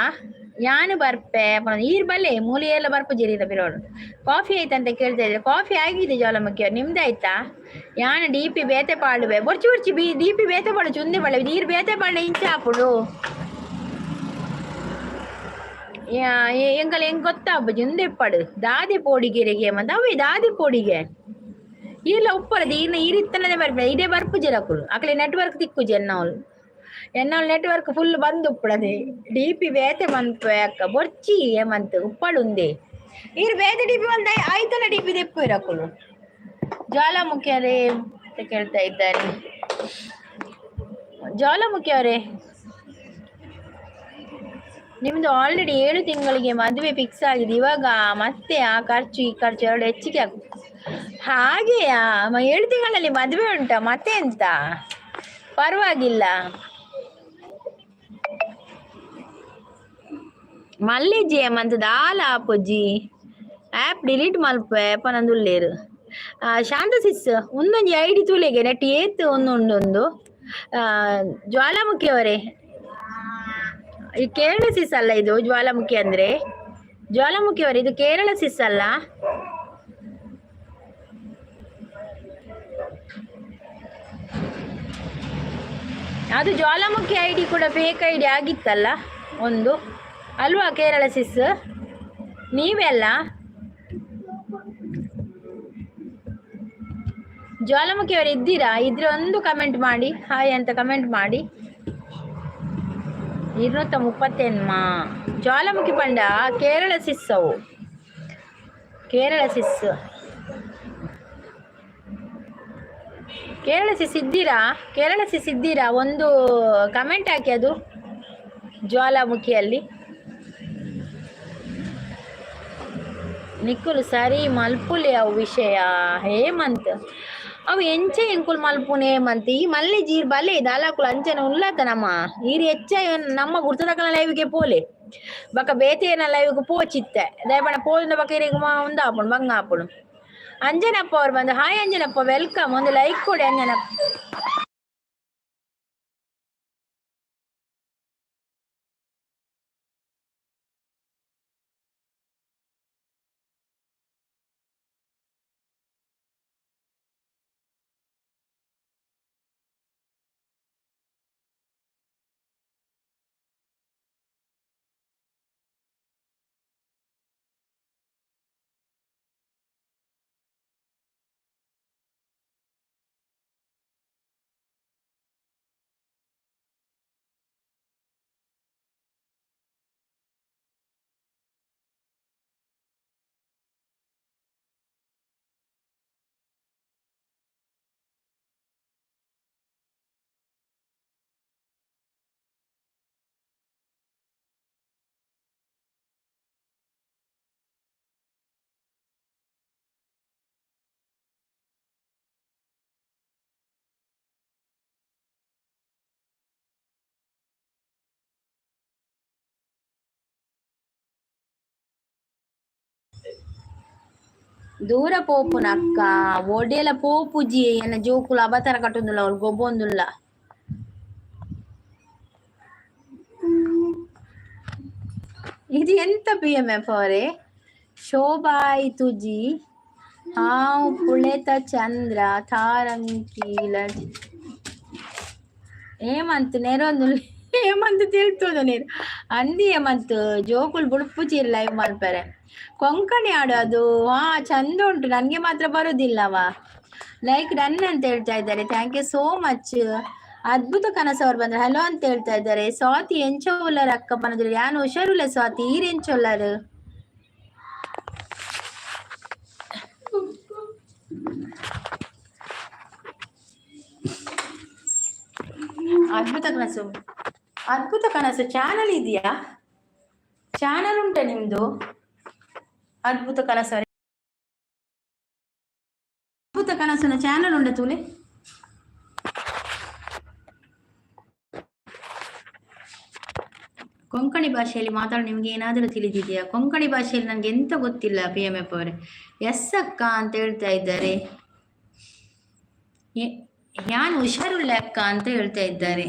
ಯಾನು ಬರ್ಪೆ ಈರ್ ಬಲ್ಲೆ ಮೂಲಿ ಎಲ್ಲ ಬರ್ಪುಜೀರಿ ಬಿರೋಡು. ಕಾಫಿ ಆಯ್ತಾ ಅಂತ ಕೇಳ್ತಾ ಇದ್ರೆ ಕಾಫಿ ಆಗಿದೆ ಜ್ವಾಲಾಮುಖಿ ಅವ್ರು, ನಿಮ್ದು ಆಯ್ತಾ? ಯಾನು ಡಿ ಪಿ ಬೇತೆ ಪಾಡುವೆ ಬೊರ್ಚಿ ಬೊರ್ಚಿ ಬಿ ಡಿ ಪಿ ಬೇತೆ ಪಾಡು ಚುಂದಿ ಬಳ್ಳೆ ನೀರು ಬೇತೆ ಪಾಡ ಇಂಚ ಆಪುಡು. ಎಂಕಲ್ ಹೆಂಗ್ ಗೊತ್ತಾಪುಜಿ ಉಂದೆ ಪಡು ದಾದಿ ಪೋಡಿಗೆರೆಗೆ ಮತ್ತೆ ಅವೇ ದಾದಿ ಪೋಡಿಗೆ ಈರ್ಲ ಉಪ್ಪರದು ಈರ್ನ ಈರಿತ್ತನದೇ ಬರ್ಪೆ ಇದೇ ಬರ್ಪುಜೆರ್ ಅಕುಲು. ಅಕಲೆ ನೆಟ್ವರ್ಕ್ ತಿಕ್ಕುಜಿ ಎನ್ನವಳು ಎನ್ನವಳು ನೆಟ್ವರ್ಕ್ ಫುಲ್ ಬಂದ್ ಉಪ್ಪಡದೆ. ಡಿ ಪಿ ಬೇತೆ ಮನ್ಪೆ ಅಕ್ಕ ಬೊರ್ಚಿ ಏಮಂತ್ ಉಪ್ಪಡು ಉಂದೆ ಈರ್ ಬೇತೆ ಡಿ ಪಿ ಬಂದ ಆಯ್ತಲ್ಲ ಡಿ ಪಿ ದೆಪ್ಪುವೆರ್ ಅಕುಲು. ಜ್ವಾಲಾಮುಖಿ ಅವರೇ ಅಂತ ಕೇಳ್ತಾ ಇದ್ದಾರೆ. ಜ್ವಾಲಾಮುಖಿ ಅವರೇ ನಿಮ್ದು ಆಲ್ರೆಡಿ 7 ತಿಂಗಳಿಗೆ ಮದುವೆ ಫಿಕ್ಸ್ ಆಗಿದೆ, ಇವಾಗ ಮತ್ತೆ ಆ ಖರ್ಚು ಈ ಖರ್ಚು ಎರಡು ಹೆಚ್ಚಿಗೆ ಆಗ ಹಾಗೆಯಾ? 7 ತಿಂಗಳಲ್ಲಿ ಮದುವೆ ಉಂಟಾ ಮತ್ತೆ ಎಂತ? ಪರವಾಗಿಲ್ಲ. ಮಲ್ಲಿಜಿ ಮಂತ್ ದಾಲ ಆಪುಜಿ ಆ್ಯಪ್ ಡಿಲೀಟ್ ಮಲ್ಪೆ ಪನೊಂದುಲ್ಲೆರ್. ಶಾಂತ ಸಿಸ್ ಉಂದೊಂಜಿ ಐಡಿ ತೂಲೆಗೆ ನೆಟ್ ಏತ್ ಒಂದುಂಡು. ಜ್ವಾಲಾಮುಖಿ ಅವರೇ ಈ ಕೇರಳ ಸಿಸ್ ಅಲ್ಲ ಇದು ಜ್ವಾಲಾಮುಖಿ ಅಂದ್ರೆ? ಜ್ವಾಲಾಮುಖಿ ಅವರೇ ಇದು ಕೇರಳ ಸಿಸ್ ಅಲ್ಲ? ಅದು ಜ್ವಾಲಾಮುಖಿ ಐಡಿ ಕೂಡ ಫೇಕ್ ಐಡಿ ಆಗಿತ್ತಲ್ಲ ಒಂದು ಅಲ್ವಾ? ಕೇರಳ ಸಿಸ್ ನೀವೇ ಅಲ್ಲ? ಜ್ವಾಲಾಮುಖಿ ಅವರು ಇದ್ದೀರಾ? ಇದ್ರೆ ಒಂದು ಕಮೆಂಟ್ ಮಾಡಿ, ಹಾಯ್ ಅಂತ ಕಮೆಂಟ್ ಮಾಡಿ. 238 ಜ್ವಾಲಾಮುಖಿ ಪಂಡ ಕೇರಳ ಸಿಸ್ ಅವು, ಕೇರಳ ಸಿಸ್. ಕೇರಳ ಸಿಸ್ ಇದ್ದೀರಾ? ಕೇರಳ ಸಿಸ್ ಇದ್ದೀರಾ? ಒಂದು ಕಮೆಂಟ್ ಹಾಕಿ ಅದು ಜ್ವಾಲಾಮುಖಿಯಲ್ಲಿ. ನಿಕ್ಕುಲು ಸರಿ ಮಲ್ಪುಲೆ ಅವು ವಿಷಯ ಹೇಮಂತ್ ಅವು ಎಂಚ ಎಂಕುಲು ಮಲ್ಪುನೆ ಹೇಮಂತ್. ಈ ಮಲ್ಲೆ ಜೀರ್ ಬಲೆ ದಾಲಾಕುಲು ಅಂಚನೆ ಉಲ್ಲತ ನಮ್ಮ ಈರ್ ಹೆಚ್ಚ ನಮ್ಮ ಗುರ್ತದಕಲ ಲೈವ್ಗೆ ಪೋಲೆ ಬಕ ಬೇತೆ ಏನ ಲೈವ್ಗೆ ಪೋಚಿತ್ತೆ ದಯಪಣ ಪೋದುಂಡ ಬಕ ಇರೆಗ್ ಉಂದಾಪುಂಡು ಬಂಗ ಆಪುಂಡು. ಅಂಜನಪ್ಪ ಅವ್ರು ಬಂದು ಹಾಯ್ ಅಂಜನಪ್ಪ welcome, ಒಂದು ಲೈಕ್ ಕೊಡಿ ಅಂಜನಪ್ಪ. ದೂರ ಪೋಪುನ ಅಕ್ಕ ಒಡೆಲ ಪೋಪುಜಿ. ಎನ್ನ ಜೋಕುಲು ಅಬತರ ಕಟ್ಟೊಂದುಲ್ಲ, ಅವ್ಳು ಗೊಬ್ಬೊಂದುಲ್ಲ. ಇದು ಎಂತ ಪಿ ಎಂ ಎಫ್ ಅವರೇ? ಶೋಭಾಯ್ ತುಜಿ ಹಾವ್ ಪುಳೆತ ಚಂದ್ರ ತಾರಂಕೀಲ ಏಮಂತ್ ನೆರೊಂದು ಏಮಂತ ತಿಳ್ತದ ನೀರು ಅಂದಿ ಏಮಂತ್ ಜೋಕುಲು ಬುಡ್ಪುಜಿ ಲೈವ್ ಮಲ್ಪರೆ. ಕೊಂಕಣಿ ಹಾಡು ಅದು. ಹಾ, ಚಂದ ಉಂಟು, ನನ್ಗೆ ಮಾತ್ರ ಬರುದಿಲ್ಲವಾ. ಲೈಕ್ ಡನ್ ಅಂತ ಹೇಳ್ತಾ ಇದ್ದಾರೆ. Thank you so much. ಅದ್ಭುತ ಕನಸು ಅವ್ರು ಬಂದ್ರೆ ಹಲೋ ಅಂತ ಹೇಳ್ತಾ ಇದ್ದಾರೆ. ಸ್ವಾತಿ ಎಂಚ ಉಲ್ಲರ್ ಅಕ್ಕ ಪನದ್ರು. ಯಾನ್ ಹುಷಾರುಲ್ಲ ಸ್ವಾತಿ, ಈರ್ ಎಂಚ ಉಲ್ಲರ್? ಅದ್ಭುತ ಕನಸು, ಅದ್ಭುತ ಕನಸು ಚಾನಲ್ ಇದೆಯಾ? ಚಾನಲ್ ಉಂಟಾ ನಿಮ್ದು? ಅದ್ಭುತ ಕನಸು, ಅದ್ಭುತ ಕನಸಿನ ಚಾನಲ್ ಉಂಟ ತೂಲೆ. ಕೊಂಕಣಿ ಭಾಷೆಯಲ್ಲಿ ಮಾತಾಡೋ ನಿಮ್ಗೆ ಏನಾದರೂ ತಿಳಿದಿದೆಯಾ? ಕೊಂಕಣಿ ಭಾಷೆಯಲ್ಲಿ ನನಗೆ ಎಂತ ಗೊತ್ತಿಲ್ಲ ಪಿ ಎಂ ಎಫ್ ಅವರೇ. ಎಸ್ ಅಕ್ಕ ಅಂತ ಹೇಳ್ತಾ ಇದ್ದಾರೆ. ಯಾನ್ ಹುಷಾರುಳ್ಳೆ ಅಕ್ಕ ಅಂತ ಹೇಳ್ತಾ ಇದ್ದಾರೆ.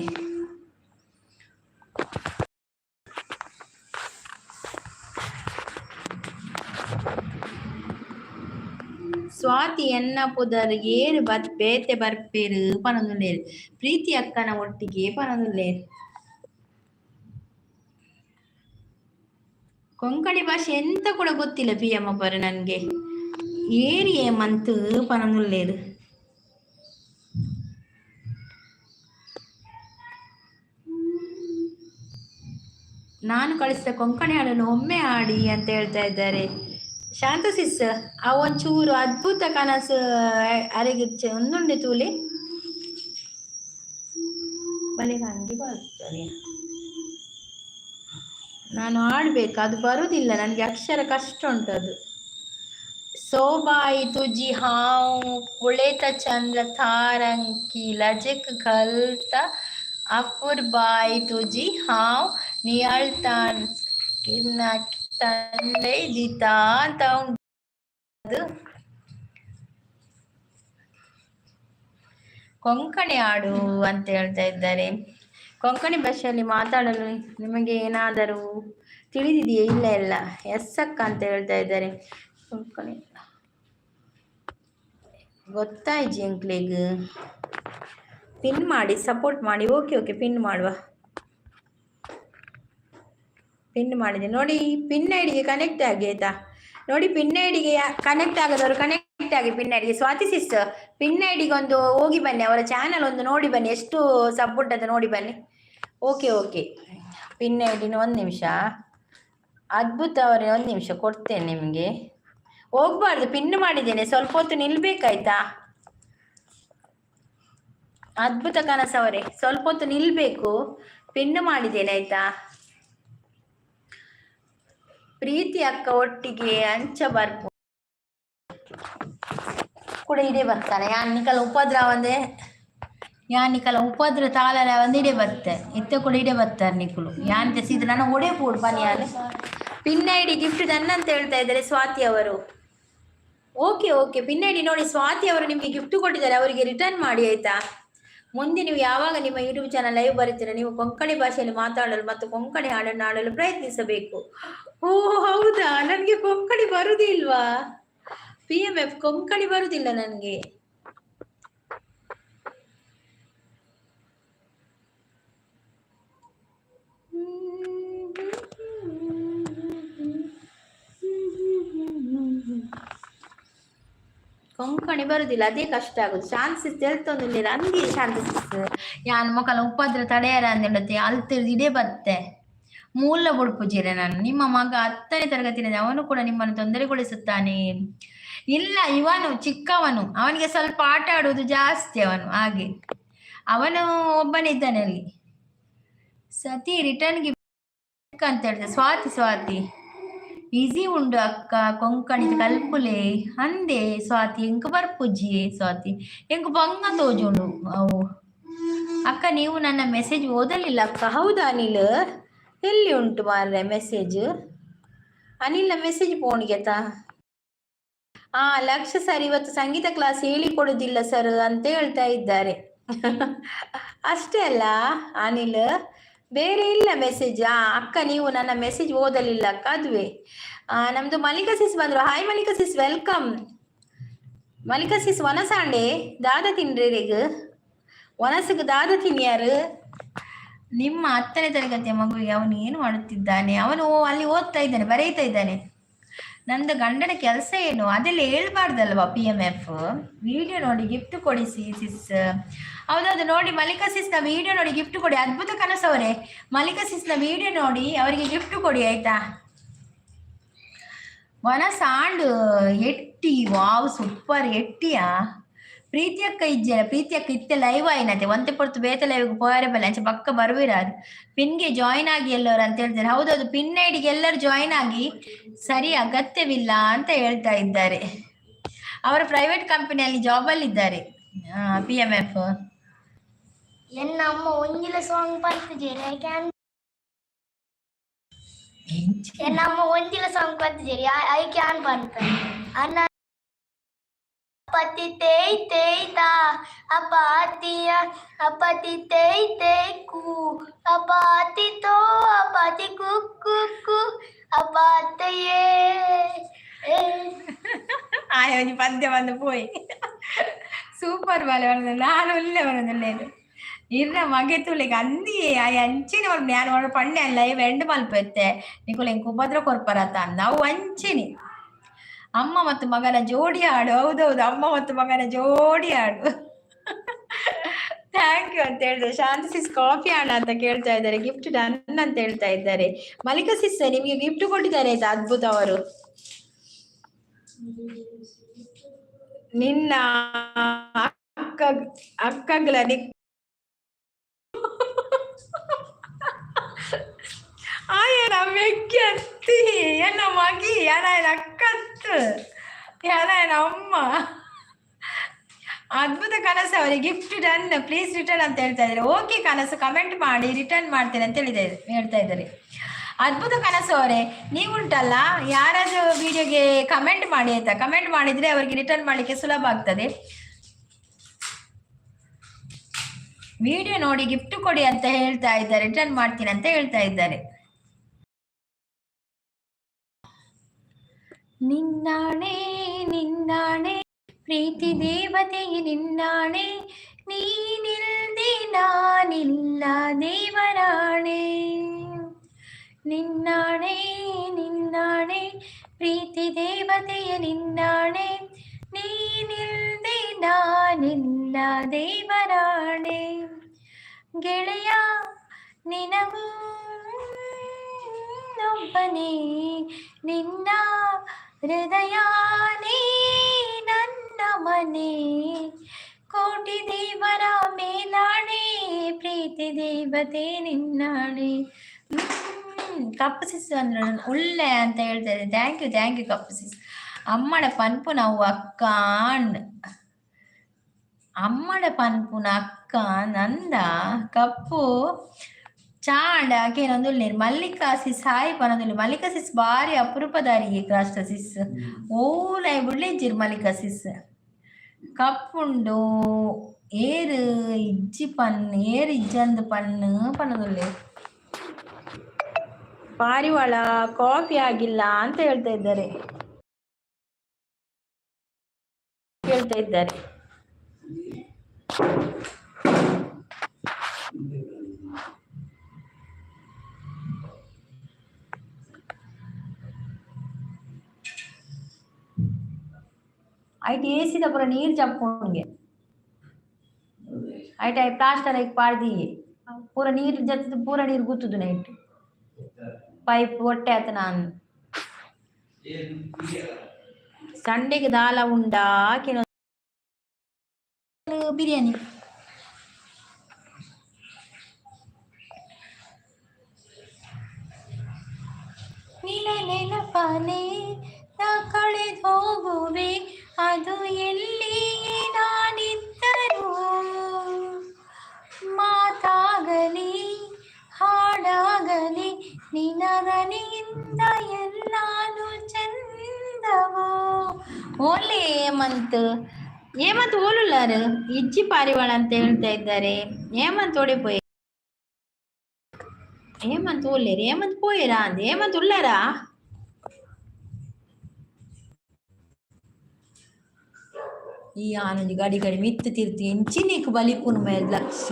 ಸ್ವಾತಿ ಎನ್ನ ಪುದರ್ ಏರು ಬತ್ ಬೇತೆ ಬರ್ಪೇರು ಪನೊಂದುಲ್ಲೇರು. ಪ್ರೀತಿ ಅಕ್ಕನ ಒಟ್ಟಿಗೆ ಪನೊಂದುಲ್ಲೇರು. ಕೊಂಕಣಿ ಭಾಷೆ ಎಂತ ಕೂಡ ಗೊತ್ತಿಲ್ಲ ಪಿ ಎಮ್ ಅಪ್ಪರು ನನ್ಗೆ. ಏರಿ ಏಮಂತ ಪನೊಂದುಲ್ಲೇರು. ನಾನು ಕಳಿಸಿದ ಕೊಂಕಣಿ ಹಾಡನ್ನು ಒಮ್ಮೆ ಹಾಡಿ ಅಂತ ಹೇಳ್ತಾ ಇದ್ದಾರೆ ಶಾಂತ ಸಿಸ್. ಆ ಒಂಚೂರು ಅದ್ಭುತ ಕನಸು ಅರೆಗೆ ಒಂದುಂಡೆ ತೂಲಿ ಬಲೆ ಹಂಗೆ ಬರ್ತದೆ. ನಾನು ಆಡ್ಬೇಕು, ಅದು ಬರುದಿಲ್ಲ ನನಗೆ, ಅಕ್ಷರ ಕಷ್ಟ ಉಂಟು ಅದು. ಸೋಬಾಯಿ ತುಜಿ ಹಾವು ಪುಳೆತ ಚಂದ್ರ ತಾರಂಕಿ ಲಜಕ್ ಕಲ್ತ ಅಪುರ್ಬಾಯಿ ತುಜಿ ಹಾವ್ ನಿಯಳ್ತಾನ್ ತಂದೆ ದಿತಾ ಅಂತ ಉಂಟು. ಕೊಂಕಣಿ ಹಾಡು ಅಂತ ಹೇಳ್ತಾ ಇದ್ದಾರೆ. ಕೊಂಕಣಿ ಭಾಷೆಯಲ್ಲಿ ಮಾತಾಡಲು ನಿಮಗೆ ಏನಾದರೂ ತಿಳಿದಿದೆಯೇ? ಇಲ್ಲ ಇಲ್ಲ. ಎಸ್ ಅಕ್ಕ ಅಂತ ಹೇಳ್ತಾ ಇದ್ದಾರೆ. ಕೊಂಕಣಿ ಗೊತ್ತಾಯ್ಜಿ ಅಂಕ್ಲೆಗ್. ಪಿನ್ ಮಾಡಿ ಸಪೋರ್ಟ್ ಮಾಡಿ. ಓಕೆ ಓಕೆ, ಪಿನ್ ಮಾಡುವ. ಪಿನ್ ಮಾಡಿದೆ ನೋಡಿ. ಪಿನ್ ಐಡಿಗೆ ಕನೆಕ್ಟ್ ಆಗಿ ಆಯ್ತಾ? ನೋಡಿ, ಪಿನ್ ಐಡಿಗೆ ಕನೆಕ್ಟ್ ಆಗದವರು ಕನೆಕ್ಟ್ ಆಗಿ ಪಿನ್ ಐಡಿಗೆ. ಸ್ವಾತಿ ಸಿಸ್ಟರ್, ಪಿನ್ ಐಡಿಗೆ ಒಂದು ಹೋಗಿ ಬನ್ನಿ, ಅವರ ಚಾನಲ್ ಒಂದು ನೋಡಿ ಬನ್ನಿ, ಎಷ್ಟು ಸಪೋರ್ಟ್ ಅಂತ ನೋಡಿ ಬನ್ನಿ. ಓಕೆ ಓಕೆ, ಪಿನ್ ಐಡಿನ ಒಂದು ನಿಮಿಷ. ಅದ್ಭುತ ಅವರೇ, ಒಂದು ನಿಮಿಷ ಕೊಡ್ತೇನೆ ನಿಮಗೆ. ಹೋಗ್ಬಾರ್ದು, ಪಿನ್ ಮಾಡಿದ್ದೇನೆ, ಸ್ವಲ್ಪ ಹೊತ್ತು ನಿಲ್ಬೇಕಾಯ್ತಾ? ಅದ್ಭುತ ಕನಸವರೇ, ಸ್ವಲ್ಪ ಹೊತ್ತು ನಿಲ್ಬೇಕು, ಪಿನ್ ಮಾಡಿದ್ದೇನೆ ಆಯ್ತಾ? ಪ್ರೀತಿ ಅಕ್ಕ ಒಟ್ಟಿಗೆ ಅಂಚ ಬರ್ಪು ಕೂಡ ಇಡೇ ಬರ್ತಾನೆ. ಯಾನ್ ನಿಕಲ ಉಪದ್ರ ಒಂದೇ, ಯಾನ್ ನಿಕಲ ಉಪದ್ರ ತಾಳರ ಒಂದ್ ಇಡೇ ಬರ್ತೆ. ಇತ್ತೆ ಕೂಡ ಇಡೇ ಬರ್ತಾರೆ ನಿಕುಲು. ಯಾನ್ ಸೀದ ನನ್ನ ಒಡೆ ಪೋಡು ಬನ್ನಿ. ಯಾನ್ ಪಿನ್ ಐಡಿ ಗಿಫ್ಟ್ ಅಂತ ಹೇಳ್ತಾ ಇದ್ದಾರೆ ಸ್ವಾತಿ ಅವರು. ಓಕೆ ಓಕೆ, ಪಿನ್ ಐಡಿ ನೋಡಿ, ಸ್ವಾತಿ ಅವರು ನಿಮಗೆ ಗಿಫ್ಟ್ ಕೊಟ್ಟಿದ್ದಾರೆ, ಅವರಿಗೆ ರಿಟರ್ನ್ ಮಾಡಿ ಆಯ್ತಾ? ಮುಂದೆ ನೀವು ಯಾವಾಗ ನಿಮ್ಮ ಯೂಟ್ಯೂಬ್ ಚಾನಲ್ ಲೈವ್ ಬರುತ್ತೀರಾ, ನೀವು ಕೊಂಕಣಿ ಭಾಷೆಯಲ್ಲಿ ಮಾತಾಡಲು ಮತ್ತು ಕೊಂಕಣಿ ಹಾಡನ್ನು ಹಾಡಲು ಪ್ರಯತ್ನಿಸಬೇಕು. ಓ ಹೌದಾ, ನನಗೆ ಕೊಂಕಣಿ ಬರುದಿಲ್ವಾ ಪಿ ಎಂ ಎಫ್? ಕೊಂಕಣಿ ಬರುದಿಲ್ಲ ನನಗೆ. ಕೊಂಕಣಿ ಬರುದಿಲ್ಲ, ಅದೇ ಕಷ್ಟ ಆಗುದು. ಶಾಂತ ತೆಲ್ತೊಂದಿಲ್ಲ ಅಂದಿ ಶಾಂತ ಯಾನ್ ಮೊಕಲ ಉಪದ್ರ ತಡೆಯರ ಅಂದಿಡತ್ತೆ ಅಲ್ತಿರ್ದು ಇಡೇ ಬತ್ತೆ ಮೂಲ ಬುಡ್ಪುಜಿರೆ ನಾನು. ನಿಮ್ಮ ಮಗ 10ನೇ ತರಗತಿಯಲ್ಲಿ, ಅವನು ಕೂಡ ನಿಮ್ಮನ್ನು ತೊಂದರೆಗೊಳಿಸುತ್ತಾನೆ? ಇಲ್ಲ, ಇವನು ಚಿಕ್ಕವನು, ಅವನಿಗೆ ಸ್ವಲ್ಪ ಆಟ ಆಡುವುದು ಜಾಸ್ತಿ ಅವನು, ಹಾಗೆ ಅವನು ಒಬ್ಬನಿದ್ದಾನೆ ಅಲ್ಲಿ. ಸತಿ ರಿಟರ್ನ್ಗೆ ಅಂತ ಹೇಳ್ತಾರೆ ಸ್ವಾತಿ. ಸ್ವಾತಿ ಈಸಿ ಉಂಡು ಅಕ್ಕ ಕೊಂಕಣಿ ಕಲ್ಪುಲೆ ಅಂದೆ ಸ್ವಾತಿ. ಎಂಕ್ ಬರ್ಪುಜಿ ಸ್ವಾತಿ, ಎಂಕ್ ಬಂಗ ತೋಜುಂಡು ಅವು. ಅಕ್ಕ ನೀವು ನನ್ನ ಮೆಸೇಜ್ ಓದಲಿಲ್ಲ ಅಕ್ಕ. ಹೌದಾ ಅನಿಲ್, ಎಲ್ಲಿ ಉಂಟು ಮಾರ್ರೆ ಮೆಸೇಜ್? ಅನಿಲ್ನ ಮೆಸೇಜ್ ಫೋನ್ಗೆತಾ? ಆ ಲಕ್ಷ ಸರ್ ಇವತ್ತು ಸಂಗೀತ ಕ್ಲಾಸ್ ಹೇಳಿಕೊಡುದಿಲ್ಲ ಸರ್ ಅಂತ ಹೇಳ್ತಾ ಇದ್ದಾರೆ. ಅಷ್ಟೇ ಅಲ್ಲ ಅನಿಲ್, ಬೇರೆ ಇಲ್ಲ ಮೆಸೇಜ್. ಅಕ್ಕ ನೀವು ನನ್ನ ಮೆಸೇಜ್ ಓದಲಿಲ್ಲ ಅಕ್ಕ, ಅದುವೇ. ನಮ್ದು ಮಲ್ಲಿಕಾ ಸಿಸ್ ಬಂದ್ರು. Hi Mallika sis, welcome. Mallika sis ವನಸಾಂಡೆ ದಾದ ತಿನ್ರಿ, ವನಸಿಗೆ ದಾದ ತಿನ್ಯಾರು? ನಿಮ್ಮ 10ನೇ ತರಗತಿಯ ಮಗುವಿಗೆ ಅವನು ಏನು ಮಾಡುತ್ತಿದ್ದಾನೆ? ಅವನು ಅಲ್ಲಿ ಓದ್ತಾ ಇದ್ದಾನೆ, ಬರೆಯುತ್ತಾ ಇದ್ದಾನೆ. ನಂದು ಗಂಡನ ಕೆಲಸ ಏನು ಅದೆಲ್ಲ ಹೇಳ್ಬಾರ್ದಲ್ವಾ? PMF video ನೋಡಿ ಗಿಫ್ಟ್ ಕೊಡಿಸಿ ಸಿಸ್. ಹೌದೌದು, ನೋಡಿ ಮಲ್ಲಿಕಾ ಸಿಸ್ನ ವಿಡಿಯೋ ನೋಡಿ ಗಿಫ್ಟ್ ಕೊಡಿ. ಅದ್ಭುತ ಕನಸು ಅವರೇ, ಮಲ್ಲಿಕಾ ಸಿಸ್ನ ವಿಡಿಯೋ ನೋಡಿ ಅವರಿಗೆ ಗಿಫ್ಟ್ ಕೊಡಿ, ಆಯ್ತಾ? ವನಸಾಂಡ್ ಎಟ್ಟಿ, ವಾವ್ ಸೂಪರ್ ಎಟ್ಟಿಯಾ. ಪ್ರೀತಿಯಕ್ಕ ಇಜ್ಜೆರ? ಪ್ರೀತಿಯಕ್ಕ ಇತ್ತೆ ಲೈವ್ ಆಯ್ನತೆ ಒಂತೆ ಪೊರ್ತು ಬೇತೆ ಲೈವ್ ಪೋಯರೆ ಬಲ್ಲೆ, ಅಂಚ ಪಕ್ಕ ಬರುವಿರ. ಪಿನ್ಗೆ ಜಾಯಿನ್ ಆಗಿ ಎಲ್ಲರು ಅಂತ ಹೇಳ್ತಾರೆ. ಹೌದೌದು, ಪಿನ್ ಐಡಿಗೆ ಎಲ್ಲರೂ ಜಾಯಿನ್ ಆಗಿ. ಸರಿ, ಅಗತ್ಯವಿಲ್ಲ ಅಂತ ಹೇಳ್ತಾ ಇದ್ದಾರೆ. ಅವರ ಪ್ರೈವೇಟ್ ಕಂಪನಿಯಲ್ಲಿ ಜಾಬ್ ಅಲ್ಲಿ ಇದ್ದಾರೆ PMF. ಎನ್ನ ಅಮ್ಮ ಒಂಜಿಲ ಸಾಂಗ್ ಪಂತುಜೆರ್, I can. ಎನ್ನ ಅಮ್ಮ ಒಂಜಿಲ ಸಾಂಗ್ ಪಂತುಜೆರ್, I can ಪನ್ಪೆ. ಅನ್ನ ಅಪತಿ ತೇಯ್ ತೇಯ್ತಾ ಅಪಾತಿಯ ಅಪತಿ ತೇಯ್ ತೇಯ್ ಕು ಅಪಾತಿ ತೋ ಅಪಾತಿ ಕು ಕು ಕು ಅಪಾತಯೇ ಏ. ಆಯ್ ಒಂಜಿ ಪದ್ಯ ಬಂದು ಪೋಯಿ. ಸೂಪರ್ ಬಾಲೆ ಬರೋದು ನಾನು ಉಲ್ಲೆ ಬರೋದಿಲ್ಲೇನು ಇರ್ನ ಮಗೆ ತುಳಿಗೆ ಅಂದಿ ಆಯ್ ಅಂಚಿನ ಅವ್ರು ಯಾರು ಮಾಡು ಪಣ್ಣೆ ಲೈವ್ ಎಂಡ್ ಮಲ್ಪೆತ್ತೆ. ನಿಕುಲು ಎಂಕ್ ಉಪದ್ರ ಕೊರ್ಪರತ, ನಾವು ಅಂಚಿನಿ. ಅಮ್ಮ ಮತ್ತು ಮಗನ ಜೋಡಿ ಹಾಡು. ಹೌದೌದು, ಅಮ್ಮ ಮತ್ತು ಮಗನ ಜೋಡಿ ಹಾಡು. Thank you ಅಂತ ಹೇಳಿದೆ. ಶಾಂತಿ ಸಿಸ್ ಕಾಫಿ ಹಣ ಅಂತ ಕೇಳ್ತಾ ಇದ್ದಾರೆ. ಗಿಫ್ಟ್ ಡನ್ ಅಂತ ಹೇಳ್ತಾ ಇದ್ದಾರೆ. ಮಲ್ಲಿಕಾ ಸಿಸ್, ನಿಮಗೆ ಗಿಫ್ಟ್ ಕೊಟ್ಟಿದ್ದಾರೆ ಆಯ್ತಾ ಅದ್ಭುತ ಅವರು. ನಿನ್ನ ಅಕ್ಕ ಅಕ್ಕಗಳ ಆಯನ ಮೆಗ್ಗೆತ್ತಿ ಎನ್ನ ಮಗಿ ಎನ ಅಕ್ಕತ್ತು ಎನ ಅಮ್ಮ. ಅದ್ಭುತ ಕನಸು ಅವರಿಗೆ ಗಿಫ್ಟ್ ಡನ್, ಪ್ಲೀಸ್ ರಿಟರ್ನ್ ಅಂತ ಹೇಳ್ತಾ ಇದ್ದಾರೆ. ಓಕೆ ಕನಸು, ಕಮೆಂಟ್ ಮಾಡಿ ರಿಟರ್ನ್ ಮಾಡ್ತೇನೆ ಅಂತ ಹೇಳಿದೆ ಹೇಳ್ತಾ ಇದ್ದಾರೆ. ಅದ್ಭುತ ಕನಸು ಅವರೇ, ನೀವುಂಟಲ್ಲ, ಯಾರಾದರೂ ವಿಡಿಯೋಗೆ ಕಮೆಂಟ್ ಮಾಡಿ ಆಯ್ತಾ? ಕಮೆಂಟ್ ಮಾಡಿದ್ರೆ ಅವರಿಗೆ ರಿಟರ್ನ್ ಮಾಡಲಿಕ್ಕೆ ಸುಲಭ ಆಗ್ತದೆ. ವಿಡಿಯೋ ನೋಡಿ ಗಿಫ್ಟ್ ಕೊಡಿ ಅಂತ ಹೇಳ್ತಾ ಇದ್ದಾರೆ, ರಿಟರ್ನ್ ಮಾಡ್ತೀನಿ ಅಂತ ಹೇಳ್ತಾ ಇದ್ದಾರೆ. ನಿನ್ನಾಣೆ ನಿನ್ನಾಣೆ ಪ್ರೀತಿ ದೇವತೆಯೇ ನಿನ್ನಾಣೆ, ನೀನಿಲ್ದೆ ನಾನಿಲ್ಲ ದೇವರಾಣೆ. ನಿನ್ನಾಣೆ ನಿನ್ನಾಣೆ ಪ್ರೀತಿ ದೇವತೆಯ ನಿನ್ನಾಣೆ, ನೀನಿಲ್ದೆ ನಾನಿಲ್ಲ ದೇವರಾಣೆ. ಗೆಳೆಯ ನಿನಗೂ ಒಬ್ಬನೇ, ನಿನ್ನ ಹೃದಯನೇ ನನ್ನ ಮನೆ. ಕೋಟಿ ದೇವರ ಮೇಲಾಣೆ ಪ್ರೀತಿ ದೇವತೆ ನಿನ್ನಾಣೆ. ಕಪ್ಪು ಸಿಸ್ ಅಂದ್ರೆ ಒಳ್ಳೆ ಅಂತ ಹೇಳ್ತಾ ಇದ್ದೆ. Thank you, thank you ಕಪ್ಪು ಸಿಸ್. ಅಮ್ಮಡ ಪನ್ಪು ನಾವು ಅಕ್ಕ, ಅಮ್ಮಡ ಪನ್ಪುನ ಅಕ್ಕ ನಂದ ಕಪ್ಪು ಚಾಂಡ ಆಕೇನೊಂದುಲ್ಲೇರು. ಮಲ್ಲಿಕಾ ಸಿಸ್ ಹಾಯ್ ಪನೊಂದುಲ್ಲೆ. ಮಲ್ಲಿಕಾ ಸಿಸ್ ಬಾರಿ ಅಪರೂಪದಾರಿಗೆ ಕ್ರಾಸ್ಟ ಸಿಸ್ ಓಲೈ ಬುಡ್ಲೆಜ್ಜಿರ್. ಮಲ್ಲಿಕಾ ಸಿಸ್ ಕಪ್ಪುಂಡು ಏರು ಇಜ್ಜಿ ಪನ್ ಏರು ಇಜ್ಜಂದು ಪಣ್ಣು ಪನೊಂದುಲ್ಲೆ. ಪಾರಿವಾಳ ಕಾಫಿ ಆಗಿಲ್ಲ ಅಂತ ಹೇಳ್ತಾ ಇದ್ದಾರೆ, ಕೇಳ್ತಾ ಇದ್ದಾರೆ. ಐಟ್ ಏಸಿದ ಪೂರ ನೀರು ಜಪ್ಪುಂಗೆ ಐಟ್ I plaster ಐಕ್ ಪಾಡ್ದಿ ಪೂರ ನೀರು ಜತ್ತದ ಪೂರ ನೀರು ಗುತ್ತುದು ನೈಟ್ ಪೈಪ್ ಒಟ್ಟೆ ಆತ. ನಾನು ಸಂಡೆಗೆ ದಾಲ ಉಂಡಾ ಬಿರಿಯಾನಿ. ನಿಲ ನೆನಪನೆ ನಾ ಕಳೆದೋಗುವೆ, ಅದು ಎಲ್ಲಿ ನಾನಿದ್ದರು. ಮಾತಾಗಲಿ ಹಾಡಾಗಲಿ ನಿನಗನಿಯಿಂದ ಎಲ್ಲಾನು ಚಂದವೋ. ಓನ್ಲಿ ಹೇಮಂತ್. ಹೇಮಂತ್ ಓಲುಲ್ಲಾರು ಇಜ್ಜಿ ಪಾರಿವಾಳ ಅಂತ ಹೇಳ್ತಾ ಇದ್ದಾರೆ. ಹೇಮಂತ್ ಓಡಿ ಪೋಯ್. ಹೇಮಂತ್ ಓಲ್ಲೇರು, ಹೇಮಂತ್ ಪೋಯರಾ ಅಂದ್. ಹೇಮಂತ್ ಉಳ್ಳಾರಾ? ಈ ಆನಂಜಿ ಗಾಡಿ ಗಾಡಿ ಮಿತ್ತು ತಿರ್ತಿ ಎಂಚಿನಿಕ್ ಬಲಿಪುನು ಮೇಲ್ ಲಕ್ಷ.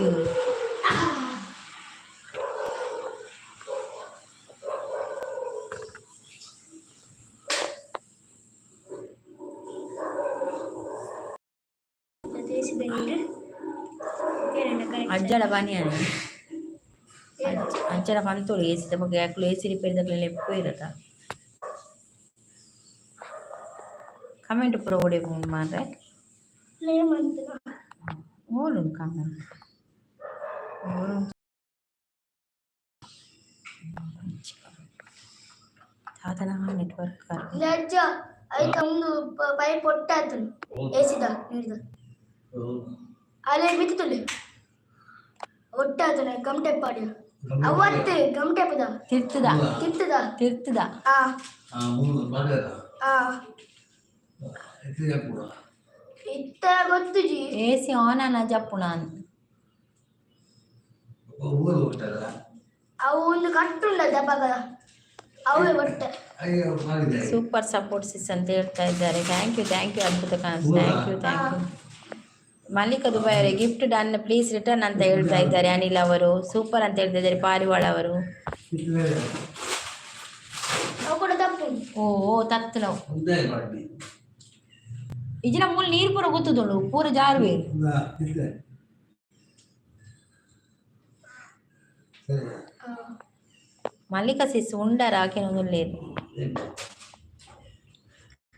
ಅಜ್ಜಡ ಬನ್ನಿ ಅಜ್ಜಡ ಪಂತೋಳು ಏಸಿ ಬಗ್ಗೆ ಯಾಕಲು ಏಸಿ ರಿಪೇರಿ ದಕ್ಲೆಲ್ಲ ಎಪ್ಪು ಇರತ್ತ. ಕಮೆಂಟ್ ಪೂರ ಓಡಿ ಮಾರ್ರೆ. ಓಲು ಕಮೆಂಟ್ ತಾತನ ನೆಟ್ವರ್ಕ್. ಅಜ್ಜ, ಐತ ಒಂದು ಪೈಪ್ ಒಟ್ಟಾತು ಏಸಿದ ನೀರ್ದ. ಅಲ್ಲೇ ಬಿತ್ತುಲೆ ಒಟ್ಟಾತನ ಗಮ್ ಟೆಪ್ ಪಾಡಿ ಅವತ್ತು ಗಮ್ ಟೆಪ್ಪದ. ತಿರ್ತದ. ತಿರ್ತದ. ತಿರ್ತದ. ಆ. ಆ. ಇತ್ತ ಗೊತ್ತುಜಿ. ಎಸಿ ಆನ್ ಅನ್ನ ಜಪ್ಪುಣ. ಅವು ಒಂದು ಕಟ್ಟುಂಡದ ಪಗದ ಅವೇ ಒಟ್ಟೆ. ಸೂಪರ್ ಸಪೋರ್ಟ್ ಸಿಸ್ ಅಂತ ಹೇಳ್ತಾ ಇದ್ದಾರೆ. Thank you, thank you. ಅದ್ಭುತ ಕಾಣಿಸ್. Thank you, thank you. Mallika Dubai ಅವರೇ, ಗಿಫ್ಟ್ ಡನ್, ಪ್ಲೀಸ್ ರಿಟರ್ನ್ ಅಂತ ಹೇಳ್ತಾ ಇದ್ದಾರೆ. ಅನಿಲ್ ಅವರು ಸೂಪರ್ ಅಂತ ಹೇಳ್ತಾ ಇದ್ದಾರೆ. ಪಾರಿವಾಳ ಅವರು. ಅವು ಕೂಡ ತಪ್ಪು. ಓ ಓ ತತ್ತು ನಾವು ಇಜಿನ ಮೂಲ ನೀರು ಪೂರ ಗೊತ್ತುದುಂಡು, ಪೂರ ಜಾರುವೆ. ಮಲ್ಲಿಕಾ ಸಿಸ್ ಉಂಡರ ಆಕೆ ಲೇರು.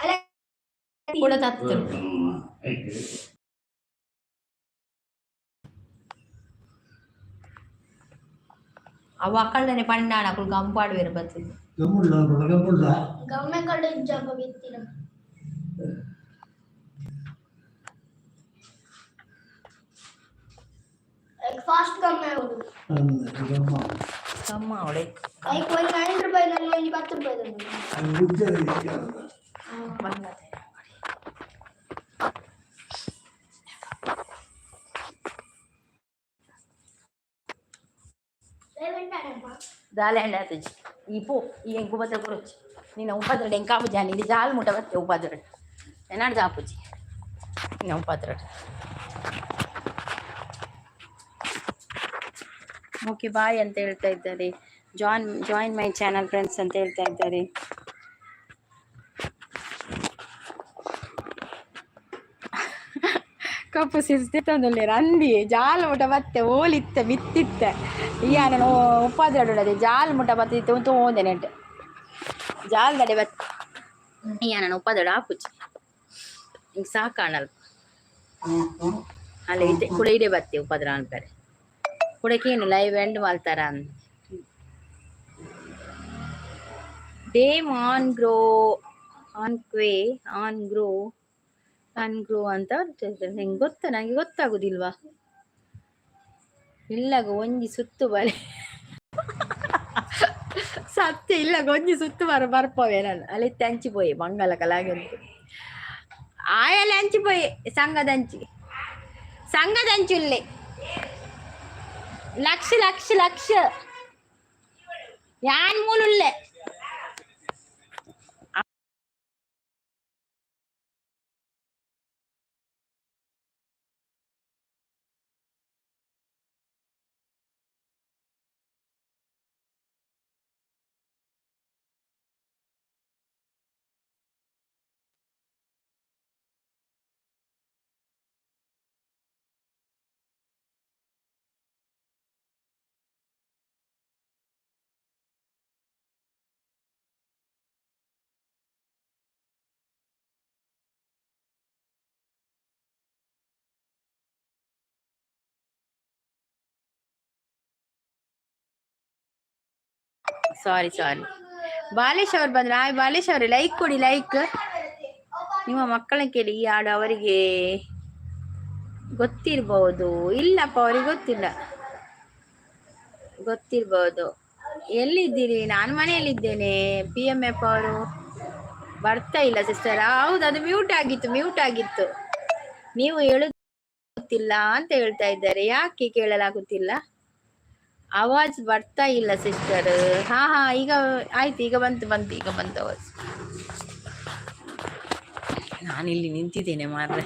ಅಲ್ಲ. ಕೂಡ ತತ್ತು. ಅವು ಅಕ್ಕಳನೆ ಪಂಡಾಣ ಅಕುಲು ಗಂಪಾಡುವೆರು ಬರ್ತದೆ. ಗಮ್ಮೆ ಕಡೆ ಜಾಪ ಬಿತ್ತಿನ. ಫಾಸ್ಟ್ ಗಮ್ಮೆ ಆಗುದು. ಕಮ್ಮ ಅವಳೆ. ಐಕ್ ಒಂದು 5 ರೂಪಾಯಿ, ನನ್ನ ಒಂದು 10 ರೂಪಾಯಿ. ಬಂದತೆ. ದಾಲೆ ಆತಜಿ ಈ ಪೋ ಈ ಎಂಕ್ ಉಪದ್ರ ಕೊರೊಚ್ಚಿ. ನಿನ್ನ ಉಪದ್ರ ಎಂಕಾಪುಜಿ ಇಲ್ಲಿ ಜಾಲ್ ಮುಟ ಬತ್ತೆ ಉಪದ್ರ ಎನ್ನಾಡು ಜಾಪುಜಿ ನಿನ್ನ ಉಪದ್ರ. ಓಕೆ, ಬಾಯ್ ಅಂತ ಹೇಳ್ತಾ ಇದ್ದಾರೆ. Join my channel friends ಅಂತ ಹೇಳ್ತಾ ಇದ್ದಾರೆ. ಕಪ್ಪು ಸಿಸ್ತೆ ರಂದಿ ಜಾಲ್ ಮುಟ ಬತ್ತೆ ಓಲಿತ್ತೆ ಮಿತ್ತಿತ್ತೆ. ಈ ನಾನು ಉಪಾದ್ರ ಜಾಲ್ ಮುಟ ಬತ್ತಿತ್ತು ತೋಂದೆ ನೆಟ್ ಜಾಲ್ ದಡೆ ಬತ್ತೆ. ಈ ನಾನು ಉಪಾದ್ರ ಆಪುಜಿ ಹಿಂಗೆ ಸಾಕಾಣಲ್ ಅಲ್ಲ ಇತ್ತೆ ಕುಡ ಇಡೆ ಬತ್ತೆ ಉಪದ್ರ ಅನ್ಪರೆ ಕುಡಕೇನು ಲೈವ್ ಎಂಡ್ ಮಲ್ತಾರ. Dame on grow on ಕ್ವೇ on grow on grow ಅಂತ ನಿಂಗೆ ಗೊತ್ತಾ? ನನಗೆ ಗೊತ್ತಾಗುದಿಲ್ವಾ? ಇಲ್ಲಾಗ ಒಂಜಿ ಸುತ್ತು ಬರೆ ಸತ್ಯ. ಇಲ್ಲ, ಒಂಜಿ ಸುತ್ತು ಬರ ಬರ್ಪವೆ ನಾನು. ಅಲ್ಲಿ ಅಂಚಿ ಪೋಯಿ ಮಂಗಲ ಕಲಾಗಂತು ಆಯಲೆ ಅಂಚಿ ಪೋಯಿ ಸಂಘದಂಚಿ ಸಂಘದಂಚಿ ಉಲ್ಲೆ. ಲಕ್ಷ ಲಕ್ಷ ಲಕ್ಷ ಯಾನ್ ಮೂಲುಲ್ಲೆ. ಸಾರಿ ಸಾರಿ. ಬಾಲೇಶ್ ಅವ್ರು ಬಂದ್ರು. ಹಾಯ್ ಬಾಲೇಶ್ ಅವರೇ, ಲೈಕ್ ಕೊಡಿ, ಲೈಕ್. ನಿಮ್ಮ ಮಕ್ಕಳನ್ನ ಕೇಳಿ ಈ ಹಾಡು, ಅವರಿಗೆ ಗೊತ್ತಿರ್ಬಹುದು. ಇಲ್ಲಪ್ಪ, ಅವರಿಗೆ ಗೊತ್ತಿಲ್ಲ. ಗೊತ್ತಿರ್ಬಹುದು. ಎಲ್ಲಿದ್ದೀರಿ? ನಾನು ಮನೆಯಲ್ಲಿದ್ದೇನೆ. ಪಿ ಎಂ ಎಫ್ ಅವರು ಬರ್ತಾ ಇಲ್ಲ ಸಿಸ್ಟರ್. ಹೌದು, ಅದು ಮ್ಯೂಟ್ ಆಗಿತ್ತು, ಮ್ಯೂಟ್ ಆಗಿತ್ತು. ನೀವು ಹೇಳುತ್ತಿಲ್ಲ ಅಂತ ಹೇಳ್ತಾ ಇದ್ದಾರೆ. ಯಾಕೆ ಕೇಳಲಾಗುತ್ತಿಲ್ಲ? ಆವಾಜ್ ಬರ್ತಾ ಇಲ್ಲ ಸಿಸ್ಟರ್. ಹಾ ಹಾ, ಈಗ ಆಯ್ತು, ಈಗ ಬಂತು ಬಂತು, ಈಗ ಬಂತು ಆವಾಜ್. ನಾನಿಲ್ಲಿ ನಿಂತಿದ್ದೇನೆ ಮಾರ್ರೆ.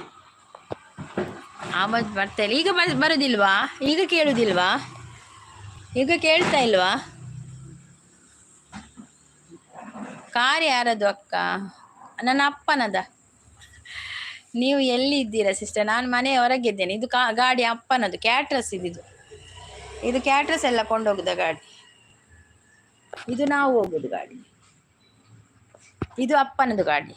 ಆವಾಜ್ ಬರ್ತಾ ಇಲ್ಲ. ಈಗ ಬರುದಿಲ್ವಾ? ಈಗ ಕೇಳುದಿಲ್ವಾ? ಈಗ ಕೇಳ್ತಾ ಇಲ್ವಾ? ಕಾರ್ ಯಾರದು ಅಕ್ಕ? ನನ್ನ ಅಪ್ಪನದ. ನೀವು ಎಲ್ಲಿ ಇದ್ದೀರಾ ಸಿಸ್ಟರ್? ನಾನು ಮನೆಯ ಹೊರಗಿದ್ದೇನೆ. ಇದು ಗಾಡಿ ಅಪ್ಪನದು, ಕ್ಯಾಟ್ರಸ್ ಇದು. ಇದು ಕ್ಯಾಟ್ರಸ್ ಎಲ್ಲ ಕೊಂಡೋಗುದ ಗಾಡಿ. ಇದು ನಾವು ಹೋಗುದು ಗಾಡಿ. ಇದು ಅಪ್ಪನದು ಗಾಡಿ.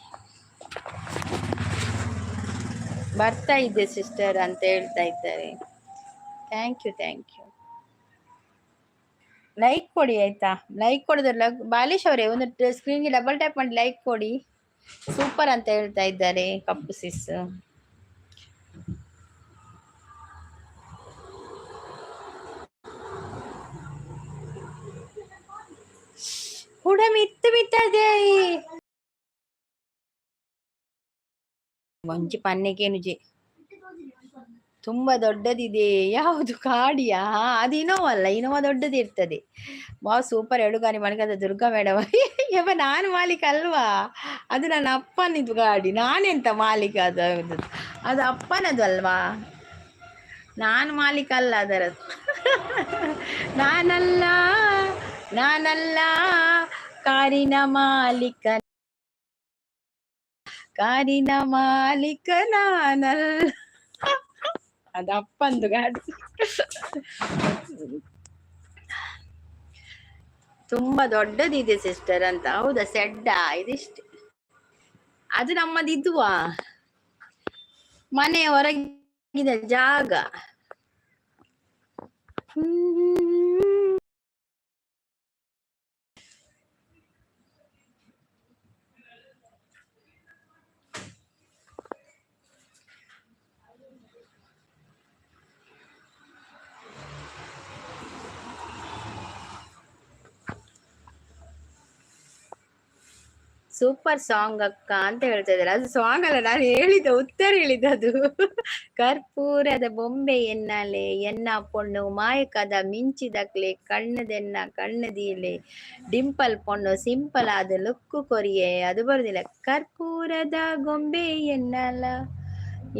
ಬರ್ತಾ ಇದೆ ಸಿಸ್ಟರ್ ಅಂತ ಹೇಳ್ತಾ ಇದ್ದಾರೆ. Thank you, thank you. Like ಕೊಡಿ ಆಯ್ತಾ? ಲೈಕ್ ಕೊಡೋದಿಲ್ಲ. ಬಾಲೇಶ್ ಅವರೇ, ಒಂದು ಸ್ಕ್ರೀನ್ಗೆ ಡಬಲ್ ಟ್ಯಾಪ್ ಮಾಡಿ ಲೈಕ್ ಕೊಡಿ. ಸೂಪರ್ ಅಂತ ಹೇಳ್ತಾ ಇದ್ದಾರೆ ಕಪ್ಪು ಸಿಸ್. ಕೂಡ ಮಿತ್ತು ಮಿತ್ತದೆ. ಒಂಜಿ ಪನ್ನೆಗೇನುಜೆ ತುಂಬಾ ದೊಡ್ಡದಿದೆ. ಯಾವುದು ಕಾಡಿಯಾ? ಅದು ಇನೋವಾ ಅಲ್ಲ, ಇನೋವಾ ದೊಡ್ಡದು ಇರ್ತದೆ. ವಾವ್, ಸೂಪರ್. ಎಡುಗಾನಿ ಮಣಕದ ದುರ್ಗಾ ಮೇಡಮ್. ಯಪ್ಪ, ನಾನು ಮಾಲೀಕ ಅಲ್ವಾ? ಅದು ನನ್ನ ಅಪ್ಪನಿದು ಗಾಡಿ. ನಾನೆಂತ ಮಾಲೀಕ? ಅದು ಅದು ಅಪ್ಪನದು ಅಲ್ವಾ? ನಾನು ಮಾಲೀಕ ಅಲ್ಲ ಅದರದ್ದು. ನಾನಲ್ಲ, ನಾನಲ್ಲ ಕಾರಿನ ಮಾಲೀಕ, ಕಾರಿನ ಮಾಲೀಕ ನಾನಲ್ಲ, ಅದು ಅಪ್ಪಂದು ಗಾಡಿ. ತುಂಬಾ ದೊಡ್ಡದಿದೆ ಸಿಸ್ಟರ್ ಅಂತ. ಹೌದಾ? ಸೆಡ್ಡ ಇದಿಷ್ಟು. ಅದು ನಮ್ಮದು ಇದುವಾ ಮನೆಯ ಹೊರಗಿದೆ ಜಾಗ. ಸೂಪರ್ ಸಾಂಗ್ ಅಕ್ಕ ಅಂತ ಹೇಳ್ತಾ ಇದ್ದಾರೆ. ಅದು ಸಾಂಗ್ ಅಲ್ಲ, ನಾನು ಹೇಳಿದ ಉತ್ತರ ಹೇಳಿದ ಅದು. ಕರ್ಪೂರದ ಬೊಂಬೆ ಎನ್ನಲೆ ಎನ್ನ ಪೊಣ್ಣು ಮಾಯಕದ ಮಿಂಚಿದಕ್ಲೆ ಕಣ್ಣದೆನ್ನ ಕಣ್ಣದೀಲೆ ಡಿಂಪಲ್ ಪೊಣ್ಣು ಸಿಂಪಲ್ ಆದ ಲುಕ್ಕು ಕೊರಿಯೆ. ಅದು ಬರುದಿಲ್ಲ. ಕರ್ಪೂರದ ಗೊಂಬೆ ಎನ್ನಲ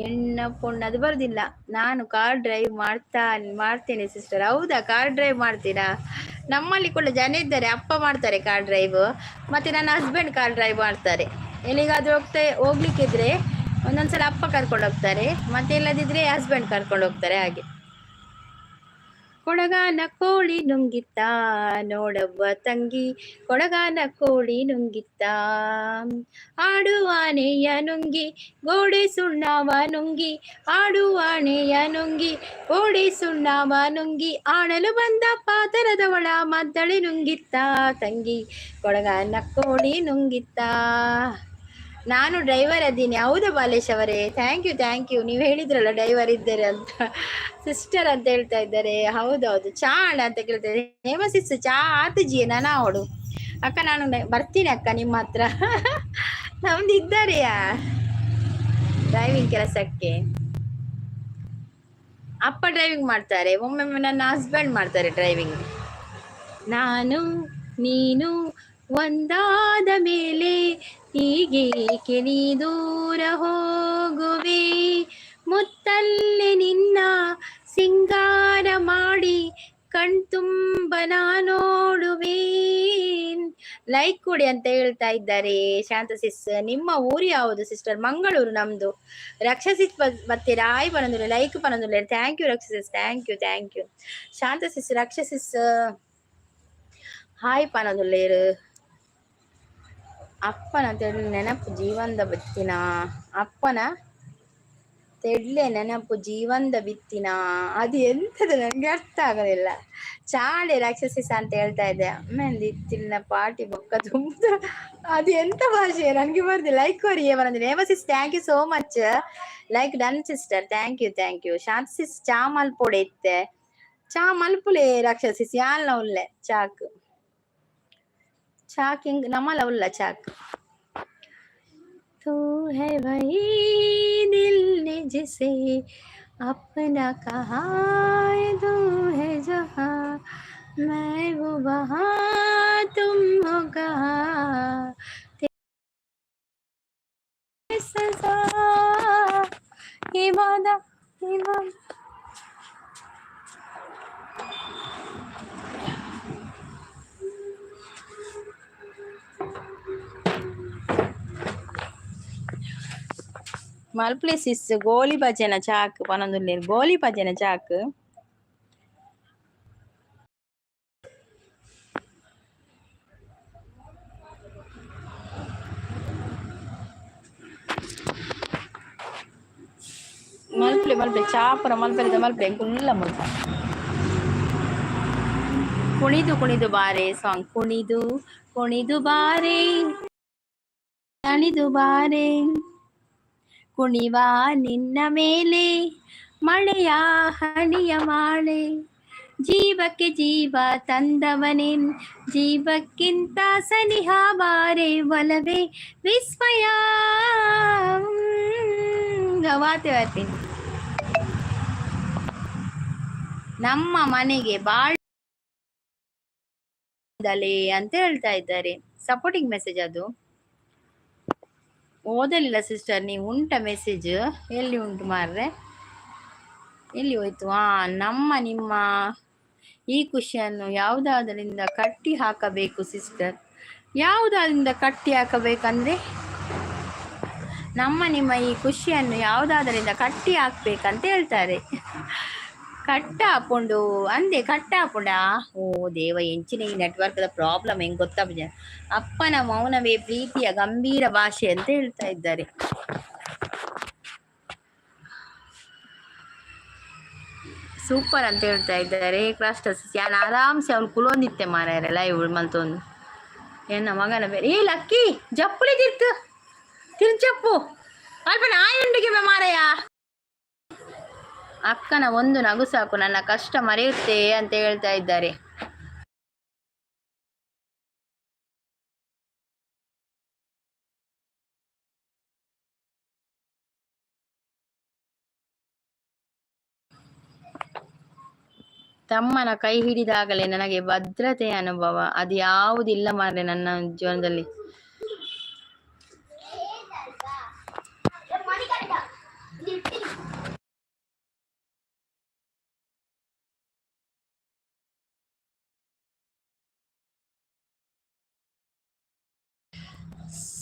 ಎಣ್ಣ ಪೊಣ್ಣು, ಅದು ಬರುದಿಲ್ಲ. ನಾನು ಕಾರ್ ಡ್ರೈವ್ ಮಾಡ್ತೇನೆ ಸಿಸ್ಟರ್. ಹೌದಾ? ಕಾರ್ ಡ್ರೈವ್ ಮಾಡ್ತೀರಾ? ನಮ್ಮಲ್ಲಿ ಕೂಡ ಜನ ಇದ್ದಾರೆ, ಅಪ್ಪ ಮಾಡ್ತಾರೆ ಕಾರ್ ಡ್ರೈವ್, ಮತ್ತೆ ನನ್ನ ಹಸ್ಬೆಂಡ್ ಕಾರ್ ಡ್ರೈವ್ ಮಾಡ್ತಾರೆ. ಎಲ್ಲಿಗಾದ್ರೂ ಹೋಗ್ಲಿಕ್ಕಿದ್ರೆ ಒಂದೊಂದ್ಸಲ ಅಪ್ಪ ಕರ್ಕೊಂಡು ಹೋಗ್ತಾರೆ, ಮತ್ತೆ ಇಲ್ಲದಿದ್ರೆ ಹಸ್ಬೆಂಡ್ ಕರ್ಕೊಂಡು ಹೋಗ್ತಾರೆ ಹಾಗೆ. ಕೊಡಗಾನ ಕೋಳಿ ನುಂಗಿತ್ತ ನೋಡವ್ವ ತಂಗಿ, ಕೊಡಗಾನ ಕೋಳಿ ನುಂಗಿತ್ತ, ಆಡುವಾನೆಯ ನುಂಗಿ ಗೋಡೆ ಸುಣ್ಣವ ನುಂಗಿ, ಆಡುವಾನೆಯ ನುಂಗಿ ಗೋಡೆ ಸುಣ್ಣವ ನುಂಗಿ, ಆಡಲು ಬಂದ ಪಾತರದವಳ ಮದ್ದಳೆ ನುಂಗಿತ್ತ ತಂಗಿ, ಕೊಡಗಾನ ಕೋಳಿ ನುಂಗಿತ್ತ. ನಾನು ಡ್ರೈವರ್ ಅದ್ದೀನಿ. ಹೌದಾ ಬಾಲೇಶ್ ಅವರೇ? Thank you, thank you. ನೀವು ಹೇಳಿದ್ರಲ್ಲ ಡ್ರೈವರ್ ಇದ್ದಾರೆ ಅಂತ. ಸಿಸ್ಟರ್ ಅಂತ ಹೇಳ್ತಾ ಇದ್ದಾರೆ. ಹೌದೌದು. ಚಾ ಅಣ್ಣ ಅಂತ ಕೇಳ್ತಾ ಇದ್ದಾರೆ. ಹೇಮ ಸಿಸ್ ಚಾ ಆತುಜಿ ನಾನು ಅವಳು. ಅಕ್ಕ ನಾನು ಬರ್ತೀನಿ ಅಕ್ಕ ನಿಮ್ಮ ಹತ್ರ. ನಮ್ದು ಇದ್ದಾರೆಯಾ ಡ್ರೈವಿಂಗ್ ಕೆಲಸಕ್ಕೆ? ಅಪ್ಪ ಡ್ರೈವಿಂಗ್ ಮಾಡ್ತಾರೆ, ಒಮ್ಮೊಮ್ಮೆ ನನ್ನ ಹಸ್ಬೆಂಡ್ ಮಾಡ್ತಾರೆ ಡ್ರೈವಿಂಗ್. ನಾನು ನೀನು ಒಂದಾದ ಮೇಲೆ ಹೀಗೇಕೆ ನೀ ದೂರ ಹೋಗುವೆ? ಮುತ್ತಲ್ಲಿ ನಿನ್ನ ಸಿಂಗಾರ ಮಾಡಿ ಕಣ್ತುಂಬ ನೋಡುವೆ. ಲೈಕ್ ಕೊಡಿ ಅಂತ ಹೇಳ್ತಾ ಇದ್ದಾರೆ ಶಾಂತ ಸಿಸ್. ನಿಮ್ಮ ಊರು ಯಾವುದು ಸಿಸ್ಟರ್? ಮಂಗಳೂರು ನಮ್ದು. ರಕ್ಷಸಿಸ್ ಬರ್ತೀರಾ? ಆಯ್ ಪನಂದುಲೆ ಲೈಕ್ ಪನಂದುಲೆ. Thank you Raksha sis, thank you, thank you. Shanta sis, Raksha sis hi ಪನಂದುಲ್ಲೇರು. ಅಪ್ಪನ ತೆಡ್ಲೆ ನೆನಪು ಜೀವಂದ ಬಿತ್ತಿನ, ಅಪ್ಪನ ತೆಡ್ಲೆ ನೆನಪು ಜೀವಂದ ಬಿತ್ತಿನ. ಅದು ಎಂತದ ನನಗೆ ಅರ್ಥ ಆಗೋದಿಲ್ಲ. ಚಾಳೆ ರಾಕ್ಷಸಿಸ ಅಂತ ಹೇಳ್ತಾ ಇದ್ದೆ. ಅಮ್ಮ ಪಾಟಿ ಬೊಕ್ಕ ತುಂಬ. ಅದು ಎಂತ ಭಾಷೆ ನನಗೆ ಬರುದಿಲ್ಲ. ಲೈಕ್ ಕೊರಿಯೇ ಬಂದಿದೆ. Hema sis, thank you so much. Like done sister, thank you, thank you. Shanta sis ಚಾ ಮಲ್ಪೊಡೆ ಇತ್ತೆ. ಚಾ ಮಲ್ಪುಲೆ ರಾಕ್ಷಸಿಸ್, ಯಾಲ್ನ ಉಲ್ಲೆ ಚಾಕ್ ಚಾಕ್ ಹಿಂಗ್ ನಮ್ಮಲ್ಲ ಉಲ್ಲ ಚಾಕ್. तू है वही दिल ने जिसे अपना कहा, तू है जहाँ, मैं वो वहाँ, तुम हो कहाँ। सजा ये वादा, ये वादा। ಮಲ್ಪ್ಲೆ ಸಿಸ್ ಗೋಲಿ ಭಜನ ಚಾಕ್ ಪನೊಂದುಲ್ಲೆರ್ ಗೋಲಿ ಭಜನ ಚಾಕ್. ಮಲ್ಪ್ಲೆ ಮಲ್ಪ್ಲೆ ಚಾಪುರ ಮಲ್ಪೆದ ಮಲ್ಪ್ಲೆ ಎಂಕುಲ್ಲ ಮುಲ್ಪ. ಕುಣಿದು ಕುಣಿದು ಬಾರೆ ಸಾಂಗ್. ಕುಣಿದು ಕುಣಿದು ಬಾರೆ, ನಲಿದು ಬಾರೆ, ಕುಣಿವ ನಿನ್ನ ಮೇಲೆ ಮಳೆಯ ಹನಿಯ ಮಾಳೆ, ಜೀವಕ್ಕೆ ಜೀವ ತಂದವನೇ, ಜೀವಕ್ಕಿಂತ ಸನಿಹ ಬಾರೆ, ಒಲವೇ ವಿಸ್ಮಯ. ವಾತೆ ವಾತೆ ನಮ್ಮ ಮನೆಗೆ ಬಾಳ್ ಅಂತ ಹೇಳ್ತಾ ಇದ್ದಾರೆ. ಸಪೋರ್ಟಿಂಗ್ ಮೆಸೇಜ್ ಅದು. ಓದಲಿಲ್ಲ ಸಿಸ್ಟರ್ ನೀವು. ಉಂಟ ಮೆಸೇಜ್? ಎಲ್ಲಿ ಉಂಟು ಮಾರ್ರೆ? ಎಲ್ಲಿ ಹೋಯ್ತು? ಆ ನಮ್ಮ ನಿಮ್ಮ ಈ ಖುಷಿಯನ್ನು ಯಾವುದಾದರಿಂದ ಕಟ್ಟಿ ಹಾಕಬೇಕು ಸಿಸ್ಟರ್? ಯಾವುದಾದ್ರಿಂದ ಕಟ್ಟಿ ಹಾಕಬೇಕಂದ್ರೆ, ನಮ್ಮ ನಿಮ್ಮ ಈ ಖುಷಿಯನ್ನು ಯಾವುದಾದರಿಂದ ಕಟ್ಟಿ ಹಾಕ್ಬೇಕಂತ ಹೇಳ್ತಾರೆ. ಕಟ್ಟ ಹಾಕೊಂಡು ಅಂದೆ ಕಟ್ಟ ಹಾಕೊಂಡ. ಓ ದೇವ, ಎಂಚಿನ ಈ ನೆಟ್ವರ್ಕ್ದ ಪ್ರಾಬ್ಲಮ್ ಹೆಂಗ್ ಗೊತ್ತಾ? ಅಪ್ಪನ ಮೌನವೇ ಪ್ರೀತಿಯ ಗಂಭೀರ ಭಾಷೆ ಅಂತ ಹೇಳ್ತಾ ಇದ್ದಾರೆ. ಸೂಪರ್ ಅಂತ ಹೇಳ್ತಾ ಇದ್ದಾರೆ. ಕ್ರಾಸ್ಟರ್ಸ್ ಯಾನ್ ಆರಾಮ್ಸೆ ಅವ್ಳು ಕುಲೊಂದಿತ್ತೆ ಮಾರಾಯರೆ ಲೈವ್ ಮಲ್ತೊಂದು. ಎನ್ನ ಮಗನ ಬೇರೆ. ಏ ಲಕ್ಕಿ, ಜಪ್ಪುಲಿ ತಿರ್ತು ತಿರ್ಚಪ್ಪು ಅಲ್ಪ ನಾಯುಂಡಿಗೆ ಮಾರಯ್ಯ. ಅಕ್ಕನ ಒಂದು ನಗು ಸಾಕು, ನನ್ನ ಕಷ್ಟ ಮರೆಯುತ್ತೆ ಅಂತ ಹೇಳ್ತಾ ಇದ್ದಾರೆ. ತಮ್ಮನ ಕೈ ಹಿಡಿದಾಗಲೇ ನನಗೆ ಭದ್ರತೆಯ ಅನುಭವ. ಅದು ಯಾವುದಿಲ್ಲ ಮಾರ್ರೆ ನನ್ನ ಜೀವನದಲ್ಲಿ.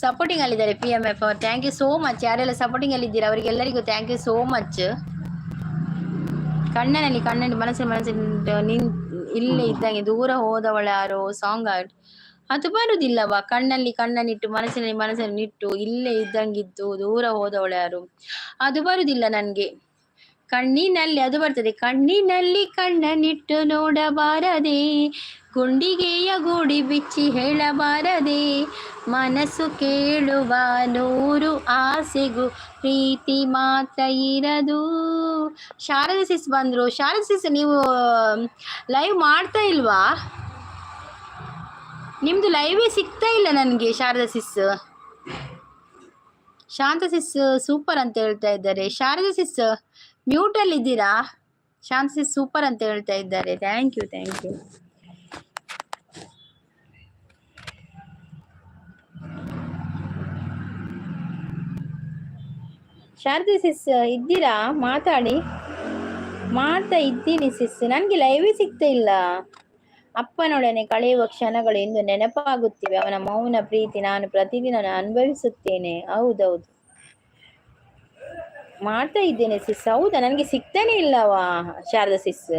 ಸಪೋರ್ಟಿಂಗ್ ಅಲ್ಲಿದ್ದಾರೆ ಪಿ ಎಂ ಎಫ್ ಅವರು. Thank you so much. ಯಾರೆಲ್ಲ ಸಪೋರ್ಟಿಂಗ್ ಅಲ್ಲಿ ಇದ್ದೀರಾ ಅವರಿಗೆಲ್ಲರಿಗೂ thank you so much. ಕಣ್ಣನಲ್ಲಿ ಕಣ್ಣಲ್ಲಿ, ಮನಸ್ಸಿನ ಮನಸ್ಸಿನ ನಿನ್ ಇಲ್ಲೇ ಇದ್ದಂಗೆ ದೂರ ಹೋದವಳ ಯಾರೋ ಸಾಂಗ್ ಅದು ಬರುದಿಲ್ಲವಾ? ಕಣ್ಣಲ್ಲಿ ಕಣ್ಣನ್ನಿಟ್ಟು, ಮನಸ್ಸಿನಲ್ಲಿ ಮನಸ್ಸನ್ನಿಟ್ಟು, ಇಲ್ಲೇ ಇದ್ದಂಗಿದ್ದು ದೂರ ಹೋದವಳು ಯಾರು, ಅದು ಬರುದಿಲ್ಲ ನನ್ಗೆ. ಕಣ್ಣಿನಲ್ಲಿ ಅದು ಬರ್ತದೆ. ಕಣ್ಣಿನಲ್ಲಿ ಕಣ್ಣನಿಟ್ಟು ನೋಡಬಾರದೆ, ಗುಂಡಿಗೆಯ ಗೂಡಿ ಬಿಚ್ಚಿ ಹೇಳಬಾರದೆ, ಮನಸ್ಸು ಕೇಳುವ ನೂರು ಆಸೆಗೂ ಪ್ರೀತಿ ಮಾತ್ರ ಇರದು. ಶಾರದಾ ಸಿಸ್ ಬಂದರು. ಶಾರದಾ ಸಿಸ್, ನೀವು ಲೈವ್ ಮಾಡ್ತಾ ಇಲ್ವಾ? ನಿಮ್ಮದು ಲೈವೇ ಸಿಗ್ತಾ ಇಲ್ಲ ನನಗೆ ಶಾರದಾ ಸಿಸ್. ಶಾಂತ ಸಿಸ್ ಸೂಪರ್ ಅಂತ ಹೇಳ್ತಾ ಇದ್ದಾರೆ. ಶಾರದಾ ಸಿಸ್, ಮ್ಯೂಟಲ್ಲಿ ಇದ್ದೀರಾ? ಶಾಂತ ಸಿಸ್ ಸೂಪರ್ ಅಂತ ಹೇಳ್ತಾ ಇದ್ದಾರೆ. Thank you, thank you. Sharada sis ಇದ್ದೀರಾ? ಮಾತಾಡಿ. ಮಾಡ್ತಾ ಇದ್ದೀನಿ ಸಿಸ್, ನನಗೆ ಲೈವೇ ಸಿಗ್ತಾ ಇಲ್ಲ. ಅಪ್ಪನೊಡನೆ ಕಳೆಯುವ ಕ್ಷಣಗಳು ಇಂದು ನೆನಪಾಗುತ್ತಿವೆ. ಅವನ ಮೌನ ಪ್ರೀತಿ ನಾನು ಪ್ರತಿದಿನ ಅನುಭವಿಸುತ್ತೇನೆ. ಹೌದೌದು, ಮಾಡ್ತಾ ಇದ್ದೇನೆ ಸಿಸ್. ಹೌದಾ? ನನಗೆ ಸಿಗ್ತಾನೆ ಇಲ್ಲವಾ ಶಾರದಾ ಸಿಸ್?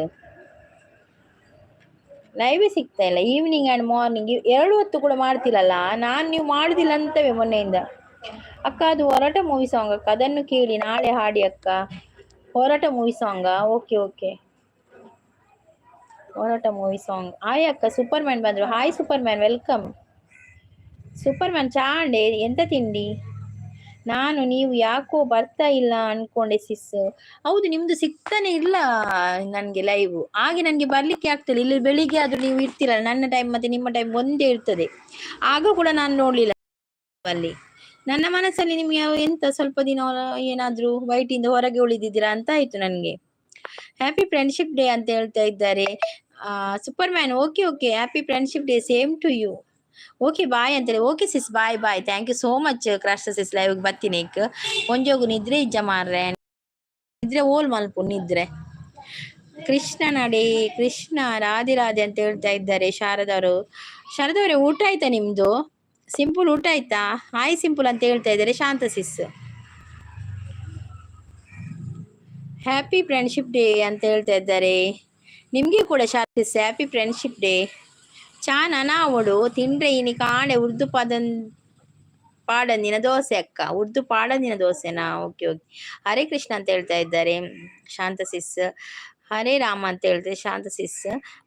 ಲೈವೇ ಸಿಗ್ತಾ ಇಲ್ಲ. ಈವ್ನಿಂಗ್ ಆ್ಯಂಡ್ ಮಾರ್ನಿಂಗ್ ಎರಡು ಹೊತ್ತು ಕೂಡ ಮಾಡ್ತಿಲ್ಲಲ್ಲ ನಾನು. ನೀವು ಮಾಡುದಿಲ್ಲ ಅಂತವೇ ಮೊನ್ನೆಯಿಂದ. ಅಕ್ಕ, ಅದು ಹೋರಾಟ ಮೂವಿ ಸಾಂಗ್ ಅಕ್ಕ, ಅದನ್ನು ಕೇಳಿ ನಾಳೆ ಹಾಡಿ ಅಕ್ಕ. ಹೋರಾಟ ಮೂವಿ ಸಾಂಗಾ? ಓಕೆ ಓಕೆ, ಹೋರಾಟ ಮೂವಿ ಸಾಂಗ್. ಹಾಯ್ ಅಕ್ಕ. ಸೂಪರ್ ಮ್ಯಾನ್ ಬಂದರು. Hi super man, welcome. Super man, ಚಾ ಅಂಡೆ ಎಂತ ತಿಂಡಿ? ನಾನು ನೀವು ಯಾಕೋ ಬರ್ತಾ ಇಲ್ಲ ಅನ್ಕೊಂಡೆ ಸಿಸ್. ಹೌದು, ನಿಮ್ದು ಸಿಗ್ತಾನೆ ಇಲ್ಲ ನನ್ಗೆ ಲೈವ್. ಹಾಗೆ ನನ್ಗೆ ಬರ್ಲಿಕ್ಕೆ ಆಗ್ತಿಲ್ಲ. ಇಲ್ಲಿ ಬೆಳಿಗ್ಗೆ ಆದ್ರೂ ನೀವು ಇರ್ತೀರಲ್ಲ, ನನ್ನ ಟೈಮ್ ಮತ್ತೆ ನಿಮ್ಮ ಟೈಮ್ ಒಂದೇ ಇರ್ತದೆ. ಆಗ ಕೂಡ ನಾನು ನೋಡ್ಲಿಲ್ಲ ಅಲ್ಲಿ. ನನ್ನ ಮನಸ್ಸಲ್ಲಿ ನಿಮ್ಗೆ ಎಂತ ಸ್ವಲ್ಪ ದಿನ ಏನಾದ್ರೂ ವೈಟಿಂದ ಹೊರಗೆ ಉಳಿದಿದ್ದೀರಾ ಅಂತ ಆಯ್ತು ನನ್ಗೆ. ಹ್ಯಾಪಿ ಫ್ರೆಂಡ್ಶಿಪ್ ಡೇ ಅಂತ ಹೇಳ್ತಾ ಇದ್ದಾರೆ super man. Okay okay, happy friendship day, same to you. Okay, bye ಅಂತೇಳಿ. Okay sis, bye bye, thank you so much. Crash sis, live ಬತ್ತೀನಿ. ಒಂಜೋಗು ನಿದ್ರೆ ಇಜ್ಜ ಮಾರ್ರೆ, ನಿದ್ರೆ ಓಲ್ ಮಲ್ಪು ನಿದ್ರೆ. ಕೃಷ್ಣ ನಡೆ, ಕೃಷ್ಣ ರಾಧೆ ರಾಧೆ ಅಂತ ಹೇಳ್ತಾ ಇದ್ದಾರೆ ಶಾರದವರು. ಶಾರದವರೇ, ಊಟ ಆಯ್ತಾ ನಿಮ್ದು? ಸಿಂಪಲ್, ಊಟ ಆಯ್ತಾ? ಹಾಯ್ ಸಿಂಪಲ್ ಅಂತ ಹೇಳ್ತಾ ಇದ್ದಾರೆ ಶಾಂತ ಸಿಸ್. ಹ್ಯಾಪಿ ಫ್ರೆಂಡ್ಶಿಪ್ ಡೇ ಅಂತ ಹೇಳ್ತಾ ಇದ್ದಾರೆ. ನಿಮಗೆ ಕೂಡ ಶಾಂತ ಸಿಸ್, ಹ್ಯಾಪಿ ಫ್ರೆಂಡ್ಶಿಪ್ ಡೇ. ಚಾ ನನಾವೊಡು ತಿಂಡ್ರೆ ಇನಿ ಕಾಣೆ ಉರ್ದು ಪದನ್ ಪಾಡಂದಿನ ದೋಸೆ ಅಕ್ಕ, ಉರ್ದು ಪಾಡಂದಿನ ದೋಸೆನಾ? ಓಕೆ ಓಕೆ, ಹರೇ ಕೃಷ್ಣ ಅಂತ ಹೇಳ್ತಾ ಇದ್ದಾರೆ ಶಾಂತ ಸಿಸ್. ಹರೇ ರಾಮ ಅಂತ ಹೇಳ್ತಾರೆ ಶಾಂತ ಸಿಸ್.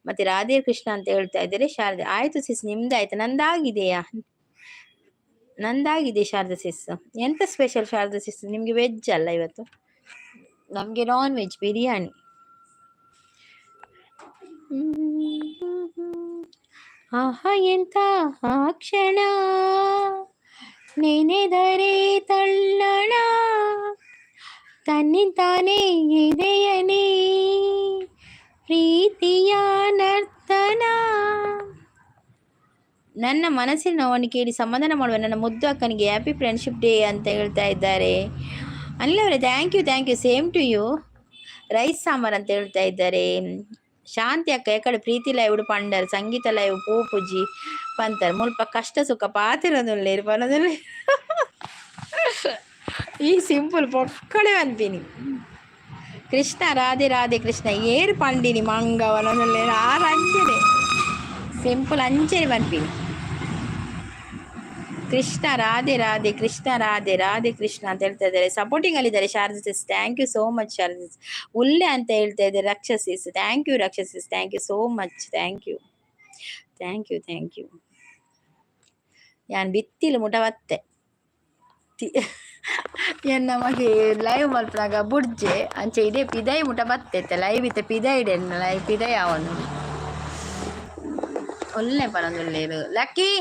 ಮತ್ತೆ ರಾಧೆ ಕೃಷ್ಣ ಅಂತ ಹೇಳ್ತಾ ಇದ್ದಾರೆ ಶಾರದೆ. ಆಯ್ತು ಸಿಸ್, ನಿಮ್ದಾಯ್ತು? ನಂದಾಗಿದೆಯಾ? ನಂದಾಗಿದೆ ಶಾರದಾ ಸಿಸ್. ಎಂತ ಸ್ಪೆಷಲ್ ಶಾರದಾ ಸಿಸ್ ನಿಮ್ಗೆ? ವೆಜ್ ಅಲ್ಲ ಇವತ್ತು? ನಮ್ಗೆ ನಾನ್ ವೆಜ್ ಬಿರಿಯಾನಿ. ಆಹಾ, ಎಂತ ಆ ಕ್ಷಣ, ನೆನೆದರೆ ತಲ್ಲಣ, ತನ್ನಿಂತಾನೇ ಎದೆಯನೇ ಪ್ರೀತಿಯ ನರ್ತನ. ನನ್ನ ಮನಸ್ಸಿನ ನೋವನ್ನು ಕೇಳಿ ಸಮಾಧಾನ ಮಾಡುವ ನನ್ನ ಮುದ್ದು ಅಕ್ಕನಿಗೆ ಹ್ಯಾಪಿ ಫ್ರೆಂಡ್ಶಿಪ್ ಡೇ ಅಂತ ಹೇಳ್ತಾ ಇದ್ದಾರೆ ಅನಿಲ್ ಅವರೇ. Thank you, thank you, same to you. Rice sambar ಅಂತ ಹೇಳ್ತಾ ಇದ್ದಾರೆ ಶಾಂತಿ ಅಕ್ಕ. ಎಕಡೆ ಪ್ರೀತಿ ಲೈವ್ ಪಂಡರ್, ಸಂಗೀತ ಲೈವ್ ಪೋಪುಜಿ ಪಂತರ್. ಮುಲ್ಪ ಕಷ್ಟ ಸುಖ ಪಾತಿರೋದುಲ್ಲೇರು ಪನೋದುಲ್ಲೆ. ಈ ಸಿಂಪಲ್ ಪೊಕ್ಕಡೆ ಅನ್ಪಿನಿ. ಕೃಷ್ಣ ರಾಧೆ ರಾಧೆ ಕೃಷ್ಣ ಏರು ಪಂಡಿನಿ ಮಂಗವನೊಂದುಲ್ಲೇರು ಆರು ಅಂಚನೆ ಸಿಂಪಲ್ ಅಂಚನೆ ಪನ್ಪಿನಿ. ಕೃಷ್ಣ ರಾಧೆ ರಾಧೆ ಕೃಷ್ಣ ರಾಧೆ ರಾಧೆ ಕೃಷ್ಣ ಅಂತ ಹೇಳ್ತಾ ಇದ್ದಾರೆ. ಸಪೋರ್ಟಿಂಗ್ ಅಲ್ಲಿ ಇದ್ದಾರೆ Sharada sis, thank you so much Sharada sis. ಉಲ್ಲೆ ಅಂತ ಹೇಳ್ತಾ ಇದ್ದಾರೆ ರಕ್ಷಸಿಸ್. Thank you Raksha sis, thank you so much, thank you, thank you, thank you. ಯಾನ್ ಬಿತ್ತಿಲು ಮುಟ ಬತ್ತೆ ಎನ್ನ ಮಗೆ ಲೈವ್ ಮಲ್ಪನಾಗ ಬುಡ್ಜೆ ಅಂಚೆ ಇದೇ ಪಿದೈ ಮುಟ ಬತ್ತೆ ಲೈವ್ ಇತ್ತೆ ಪಿದೈ ಇಡೆ ಲೈವ್ ಪಿದೈ ಅವನು ಒಲ್ಲೆ ಪನೊಂದುಲ್ಲೇರು ಲಕ್ಕಿ.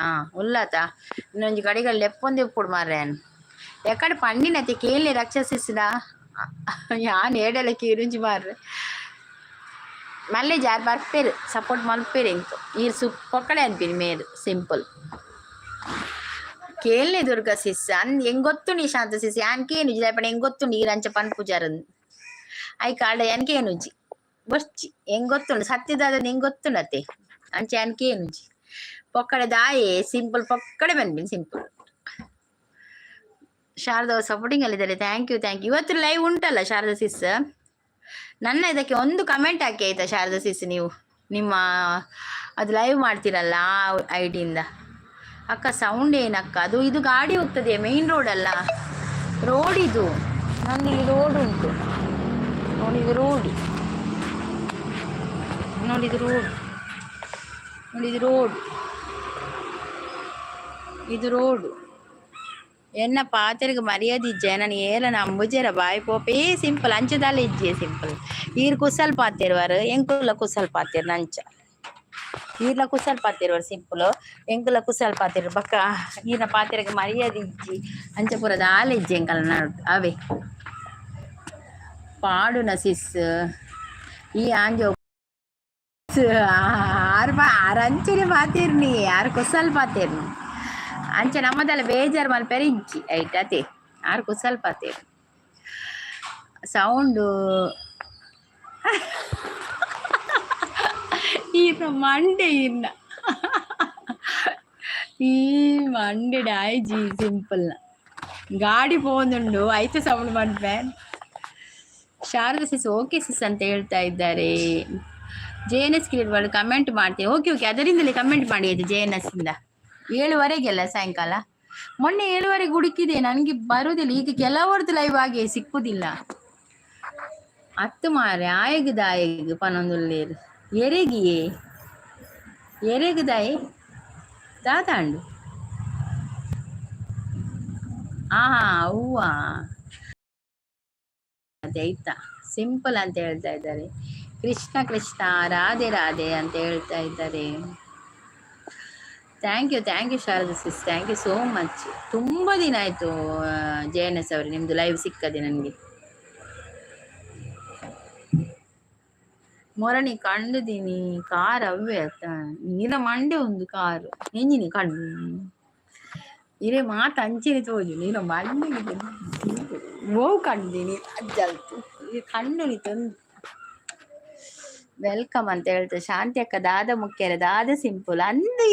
ಆ ಉಲ್ಲತ ಇನ್ನೊಂಜಿ ಕಡೆಗಳು ಲೆಪ್ಪೊಂದು ಇಪ್ಪುಡು ಮಾರ್ರೆ. ಎಕಡೆ ಪಂಡಿನತೆ ಕೇಳಿ ರಕ್ಷಸಿಸ್ಡ ಯಾನ್ ಏಡೆಲ್ಲ ಕೀರುಂಜಿ ಮಾರ್ರೆ. ಮಲ್ಲೆ ಜಾರ್ ಬರ್ಪೇರು, ಸಪೋರ್ಟ್ ಮಲ್ಪೇರು ಎಂಕ್. ಈರ್ ಸುಪ್ಪೊಕ್ಕಡೆ ಅನ್ಪಿನಿ ಮೇರ್ ಸಿಂಪಲ್. ಕೇಳನೆ ದುರ್ಗಾ ಸಿಸ್ ಅನ್ ಎಂಗ್ ಗೊತ್ತುಂಡು ಈ ಶಾಂತ ಸಿಸ್. ಯಾನ್ ಕೇನುಜಿ ದಾಯೆ ಪಂಡ ಎಂಗ್ ಗೊತ್ತುಂಡು ಈರ್ ಅಂಚ ಪನ್ಪುಜಾರಂದ್. ಐಕ್ ಆಂಡ ಯಾನ್ ಕೇನುಜಿ ಬೊರ್ಚಿ. ಎಂಗ್ ಗೊತ್ತುಂಡು ಸತ್ಯದಾದ ಎಂಗ್ ಗೊತ್ತುಂಡು ಅತೆ, ಅಂಚ ಯಾನ್ ಕೇನುಜಿ. ಪೊಕ್ಕಡೆ ದಾಯೆ ಸಿಂಪಲ್ ಪೊಕ್ಕಡೆ ಪನ್ಪಿನಿ ಸಿಂಪಲ್. ಶಾರದಾ ಸಪೋರ್ಟಿಂಗ್ ಅಲ್ಲಿದ್ದಾರೆ, thank you, thank you. ಇವತ್ತು ಲೈವ್ ಉಂಟಲ್ಲ ಶಾರದಾ ಸಿಸ್? ನನ್ನ ಇದಕ್ಕೆ ಒಂದು ಕಮೆಂಟ್ ಹಾಕಿ ಆಯ್ತಾ ಶಾರದಾ ಸಿಸ್? ನೀವು ನಿಮ್ಮ ಅದು ಲೈವ್ ಮಾಡ್ತೀರಲ್ಲ ಆ I ಡಿಯಿಂದ. ಅಕ್ಕ, ಸೌಂಡ್ ಏನಕ್ಕ ಅದು? ಇದು ಗಾಡಿ ಹೋಗ್ತದೆ, ಮೇನ್ ರೋಡ್ ಅಲ್ಲ, ರೋಡ್ ಇದು. ನಂದು ರೋಡ್ ಉಂಟು ನೋಡಿ, ಇದು ರೋಡ್ ನೋಡಿ, ಇದು ರೋಡ್ ನೋಡಿ, ಇದು ರೋಡ್, ಇದು ರೋಡ್. ಎನ್ನ ಪಾತೆರ್ಗ್ ಮರ್ಯಾದೆ ಇಜ್ಜೆ, ನನ್ ಏಲ ನಂಬುಜೆರ ಬಾಯ್ ಪೋಪೇ ಸಿಂಪಲ್. ಅಂಚದಾಲ ಇಜ್ಜೆ ಸಿಂಪಲ್. ಈರ್ ಕುಸಲ್ ಪಾತೆರುವರ್, ಎಂಕುಲ ಕುಸಲ್ ಪಾತೆರ್ನ ಅಂಚ. ಈರ್ಲ ಕುಸಲ್ ಪಾತೆರುವರ್ ಸಿಂಪಲ್, ಎಂಕುಲ ಕುಸಲ್ ಪಾತೆರ್. ಬೊಕ್ಕ ಈರ್ನ ಪಾತೆರಗ್ ಮರ್ಯಾದೆ ಇಜ್ಜಿ, ಅಂಚ ಪೂರ ದಾಲ ಇಜ್ಜಿ ಎಂಕಲ್ನ ನಡುಟ್ ಅವೇ ಪಾಡುನ ಸಿಸ್. ಈ ಆಂಜೋ ಆರ್ ಆರ್ ಅಂಚನೆ ಪಾತೆರ್ನಿ, ಆರ್ ಕುಸಲ್ ಪಾತೆರ್ನಿ. ಅಂಚ ನಮ್ಮದಲ್ಲ ಬೇಜಾರ್ ಮಲ್ಪೆರೆ ಇಜ್ಜಿ ಐಟ್ ಅತೆ. ಆರ್ ಕುಸಲ್ ಪಾತೆರ್. ಸೌಂಡು ಈರ್ನ ಮಂಡೆ, ಈರ್ನ ಈ ಮಂಡೆ ಆಯ್ಜಿ ಸಿಂಪಲ್. ಗಾಡಿ ಪೋವೊಂದುಂಡು, ಐತ ಸೌಂಡ್ ಮನ್ಪೆ. ಶಾರದಾ ಸಿಸ್ ಓಕೆ ಸಿಸ್ ಅಂತ ಹೇಳ್ತಾ ಇದ್ದಾರೆ. ಜೆ ಎನ್ ಎಸ್ ಕ್ರೀಡ್ ಕಮೆಂಟ್ ಮಾಡ್ತೀನಿ. ಓಕೆ ಓಕೆ, ಅದರಿಂದಲೇ ಕಮೆಂಟ್ ಮಾಡಿ ಆಯ್ತು. ಜೆ ಎನ್ ಎಸ್ ಇಂದ 7ವರೆಗೆಲ್ಲ ಸಾಯಂಕಾಲ. ಮೊನ್ನೆ 7ವರೆಗೆ ಹುಡುಕಿದೆ, ನನಗೆ ಬರುದಿಲ್ಲ. ಈಗ ಕೆಲವರದ್ದು ಲೈವ್ ಆಗಿ ಸಿಕ್ಕುದಿಲ್ಲ. ಅತ್ತು ಮಾರೆ, ಆಯಗ್ ದಾಯಗ್ ಪನೊಂದುಲ್ಲೇರು ಎರೆಗಿಯೇ ಎರೆಗ್ ದಾಯೆ ದಾದಾಂಡು. ಆ ಅವ್ವ ಅದೇ ಆಯ್ತಾ? ಸಿಂಪಲ್ ಅಂತ ಹೇಳ್ತಾ ಇದ್ದಾರೆ. ಕೃಷ್ಣ ಕೃಷ್ಣ ರಾಧೆ ರಾಧೆ ಅಂತ ಹೇಳ್ತಾ ಇದ್ದಾರೆ. Thank you, thank you Sharada sis, thank you so much. ತುಂಬ ದಿನ ಆಯಿತು ಜೆ ಎನ್ ಎಸ್ ಅವರೇ, ನಿಮ್ಮದು ಲೈವ್ ಸಿಕ್ಕದೆ ನನಗೆ. ಮೊರಣಿ ಕಂಡುದೀನಿ ಕಾರ್ ಅವೇ ಆತ ನೀರ ಮಂಡೆ ಒಂದು ಕಾರು ಎಂಜಿನಿ ಕಂಡು ಇರೇ ಮಾತು ಅಂಚಿನ ತೋಜು ನೀನ ಮಂಡೆ ಓ ಕಂಡಿನಿ ಅಜ್ಜಲ್ತು ಕಣ್ಣು ತಂದು. Welcome ಅಂತ ಹೇಳ್ತಾರೆ ಶಾಂತಿ ಅಕ್ಕ. ದಾದ ಮುಖ್ಯರ ದಾದ ಸಿಂಪಲ್ ಅಂದು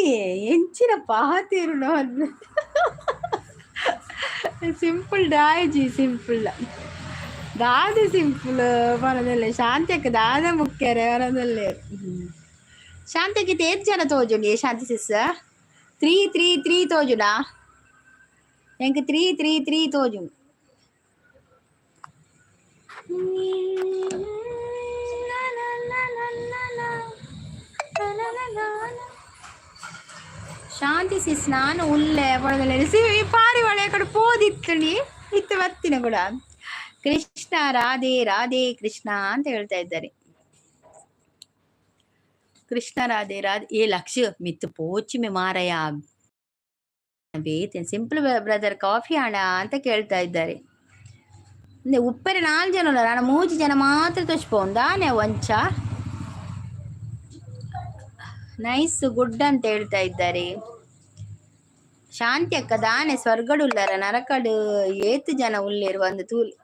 ಎಂಚಿನ ಪಾತಿರುನು ಸಿಂಪಲ್ ಡಾಯ್ಜಿ ಸಿಂಪಲ್ ದಾದ ಸಿಂಪಲ್ ಪನದಲ್ಲೇ ಶಾಂತಿ ಅಕ್ಕ ದಾದ ಮುಖ್ಯರ ಪನದಲ್ಲೇ. ಶಾಂತಿ ಅಕ್ಕ ಏತ್ ಜನ ತೋಜುಂಡಿ? ಶಾಂತಿ ಸಿಸ್, 3 3 3 ತೋಜುಡಾ ಎಂಕ್? 3 3 3 ತೋಜುಂಡು. ಶಾಂತಿ ಸಿಸ್, ನಾನು ಉಲ್ಲೆ ಪಡದಲ್ಲೇ ಸಿ ಪಾರಿವಾಳ ಕಡೆ ಪೋದಿತ್ತಣಿ ಇತ್ತು ಬತ್ತಿನ ಕೂಡ. ಕೃಷ್ಣ ರಾಧೆ ರಾಧೆ ಕೃಷ್ಣ ಅಂತ ಹೇಳ್ತಾ ಇದ್ದಾರೆ. ಕೃಷ್ಣ ರಾಧೆ ರಾಧೆ. ಏ ಲಕ್ಷ ಮಿತ್ತು ಪೋಚಿಮೆ ಮಾರಯ ಬೇತೆ. ಸಿಂಪಲ್ ಬ್ರದರ್, ಕಾಫಿ ಹಣ ಅಂತ ಕೇಳ್ತಾ ಇದ್ದಾರೆ. ಉಪ್ಪರೆ ನಾಲ್ಕು ಜನ ಉಲ್ಲ, ನಾನು ಮೂಜಿ ಜನ ಮಾತ್ರ ತೋಚ್ಪೋಂದಾನೆ ವಂಚ. ನೈಸ್, ಗುಡ್ ಅಂತ ಹೇಳ್ತಾ ಇದ್ದಾರೆ. ಶಾಂತಿ ಅಕ್ಕ, ದಾನೆ ಸ್ವರ್ಗಡುಲ್ಲರ ನರಕಡು ಏತು ಜನ ಉಲ್ಲೇರು ಒಂದು ತೂಲಿ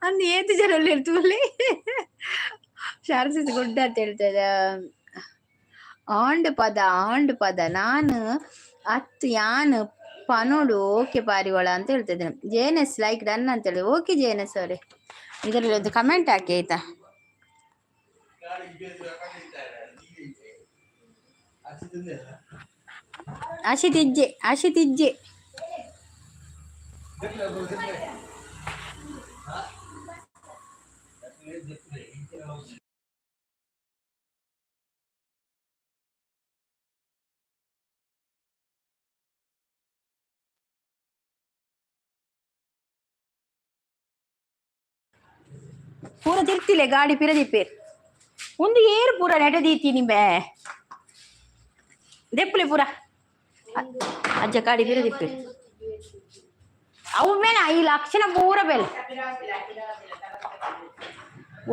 ಅಂದು ಏತು ಜನ ಉಲ್ಲೇರು ತೂಲಿ. ಶಾರಸಿಸ್ ಗುಡ್ ಅಂತ ಹೇಳ್ತಾ ಇದ್ದ. ಆಂಡ್ ಪದ ಆಂಡ್ ಪದ ನಾನು ಅತ್ತು ಯಾನ್ ಪನೋಡು. ಓಕೆ ಪಾರಿವಾಳ ಅಂತ ಹೇಳ್ತಾ ಇದ್ದೇನೆ. J N S like done ಅಂತ ಹೇಳಿ. ಓಕೆ ಜೆ ಎನ್ ಎಸ್ ಅವರೇ, ಇದರಲ್ಲಿ ಒಂದು ಕಮೆಂಟ್ ಹಾಕಿ ಆಯ್ತಾ? ಅಶಿತಿಜ್ಜೆ ಅಶಿತಿಜ್ಜೆ. ಪೂರ ತಿರ್ತಿಲೆ ಗಾಡಿ ಪಿರದಿಪ್ಪೇರ್ ಒಂದು ಏರು ಪೂರ ನೆಟದೀತಿ ನಿಂಬೆ ದೆಪ್ಪಲೆ ಪೂರ ಅಜ್ಜ ಗಾಡಿ ಪಿರದಿಪ್ಪೇರ್ ಅವು ಮೇನ ಈ ಲಕ್ಷಣ ಪೂರ ಬೆಲೆ.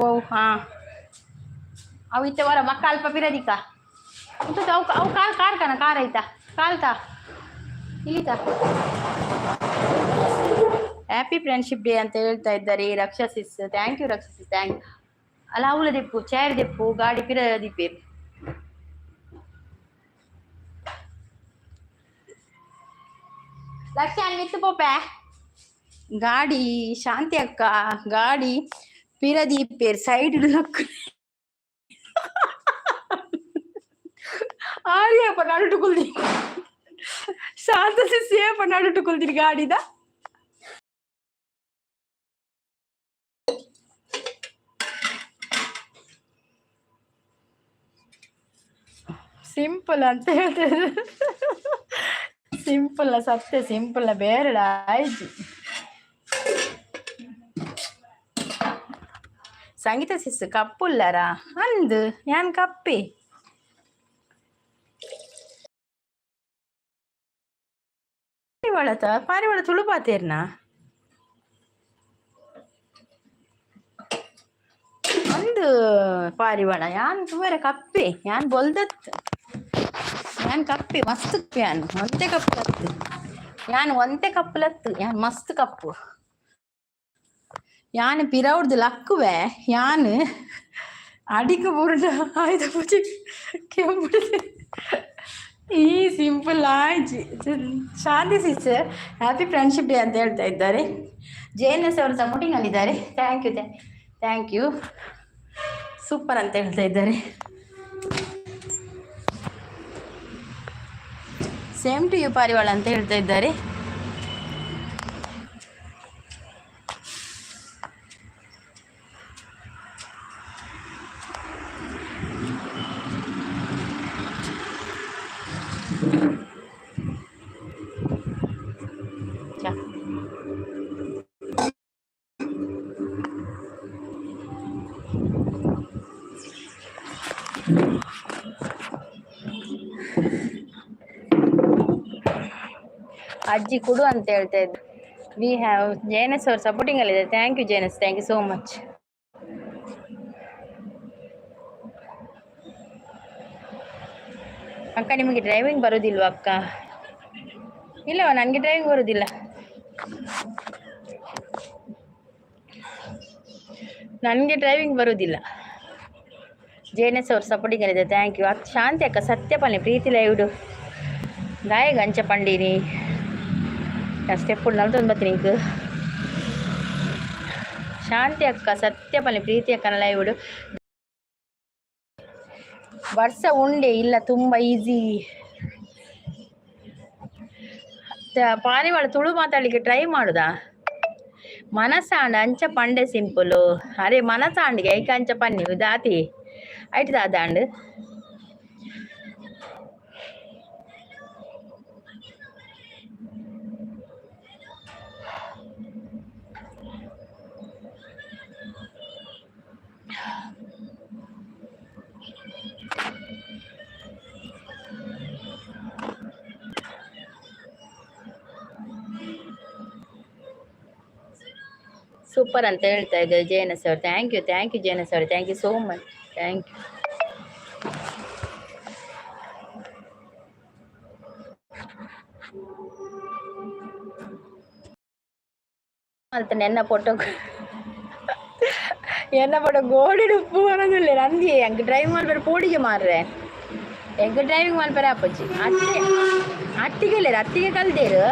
ಓ ಹಾ ಅವು ಇತ್ತೆ ವರ ಮಕ್ಕ ಅಲ್ಪ ಪಿರದಿಕ್ಕ ಅವು ಅವು ಕಾರ್ ಕಾರ್ ಕಣ ಕಾರ್ ಆಯ್ತಾ ಕಾಲ್ತಾ ಇಲ್ಲಿತಾ. ಹ್ಯಾಪಿ ಫ್ರೆಂಡ್ಶಿಪ್ ಡೇ ಅಂತ ಹೇಳ್ತಾ ಇದ್ದಾರೆ ರಕ್ಷಾ ಸಿಸ್. Thank you Raksha sis, thank. ಅಲ್ಲ ಅವಳ ದಿಪ್ಪು ಚೇರ್ ದಿಪ್ಪು ಗಾಡಿ ಪಿರ ದಿಪ್ಪೆ. ಲಕ್ಷ ಮಿತ್ತು ಪೋಪೆ ಗಾಡಿ. ಶಾಂತಿ ಅಕ್ಕ, ಗಾಡಿ ಪಿರದೀಪೇರ್ ಸೈಡ್ ಲಕ್ ಆರ್ಯಪ್ಪ ನಡುಟು ಕುಲ್ದಿ. ಶಾಂತ ಸೇಪ ನಡುಟು ಕುಲ್ದಿರಿ ಗಾಡಿದ. ಸಿಂಪಲ್ ಅಂತ ಹೇಳ್ತಾರೆ. ಸಿಂಪಲ್ ಸತ್ಯ ಸಿಂಪಲ್ ಬೇರೆ ಆಯ್ತು. ಸಂಗೀತ ಸಿಸ್ ಕಪ್ಪುಲ್ಲರ ಅಂದು ಯಾನ್ ಕಪ್ಪೆ. ಪಾರಿವಾಳತ ಪಾರಿವಾಳ ತುಳು ಪಾತೇರ್ನ ಅಂದು ಪಾರಿವಾಳ ಯಾನ್ ತೂವರೆ ಕಪ್ಪೆ ಯಾನ್ ಬೊಲ್ದತ್ ಯಾನ್ ಕಪ್ಪೆ ಮಸ್ತ್ ಕಪ್ಪೆ ಯಾನ್ ಒಂತೆ ಕಪ್ಪು ಯಾನ್ ಒಂತೆ ಕಪ್ಪುಲತ್ತು ಯಾನ್ ಮಸ್ತ್ ಕಪ್ಪು ಯಾನ್ ಪಿರವುಡ್ದು ಲಕ್ಕುವೆ ಯಾನ್ ಅಡಿಕ ಬುರುಡ ಆಯ್ದ ಪೂಜೆ ಕೆಂಪುಡಿದೆ ಈ ಸಿಂಪಲ್ ಆಯ್ತು. ಶಾಂತಿ ಸಿಸ್ಟರ್, ಹ್ಯಾಪಿ ಫ್ರೆಂಡ್ಶಿಪ್ ಡೇ ಅಂತ ಹೇಳ್ತಾ ಇದ್ದಾರೆ. ಜೆ ಎನ್ ಎಸ್ ಅವರು ಸಪೋರ್ಟಿಂಗ್ ಅಲ್ಲಿದ್ದಾರೆ. Thank you, thank you. Super ಅಂತ ಹೇಳ್ತಾ ಇದ್ದಾರೆ. ಸೇಮ್ ಟು you ಪಾರಿವಾಳ ಅಂತ ಹೇಳ್ತಾ ಇದ್ದಾರೆ. ಚಾ ಅಜ್ಜಿ ಕೊಡು ಅಂತ ಹೇಳ್ತಾ ಇದ್ದು. We have ಜೇನಸ್ ಅವ್ರ ಸಪೋರ್ಟಿಂಗ್ ಅಲ್ಲಿದೆ. Thank you ಜೇನಸ್, thank you so much. ಅಕ್ಕ, ನಿಮಗೆ ಡ್ರೈವಿಂಗ್ ಬರೋದಿಲ್ವಾ ಅಕ್ಕ? ಇಲ್ಲವ, ನನಗೆ ಡ್ರೈವಿಂಗ್ ಬರೋದಿಲ್ಲ. ನನಗೆ ಡ್ರೈವಿಂಗ್ ಬರೋದಿಲ್ಲ. ಜೇನಸ್ ಅವ್ರ ಸಪೋರ್ಟಿಂಗ್ ಅಲ್ಲಿದೆ. Thank you. ಶಾಂತಿ ಅಕ್ಕ, ಸತ್ಯ ಪಾಲನೆ ಪ್ರೀತಿ ಲೈವ್ಡು ದಾಯಗ ಅಂಚ ಪಂಡಿನಿ. Step ನಲ್ತೊಂದು ink. ಶಾಂತಿ ಅಕ್ಕ, ಸತ್ಯ ಪಾಲನೆ ಪ್ರೀತಿ ಅಕ್ಕನ ಲೈವ್ಡು ವರ್ಷ ಉಂಡೆ ಇಲ್ಲ, ತುಂಬ ಈಸಿ. ಪಾರಿವಾಳ ತುಳು ಮಾತಾಡ್ಲಿಕ್ಕೆ ಟ್ರೈ ಮಾಡುದಾ? ಮನಸಾಂಡ ಅಂಚ ಪಂಡೆ ಸಿಂಪಲ್. ಅರೆ ಮನಸಾಂಡಿಗೆ ಐಕ ಅಂಚ ಪನ್ನಿ ದಾತಿ ಐಟ್ ದಾದಾಂಡ್. ಸೂಪರ್ ಅಂತ ಹೇಳ್ತಾ ಇದ್ದಾರೆ ಜಯನಸ್ ಅವರು. Thank you, thank you ಜಯನಸ್ ಅವರು, thank you so much, thank you. ಅಂತ ನೆನ್ನ ಫೋಟೋ, ಎನ್ನ ಫೋಟೋ ಗೋಡೆ ಉಪ್ಪು ಬರೋದಿಲ್ಲ ನಂದಿ. ಅಂಕ ಡ್ರೈವಿಂಗ್ ಮಾಡ್ಬೇಡ ಪೋಡಿಗೆ ಮಾರ್ರೆ. ಎಂಕ್ ಡ್ರೈವಿಂಗ್ ಮಲ್ಪರೆ ಅಪ್ಪಚ್ಚಿ. ಅತ್ತೆ ಅತ್ತಿಗೆ ಇಲ್ಲ, ಅತ್ತಿಗೆ ಕಲ್ದೇರು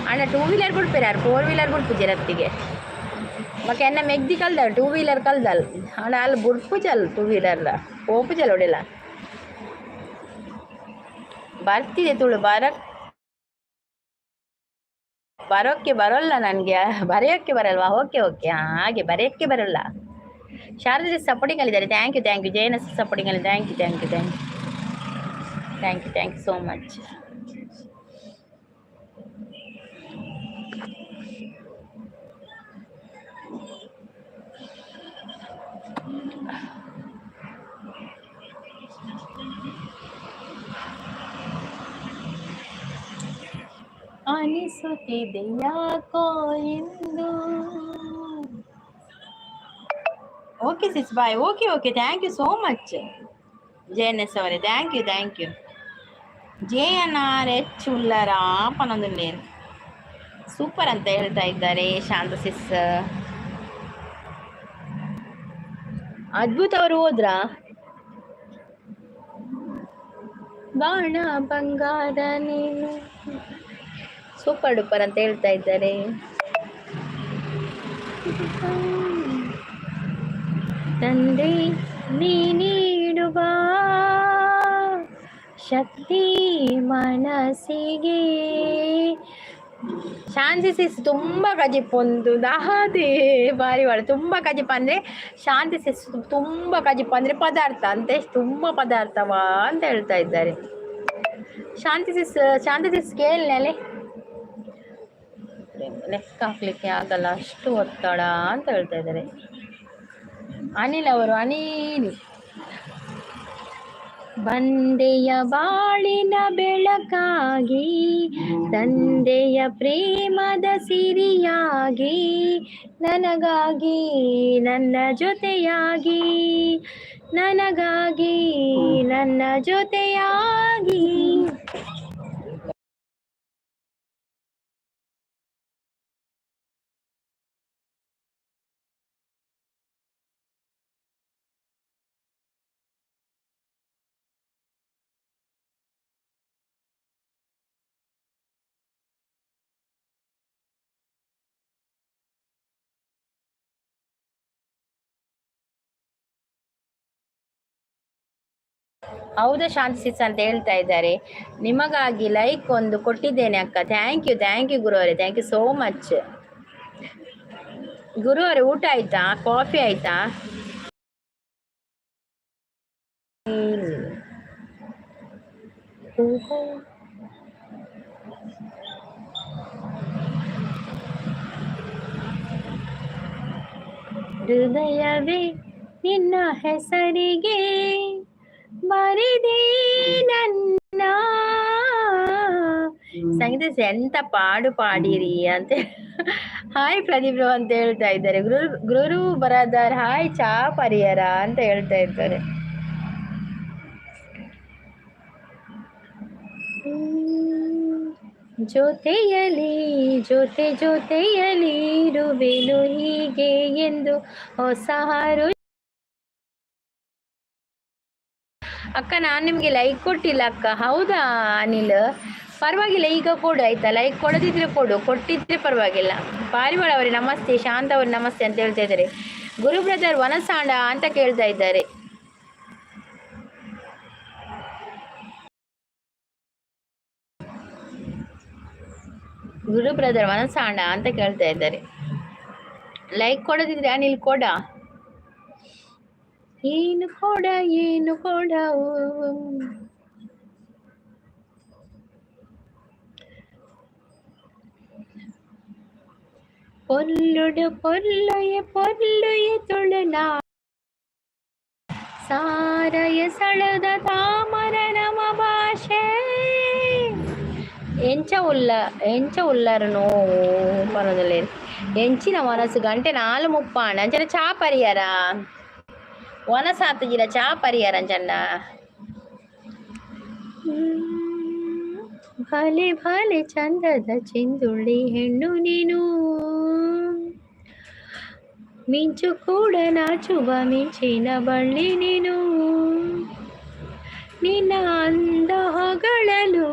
ಅಣ್ಣ. ಟೂ ವೀಲರ್ ಬಿಡ್ಪೇರು, ಫೋರ್ ವೀಲರ್ ಬಿಡ್ಪುಜೇರು ಅತ್ತಿಗೆ. ಬೊಕ ಎನ್ನ ಮೆಗ್ದಿ ಕಲ್ದಾಳ್, ಟೂ ವೀಲರ್ ಕಲ್ದಾಲ್. ಆಂಡ ಅಲ್ ಬುಡ್ಪುಜಲ್, ಟೂ ವೀಲರ್ಲ ಪೋಪುಜಲ್ ಒಡೆಲ. ಬರ್ತಿದೆ ತುಳು, ಬರೋಕ್ಕೆ ಬರೋಲ್ಲ ನನಗೆ, ಬರೆಯೋಕ್ಕೆ ಬರಲ್ವಾ? ಓಕೆ ಓಕೆ, ಹಾಗೆ ಬರೆಯೋಕ್ಕೆ ಬರೋಲ್ಲ. ಶಾರದಾ ಸಪೋರ್ಟಿಂಗ್ ಅಲ್ಲಿದ್ದಾರೆ. Thank you, thank you. Jain supporting ಅಲ್ಲಿ. Thank you, thank you, thank you, thank you, thank you so much. ಅನಿಸುತ್ತಿದೆ ಯಾಕೋ ಇಂದು. Okay sis, bye. Okay okay, thank you so much J N S ಅವರೇ. Thank you, thank you. J N R H ಉಲ್ಲರ ಪನೊಂದುಲ್ಲೇರು. Super ಅಂತ ಹೇಳ್ತಾ ಇದ್ದಾರೆ ಶಾಂತ ಸಿಸ್. ಅದ್ಭುತ ಅವರು ಹೋದ್ರಾ? ಬಾಣ ಬಂಗಾರ ನೀನು. ಸೂಪರ್ ಡೂಪರ್ ಅಂತ ಹೇಳ್ತಾ ಇದ್ದಾರೆ. ತಂದೆ ನೀ ನೀಡುವ ಶಕ್ತಿ ಮನಸ್ಸಿಗೆ. ಶಾಂತಿ ಸಿಸ್ ತುಂಬ ಕಜಿಪ್ ಒಂದು ದಾದಿ ಬಾರಿ ಬಾರಿ. ತುಂಬ ಕಜಿಪ್ ಅಂದರೆ, ಶಾಂತಿ ಸಿಸ್ ತುಂಬ ಕಜಿಪ್ ಅಂದರೆ ಪದಾರ್ಥ ಅಂತೆ. ತುಂಬ ಪದಾರ್ಥವಾ ಅಂತ ಹೇಳ್ತಾ ಇದ್ದಾರೆ ಶಾಂತಿ ಸಿಸ್. ಶಾಂತಿ ಸಿಸ್ ಕೇಳಲೆ ಲೆಕ್ಕ ಹಾಕ್ಲಿಕ್ಕೆ ಆಗಲ್ಲ, ಅಷ್ಟು ಒತ್ತಡ ಅಂತ ಹೇಳ್ತಾ ಇದ್ದಾರೆ ಅನಿಲ್ ಅವರು. ಅನಿಲ್ ಬಂದೆಯ ಬಾಳಿನ ಬೆಳಕಾಗಿ, ತಂದೆಯ ಪ್ರೇಮದ ಸಿರಿಯಾಗಿ, ನನಗಾಗಿ ನನ್ನ ಜೊತೆಯಾಗಿ, ನನಗಾಗಿ ನನ್ನ ಜೊತೆಯಾಗಿ. ಹೌದಾ ಶಾಂತಿ ಸಿಸ್ ಅಂತ ಹೇಳ್ತಾ ಇದ್ದಾರೆ. ನಿಮಗಾಗಿ ಲೈಕ್ ಒಂದು ಕೊಟ್ಟಿದ್ದೇನೆ ಅಕ್ಕ. Thank you, thank you ಗುರು ಅವರೇ, thank you so much ಗುರು ಅವರೇ. ಊಟ ಆಯ್ತಾ? ಕಾಫಿ ಆಯ್ತಾ? ಹೃದಯವೇ ನಿನ್ನ ಹೆಸರಿಗೆ ಬರೆದೆ ನನ್ನ ಸಂಗೀತ ಎಂತ ಪಾಡು ಪಾಡಿರಿ ಅಂತ. ಹಾಯ್ ಪ್ರದೀಪ್ ಅಂತ ಹೇಳ್ತಾ ಇದ್ದಾರೆ. ಗುರು ಗುರು ಬರಾದಾರ್ ಹಾಯ್, ಚಾ ಪರಿಯರ ಅಂತ ಹೇಳ್ತಾ ಇದ್ದಾರೆ. ಜೊತೆಯಲಿ ಜೊತೆ ಜೊತೆಯಲಿ ಇರುವೆನು ಹೀಗೆ ಎಂದು ಹೊಸ ಹಾರು. ಅಕ್ಕ, ನಾನು ನಿಮಗೆ ಲೈಕ್ ಕೊಟ್ಟಿಲ್ಲ ಅಕ್ಕ. ಹೌದಾ ಅನಿಲ್? ಪರವಾಗಿಲ್ಲ, ಈಗ ಕೊಡು ಆಯ್ತಾ. ಲೈಕ್ ಕೊಡದಿದ್ರೆ ಕೊಡು, ಕೊಟ್ಟಿದ್ರೆ ಪರವಾಗಿಲ್ಲ. ಪಾರಿವಾಳ ಅವರೇ ನಮಸ್ತೆ, ಶಾಂತ ಅವರು ನಮಸ್ತೆ ಅಂತ ಹೇಳ್ತಾ ಇದ್ದಾರೆ. ಗುರು ಬ್ರದರ್ ವನಸಾಂಡ ಅಂತ ಕೇಳ್ತಾ ಇದ್ದಾರೆ. ಗುರು ಬ್ರದರ್ ವನಸಾಂಡ ಅಂತ ಕೇಳ್ತಾ ಇದ್ದಾರೆ. ಲೈಕ್ ಕೊಡದಿದ್ರೆ ಅನಿಲ್ ಕೊಡ. ಏನು ಕೊಡ, ಏನು ಕೊಡ? ಪೊಲ್ಲುಡು ಪೊಲ್ಲೊಯ ಪೊಲ್ಲೊಯ ತುಳುನಾ ಸಾರಯ ಸಳದ ತಾಮರ ನಮ ಭಾಷೆ. ಎಂಚ ಉಲ್ಲ, ಎಂಚ ಉಲ್ಲರು ನೋವು ಪನೊಂದುಲ್ಲೆರ್. ಎಂಚಿನ ವನಸು? ಗಂಟೆ 4:30. ಅಂಚನೆ ಚಾ ಪರಿಯರ? ವನಸಾತುಜಿಡ ಚಾ ಪರಿಯರ ಅಂಚನ್ನ? ಭಲೆ ಭಲೆ ಚಂದದ ಚಿಂದುಳ್ಳಿ ಹೆಣ್ಣು ನೀನು, ಮಿಂಚು ಕೂಡ ನಾಚುವ ಮಿಂಚಿನ ಬಳ್ಳಿ ನೀನು. ನಿನ್ನ ಅಂದ ಹೊಗಳಲು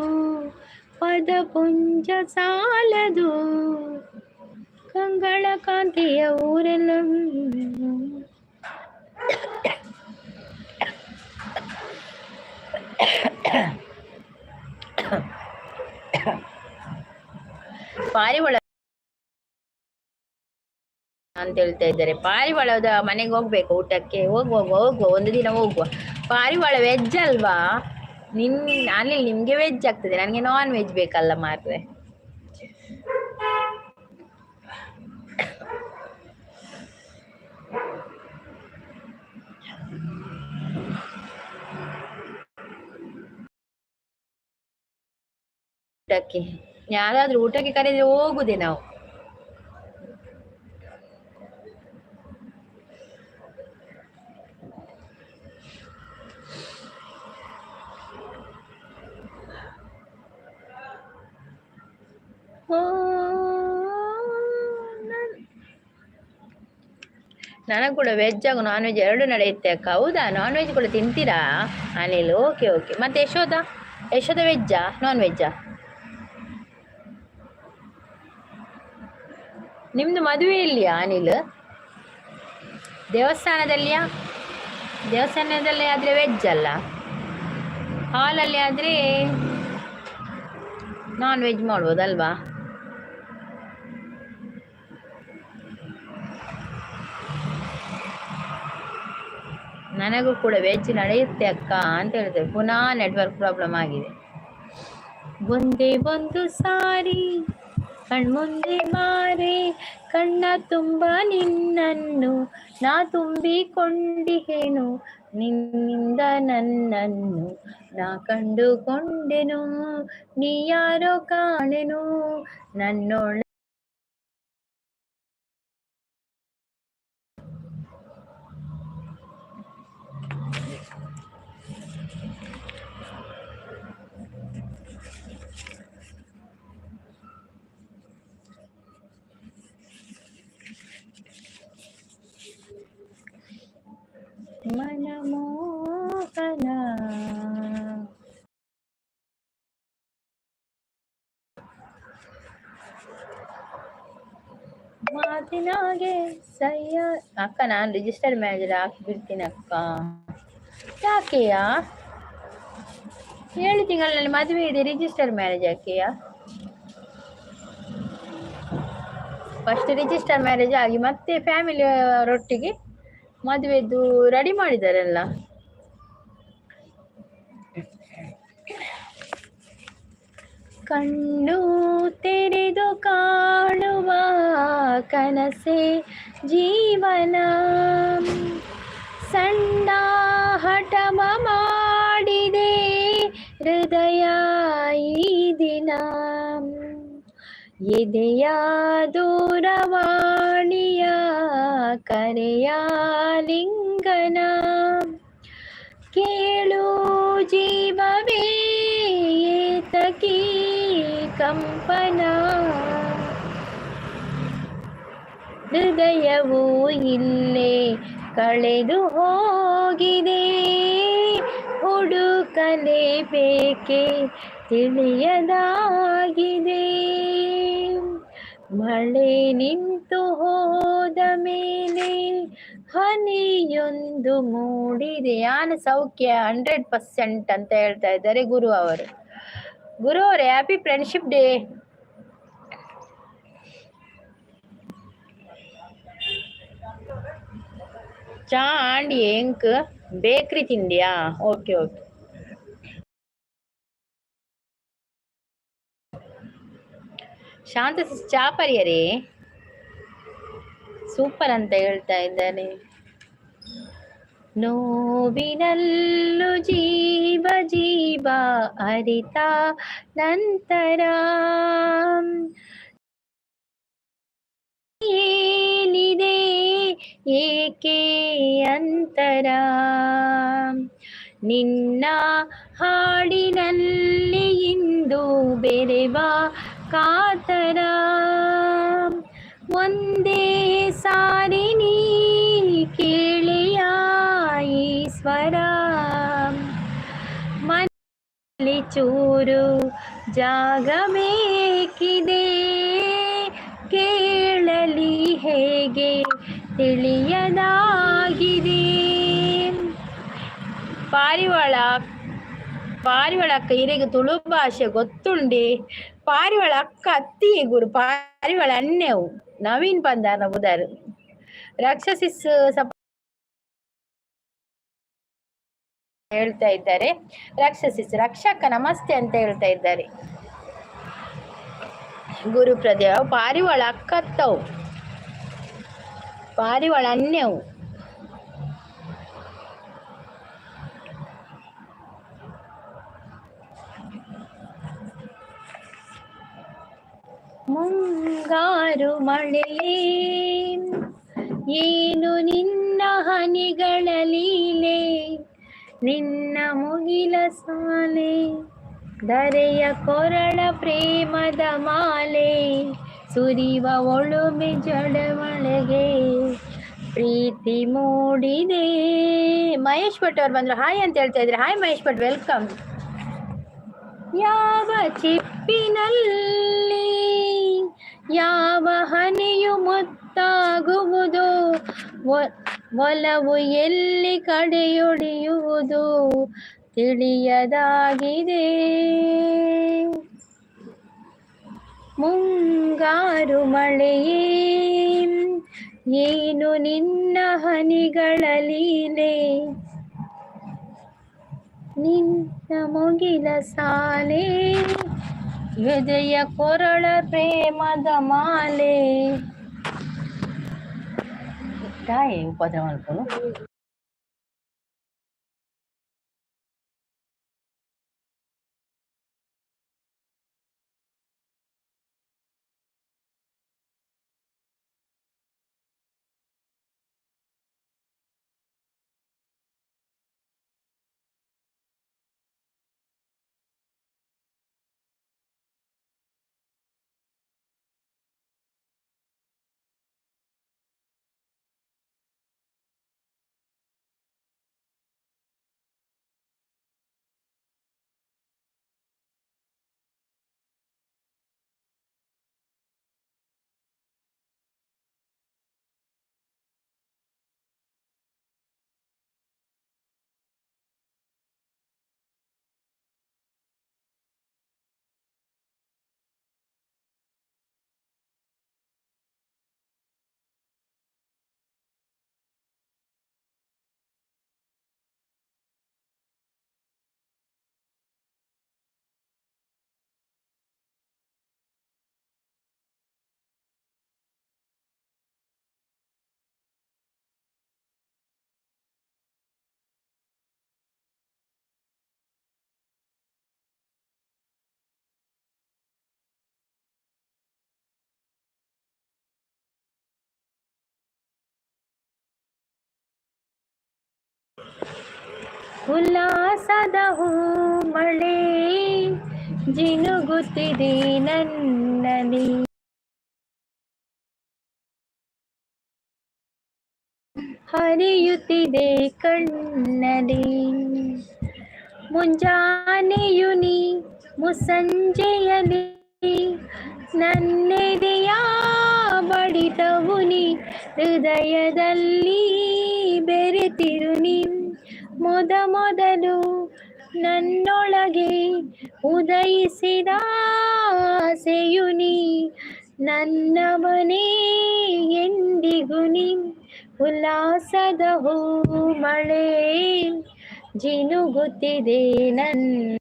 ಪದ ಪುಂಜ ಸಾಲದು, ಕಂಗಳ ಕಾಂತಿಯ ಊರೆಲ್ಲ. ಪಾರಿವಾಳ ಅಂತ ಹೇಳ್ತಾ ಇದ್ದಾರೆ. ಪಾರಿವಾಳದ ಮನೆಗೆ ಹೋಗ್ಬೇಕು ಊಟಕ್ಕೆ. ಹೋಗುವ ಹೋಗುವ, ಒಂದು ದಿನ ಹೋಗುವ. ಪಾರಿವಾಳ ವೆಜ್ ಅಲ್ವಾ? ಅನಿಲ್, ನಿಮ್ಗೆ ವೆಜ್ ಆಗ್ತದೆ, ನನಗೆ ನಾನ್ ವೆಜ್ ಬೇಕಲ್ಲ ಮಾರ್ರೆ. ಊಟಕ್ಕೆ ಯಾರಾದ್ರೂ ಊಟಕ್ಕೆ ಕರೆದ್ರೆ ಹೋಗುದೆ ನಾವು. ನನಗೆ ಕೂಡ ವೆಜ್ ಹಾಗೂ ನಾನ್ ವೆಜ್ ಎರಡು ನಡೆಯುತ್ತೆ ಅಕ್ಕ. ಹೌದಾ? ನಾನ್ ವೆಜ್ ಕೂಡ ತಿಂತೀರಾ ಅನಿಲ್? Okay okay. ಮತ್ತೆ ಯಶೋದ, ಯಶೋದ ವೆಜ್ಜಾ ನಾನ್ ವೆಜ್ಜಾ? ನಿಮ್ಮದು ಮದುವೆ ಎಲ್ಲಿಯಾ ಅನಿಲ್? ದೇವಸ್ಥಾನದಲ್ಲಿಯಾ? ದೇವಸ್ಥಾನದಲ್ಲಿ ಆದರೆ ವೆಜ್ ಅಲ್ಲ, ಹಾಲಲ್ಲಿ ಆದರೆ ನಾನ್ ವೆಜ್ ಮಾಡ್ಬೋದಲ್ವಾ? ನನಗೂ ಕೂಡ ವೆಜ್ ನಡೆಯುತ್ತೆ ಅಕ್ಕ ಅಂತ ಹೇಳ್ತೇವೆ. ಪುನಃ ನೆಟ್ವರ್ಕ್ ಪ್ರಾಬ್ಲಮ್ ಆಗಿದೆ. ಒಂದೇ ಒಂದು ಸಾರಿ ಕಣ್ಮುಂದೆ ಮಾರೆ, ಕಣ್ಣ ತುಂಬ ನಿನ್ನನ್ನು ನಾ ತುಂಬಿಕೊಂಡಿಹೇನು, ನಿನ್ನಿಂದ ನನ್ನನ್ನು ನಾ ಕಂಡುಕೊಂಡೆನು, ನೀ ಯಾರೋ ಕಾಣೆನು ನನ್ನೊಳ. ಮನಮೋಹನ. ಮಾತಿನಾಗೆ ಸಯ್ಯ. ಅಕ್ಕ, ನಾನು ರಿಜಿಸ್ಟರ್ ಮ್ಯಾರೇಜ್ ಹಾಕಿ ಅಕ್ಕ. ಯಾಕೆಯಾ? 7 ತಿಂಗಳಲ್ಲಿ ಮದುವೆ ಇದೆ, ರಿಜಿಸ್ಟರ್ ಮ್ಯಾರೇಜ್ ಯಾಕೆಯಾ? ಫಸ್ಟ್ ರಿಜಿಸ್ಟರ್ ಮ್ಯಾರೇಜ್ ಆಗಿ ಮತ್ತೆ ಫ್ಯಾಮಿಲಿ ಅವರೊಟ್ಟಿಗೆ ಮದುವೆದ್ದು ರೆಡಿ ಮಾಡಿದಾರೆಲ್ಲ. ಕಣ್ಣು ತೆರೆದು ಕಾಣುವ ಕನಸೆ ಜೀವನ, ಸಣ್ಣ ಹಠಮ ಮಾಡಿದೆ ಹೃದಯ ಈ ದಿನ. ಎದೆಯ ದೂರವಾಣಿಯ ಕರೆಯ ಲಿಂಗನ ಕೇಳು ಜೀವವೇ ಏತಕೀ ಕಂಪನ. ಹೃದಯವು ಇಲ್ಲೇ ಕಳೆದು ಹೋಗಿದೆ, ಹುಡುಕಲೇಬೇಕೆ ತಿಳಿಯದಾಗಿದೆ. ಮಳೆ ನಿಂತು ಹೋದ ಮೇಲೆ ಹನಿಯೊಂದು ಮೂಡಿದೆ. ಯಾನ ಸೌಖ್ಯ 100% ಅಂತ ಹೇಳ್ತಾ ಇದ್ದಾರೆ ಗುರು ಅವರು. ಗುರು ಅವರೇ, ಹ್ಯಾಪಿ ಫ್ರೆಂಡ್ಶಿಪ್ ಡೇ. ಚಾ ಆಂಡಿ ಎಂಕ್ ಬೇಕ್ರಿ ತಿಂಡಿಯಾ? Okay okay. ಶಾಂತ ಚಾ ಪರಿಯರೇ ಸೂಪರ್ ಅಂತ ಹೇಳ್ತಾ ಇದ್ದಾರೆ. ನೋವಿನಲ್ಲೂ ಜೀವ ಜೀವ ಅರಿತ ನಂತರ ಏನಿದೆ ಏಕೆ ಅಂತರ. ನಿನ್ನ ಹಾಡಿನಲ್ಲಿ ಇಂದು ಬೆರೆವ ಕಾತರ, ಒಂದೇ ಸಾರಿ ನೀ ಕೇಳೆಯ ಈಶ್ವರ. ಮನಲ್ಲಿ ಚೂರು ಜಾಗ ಬೇಕಿದೆ, ಕೇಳಲಿ ಹೇಗೆ ತಿಳಿಯದಾಗಿದೆ. ಪಾರಿವಾಳ ಪಾರಿವಾಳ ಅಕ್ಕ ಇರೆಗ್ ತುಳು ಭಾಷೆ ಗೊತ್ತುಂಡಿ. ಪಾರಿವಾಳ ಅಕ್ಕ ಅತ್ತಿ ಗುರು ಪಾರಿವಾಳ ಅನ್ಯವು ನವೀನ್ ಪಂದಾರ್ನ ಬುದಾರು ರಕ್ಷಸಿಸ್ ಸಪ ಹೇಳ್ತಾ ಇದ್ದಾರೆ. ರಕ್ಷಸಿಸ್ ರಕ್ಷಕ ನಮಸ್ತೆ ಅಂತ ಹೇಳ್ತಾ ಇದ್ದಾರೆ. ಗುರುಪ್ರದೇವ ಪಾರಿವಾಳ ಅಕ್ಕತ್ತವು ಪಾರಿವಾಳ ಅನ್ಯವು. ಮುಂಗಾರು ಮಳೆಯೇ ಏನು ನಿನ್ನ ಹನಿಗಳ ಲೀಲೆ, ನಿನ್ನ ಮುಗಿಲ ಸಾಲೆ ಧರೆಯ ಕೊರಳ ಪ್ರೇಮದ ಮಾಲೆ, ಸುರಿವ ಒಳುಮೆ ಜಡಮಳೆಗೆ ಪ್ರೀತಿ ಮೂಡಿದೆ. ಮಹೇಶ್ ಭಟ್ ಅವ್ರು ಬಂದ್ರು, ಹಾಯ್ ಅಂತ ಹೇಳ್ತಾ ಇದ್ರೆ. Hi Mahesh Bhat, welcome. ಯಾವ ಚಿಪ್ಪಿನಲ್ಲಿ ಯಾವ ಹನಿಯು ಮುತ್ತಾಗುವುದು, ಒಲವು ಎಲ್ಲಿ ಕಡೆಯೊಡೆಯುವುದು ತಿಳಿಯದಾಗಿದೆ. ಮುಂಗಾರು ಮಳೆಯೇ ಏನು ನಿನ್ನ ಹನಿಗಳ ಲೀಲೆ, ನಿನ್ನ ಮುಗಿಲ ಸಾಲೆ ಹೃದಯ ಕೊರಳ ಪ್ರೇಮದ ಮಾಲೆ. ದಾಯೆ ಉಪದ್ರ ಮಲ್ಪುನು? ಉಲ್ಲಾಸದ ಹೂ ಮಳೆ ಜಿನುಗುತ್ತಿದೆ ನನ್ನಲ್ಲಿ. ಹರಿಯುತ್ತಿದೆ ಕಣ್ಣಲ್ಲಿ. ಮುಂಜಾನೆಯು ನೀ, ಮುಸ್ಸಂಜೆಯಲಿ ನನ್ನೆದೆಯ ಬಡಿತವು ನೀ, ಹೃದಯದಲ್ಲಿ ಬೆರೆತಿರು ನೀ. ಮೊದ ಮೊದಲು ನನ್ನೊಳಗೆ ಉದಯಿಸಿದ ಆಸೆಯು ನೀ, ನನ್ನವನೇ ಎಂದಿಗೂ ನೀ. ಉಲ್ಲಾಸದ ಹೂ ಮಳೆ ಜಿನುಗುತ್ತಿದೆ ನನ್ನ.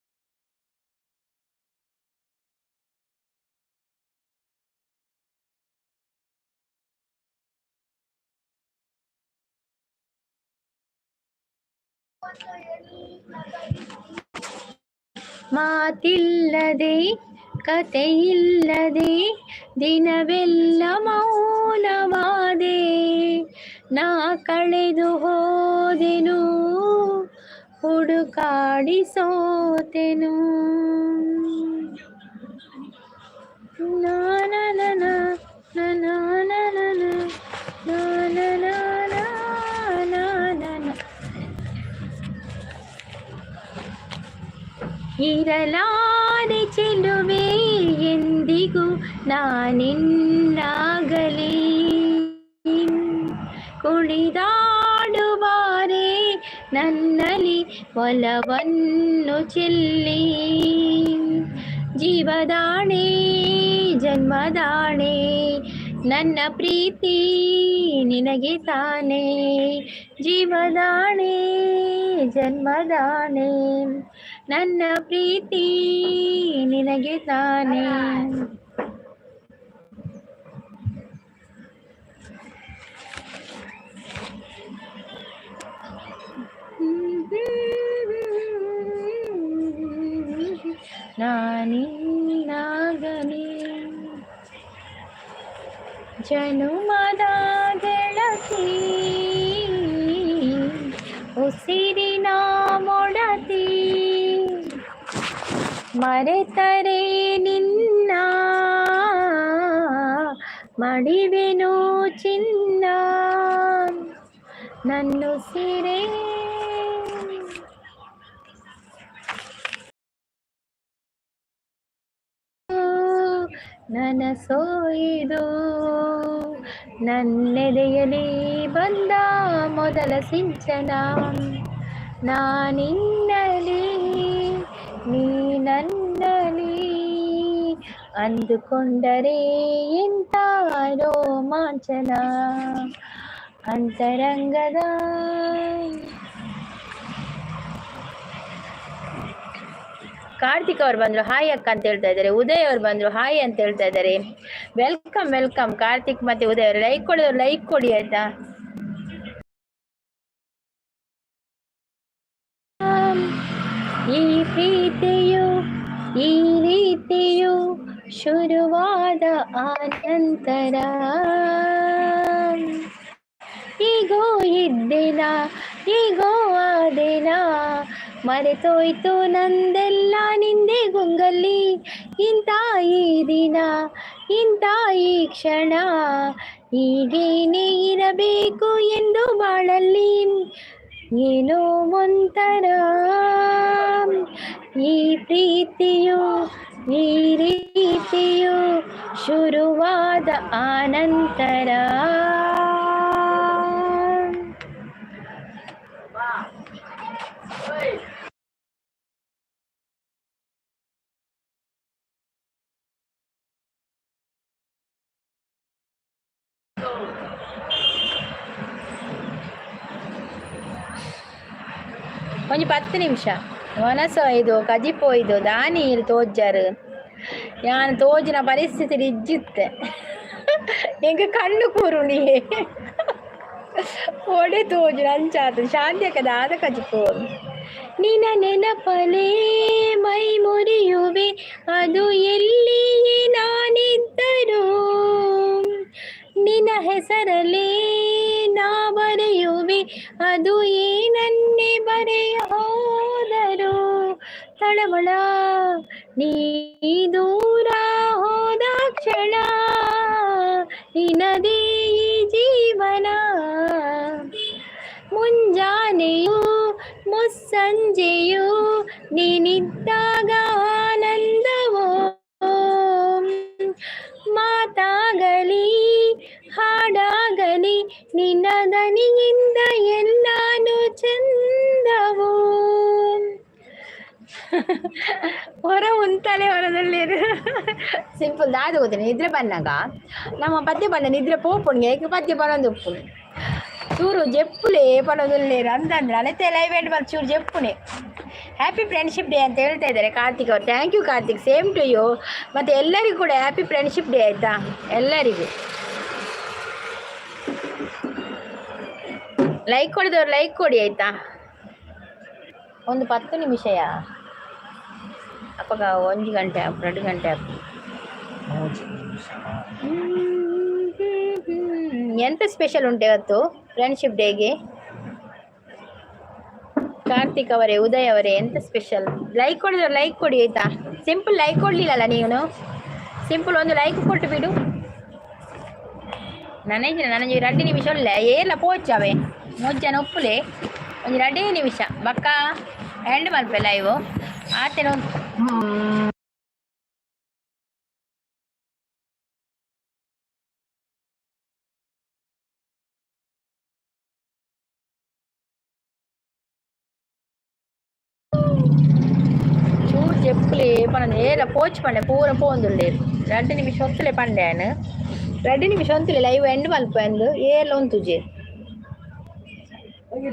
ಮಾತಿಲ್ಲದೆ, ಕತೆಯಿಲ್ಲದೆ ದಿನವೆಲ್ಲ ಮೌನವಾದೆ. ನಾ ಕಳೆದು ಹೋದೆನು, ಹುಡುಕಾಡಿ ಸೋತೆನು. ನಾ ನಾ ನಾ ನಾ ನಾ ನಾ ನಾ ನಾ ನಾ ನಾ ನಾ ನಾ ನಾ ನಾ. ಇರಲಾರೆ ಚೆಲುವೆ ಎಂದಿಗೂ ನಾನಿನ್ನಾಗಲಿ. ಕುಣಿದಾಡುವಾರೆ ನನ್ನಲ್ಲಿ ಒಲವನ್ನು ಚೆಲ್ಲಿ. ಜೀವದಾಣೆ, ಜನ್ಮದಾಣೆ, ನನ್ನ ಪ್ರೀತಿ ನಿನಗೆ ತಾನೇ. ಜೀವದಾಣೆ, ಜನ್ಮದಾಣೆ, ನನ್ನ ಪ್ರೀತಿ ನಿನಗೆ ತಾನೇ. ನಾನಿನ್ನಾಗಲಿ. ಜನುಮದ ಗೆಳತಿ, ಉಸಿರಿನ ಮೊಡತಿ, ಮರೆತರೆ ನಿನ್ನ ಮಡಿವೆನು ಚಿನ್ನ. ನನ್ನುಸಿರೇ. ನನಸೋಯಿದು ನನ್ನೆದೆಯಲಿ ಬಂದ ಮೊದಲ ಸಿಂಚನ. ನಾನಿನ್ನಲಿ, ನೀ ನನ್ನಲಿ ಅಂದುಕೊಂಡರೆ ಎಂತ ರೋಮಾಂಚನ. ಅಂತರಂಗದ ಕಾರ್ತಿಕ್ ಅವ್ರು ಬಂದ್ರು, ಹಾಯ್ ಅಕ್ಕ ಅಂತ ಹೇಳ್ತಾ ಇದ್ದಾರೆ. ಉದಯ್ ಅವ್ರು ಬಂದ್ರು, ಹಾಯ್ ಅಂತ ಹೇಳ್ತಾ ಇದ್ದಾರೆ. Welcome, welcome Karthik ಮತ್ತೆ ಉದಯ್ ಅವರು. ಲೈಕ್ ಕೊಡಿ, ಲೈಕ್ ಕೊಡಿ, ಆಯ್ತಾ? ಈ ಪ್ರೀತಿಯು, ಈ ರೀತಿಯು ಶುರುವಾದ ಆನಂತರ ಈಗೋ ಇದ್ದೇನ, ಈಗೋ ಆದೇನ, ಮರೆತೋಯ್ತು ನಂದೆಲ್ಲ ನಿಂದೆ ಗುಂಗಲ್ಲಿ. ಇಂಥ ಈ ದಿನ, ಇಂಥ ಈ ಕ್ಷಣ ಹೀಗೇನೆ ಇರಬೇಕು ಎಂದು ಬಾಳಲ್ಲಿ. ಏನೋ ಒಂಥರ ಈ ಪ್ರೀತಿಯು, ಈ ರೀತಿಯು ಶುರುವಾದ ಆನಂತರ. ಒಂಜಿ 10 ನಿಮಿಷ ಒನಸೊಯ್ದು ಕಜಿಪೊಯ್ದು ದಾನಿ ಇರ್ ತೋಜ್ಜಾರು. ಯಾನ್ ತೋಜಿನ ಪರಿಸ್ಥಿತಿ ಇಜ್ಜಿತ್ತೆ. ಎಂಕ್ ಕಣ್ಣು ಕೂರುನಿ ಒಡೆ ತೋಜುನ ಅಂಚಾತು. ಶಾಂತಿ ಅಕ್ಕ ದಾದ ಕಜಿಪು. ನಿನ ನೆನಪಲೇ ಮೈ ಮುರಿಯುವೆ, ಅದು ಎಲ್ಲಿಯೇ ನಾನಿದ್ದರೂ. ನಿನ್ನ ಹೆಸರಲ್ಲೇ ನಾ ಬರೆಯುವೆ. ಅದು ಏನನ್ನೇ ಬರೆಯ ಹೋದರು ತಳಮಳ. ನೀ ದೂರ ಹೋದ ಕ್ಷಣ ನಿನದೇ ಈ ಜೀವನ. ಮುಂಜಾನೆಯು ಮುಸ್ಸಂಜೆಯು ನೀನಿದ್ದಾಗ ಆನಂದವೋ. ಮಾತಾಗಲಿ ಹಾಡಾಗಲಿ ನಿನ್ನ ದನಿಯಿಂದ ಎಲ್ಲಾನು ಚಂದವು. ಹೊರ ಉಂತಲೆ ಹೊರದಲ್ಲಿ ಸಿಂಪಲ್ ದಾದ ಗೊತ್ತೇನೆ. ನಿದ್ರೆ ಬನ್ನಾಗ ನಮ್ಮ ಪದ್ಯ ಬಣ್ಣ ನಿದ್ರೆ ಪೋಪುಣ್ಗೆ ಏಕೆ ಪದ್ಯ ಬರೋದು ಉಪ್ಪುಣೆ ಚೂರು ಜೆಪ್ಪುಲೆ ಪಡೋದುಲ್ಲೇರು ಅಂತಂದ್ರೆ ಅಲೆತೆ ಲೈವ್ ಎಂಡ್ ಬಂದು ಚೂರು ಜೆಪ್ಪುನೆ. ಹ್ಯಾಪಿ ಫ್ರೆಂಡ್ಶಿಪ್ ಡೇ ಅಂತ ಹೇಳ್ತಾ ಇದ್ದಾರೆ ಕಾರ್ತಿಕ್ ಅವರು. Thank you Karthik, same to you. ಮತ್ತು ಎಲ್ಲರಿಗೂ ಕೂಡ ಹ್ಯಾಪಿ ಫ್ರೆಂಡ್ಶಿಪ್ ಡೇ ಆಯಿತಾ ಎಲ್ಲರಿಗೂ. ಲೈಕ್ ಕೊಡಿದವರು ಲೈಕ್ ಕೊಡಿ ಆಯಿತಾ. ಒಂದು 10 ನಿಮಿಷಯಾ ಅಪ್ಪಗ 1 ಗಂಟೆ 2 ಗಂಟೆ. ಎಂತ ಸ್ಪೆಷಲ್ ಉಂಟು ಇವತ್ತು ಫ್ರೆಂಡ್ಶಿಪ್ ಡೇಗೆ? ಕಾರ್ತಿಕ್ ಅವರೇ, ಉದಯ್ ಅವರೇ, ಎಂತ ಸ್ಪೆಷಲ್? ಲೈಕ್ ಕೊಡಿದ್ರೆ ಲೈಕ್ ಕೊಡಿ ಆಯ್ತಾ. ಸಿಂಪಲ್ ಲೈಕ್ ಕೊಡಲಿಲ್ಲಲ್ಲ ನೀನು. ಸಿಂಪಲ್ ಒಂದು ಲೈಕ್ ಕೊಟ್ಟು ಬಿಡು. ನನಗೆ ನನಗೆ 2 ನಿಮಿಷ ಉಳ್ಳೆ ಏಲ ಪೋಚವೆ ಮೊಜ್ಜನ ಒಪ್ಪುಲೆ. ಒಂದು 2 ನಿಮಿಷ ಬಕ್ಕ ಎಂಡ್ ಮಲ್ಪೆ ಲೈವ್ ಆತೇನ. ಚೂರು ಜೆಪ್ಪುಲೆ ಪನೊಂದು ಏಲ ಪೋಚ್ ಪಂಡೆ ಪೂರ ಪೋಂದುಲ್ಲೇರು. 2 ನಿಮಿಷ ಹೊತ್ತಲೆ ಪಂಡೆ ಆನ್ 2 ನಿಮಿಷ ಹೊತ್ತಲೆ ಲೈವ್ ಎಂಡ್ ಮಲ್ಪ ಅಂದು ಏಲ ಉಂತುಜೆ.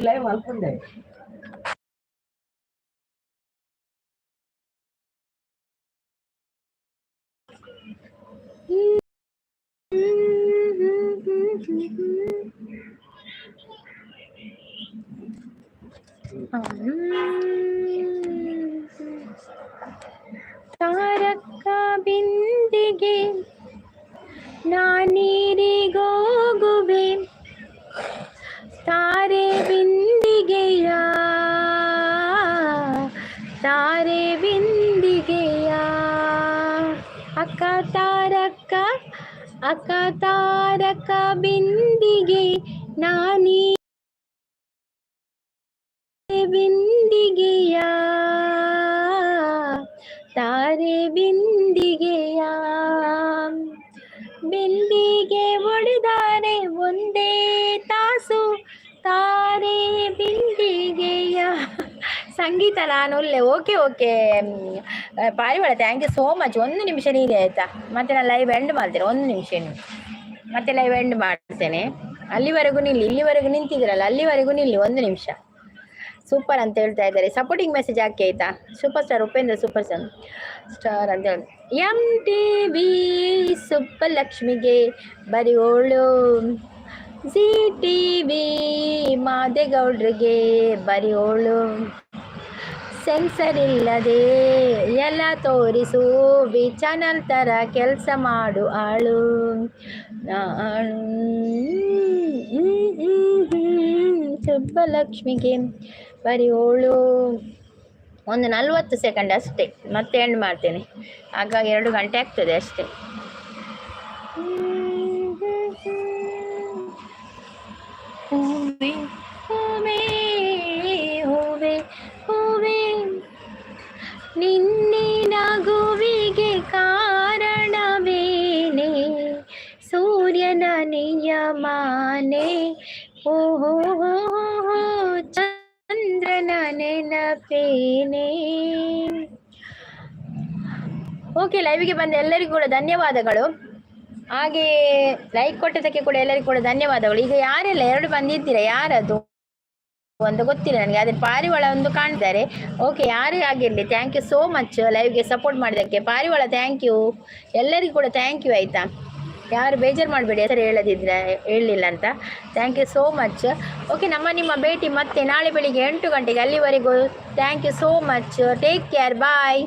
ಲೈವ್ ಮಲ್ಪುಂಡೆ. ತಾರಕ ಬಿಂದಿಗೆ ನಾನೀರಿಗೋಗುವೆ, ತಾರೆ ಬಿಂದಿಗೆಯ ತಾರೆ ಬಿಂದಿಗೆಯ. ಅಕ್ಕ ತಾರಕ್ಕ ಅಕ್ಕ ತಾರಕ ಬಿಂದಿಗೆ ನಾನೀ ಬಿಂದಿಗೆಯ ತಾರೆ ಬಿಂದಿಗೆಯ. ಬಿಂದಿಗೆ ಒಡೆದಾರೆ ಒಂದೇ ತಾಸು ತಾರೆ ಬಿಂದಿಗೆಯ. ಸಂಗೀತ ನಾನು ಒಳ್ಳೆ. ಓಕೆ ಓಕೆ ಪಾರಿವಾಳ, thank you so much. ಒಂದು ನಿಮಿಷ ನೀನೆ ಆಯಿತಾ. ಮತ್ತೆ ನಾನು ಲೈವ್ ಎಂಡ್ ಮಾಡ್ತೇನೆ. ಒಂದು ನಿಮಿಷ ನೀವು ಮತ್ತೆ ಲೈವ್ ಎಂಡ್ ಮಾಡ್ತೇನೆ. ಅಲ್ಲಿವರೆಗೂ ನಿಲ್ಲಿ. ಇಲ್ಲಿವರೆಗೂ ನಿಂತಿದ್ದೀರಲ್ಲ, ಅಲ್ಲಿವರೆಗೂ ನಿಲ್ಲಿ ಒಂದು ನಿಮಿಷ. ಸೂಪರ್ ಅಂತ ಹೇಳ್ತಾ ಇದ್ದಾರೆ. ಸಪೋರ್ಟಿಂಗ್ ಮೆಸೇಜ್ ಹಾಕಿ ಆಯ್ತಾ. Super star Upendra super star star ಅಂತ ಹೇಳಿ. ಎಂ ಟಿವಿ ಸುಬ್ಬಲಕ್ಷ್ಮಿಗೆ ಬರಿಯೋಳು, ಜಿ ಟಿವಿ ಮಾದೇಗೌಡ್ರಿಗೆ ಬರಿಯೋಳು. ಸೆನ್ಸರ್ ಇಲ್ಲದೆ ಎಲ್ಲ ತೋರಿಸು ವಿ ಚಾನಲ್ ಥರ ಕೆಲಸ ಮಾಡು ಆಳು ನಾನು ಸುಬ್ಬಲಕ್ಷ್ಮಿಗೆ ಬರಿಯೋಳು. ಒಂದು 40 ಸೆಕೆಂಡ್ ಅಷ್ಟೇ, ಮತ್ತೆ ಎಂಡ್ ಮಾಡ್ತೇನೆ. ಆಗ 2 ಗಂಟೆ ಆಗ್ತದೆ ಅಷ್ಟೇ. ಹೂವೆ ಹೂವೇ ಹೂವೆ ಹೂವೆ ನಿನ್ನೆ ನಗುವಿಗೆ ಕಾರಣವೇನೆ? ಸೂರ್ಯನ ನಿಯಮಾನೆ, ಓಹೋ ಚಂದ್ರನ ನೆನಪೇನೆ. ಓಕೆ, ಲೈವ್ಗೆ ಬಂದ ಎಲ್ಲರಿಗೂ ಕೂಡ ಧನ್ಯವಾದಗಳು. ಹಾಗೆ ಲೈಕ್ ಕೊಟ್ಟದಕ್ಕೆ ಕೂಡ ಎಲ್ಲರಿಗೂ ಕೂಡ ಧನ್ಯವಾದಗಳು. ಈಗ ಯಾರೆಲ್ಲ ಎರಡು ಬಂದಿದ್ದೀರಾ, ಯಾರದು ಅಂತ ಗೊತ್ತಿಲ್ಲ ನನಗೆ, ಆದರೆ ಪಾರಿವಾಳ ಒಂದು ಕಾಣ್ತಾರೆ. ಓಕೆ, ಯಾರೇ ಆಗಿರಲಿ, thank you so much ಲೈವ್ಗೆ ಸಪೋರ್ಟ್ ಮಾಡಿದ್ದಕ್ಕೆ. ಪಾರಿವಾಳ thank you, ಎಲ್ಲರಿಗೂ ಕೂಡ thank you ಆಯಿತಾ. ಯಾರು ಬೇಜಾರು ಮಾಡಬೇಡಿ ಹೆಸರು ಹೇಳದಿದ್ರೆ ಹೇಳಲಿಲ್ಲ ಅಂತ. Thank you so much. Okay, ನಮ್ಮ ನಿಮ್ಮ ಭೇಟಿ ಮತ್ತೆ ನಾಳೆ ಬೆಳಿಗ್ಗೆ 8 ಗಂಟೆಗೆ. ಅಲ್ಲಿವರೆಗೂ thank you so much, take care, bye.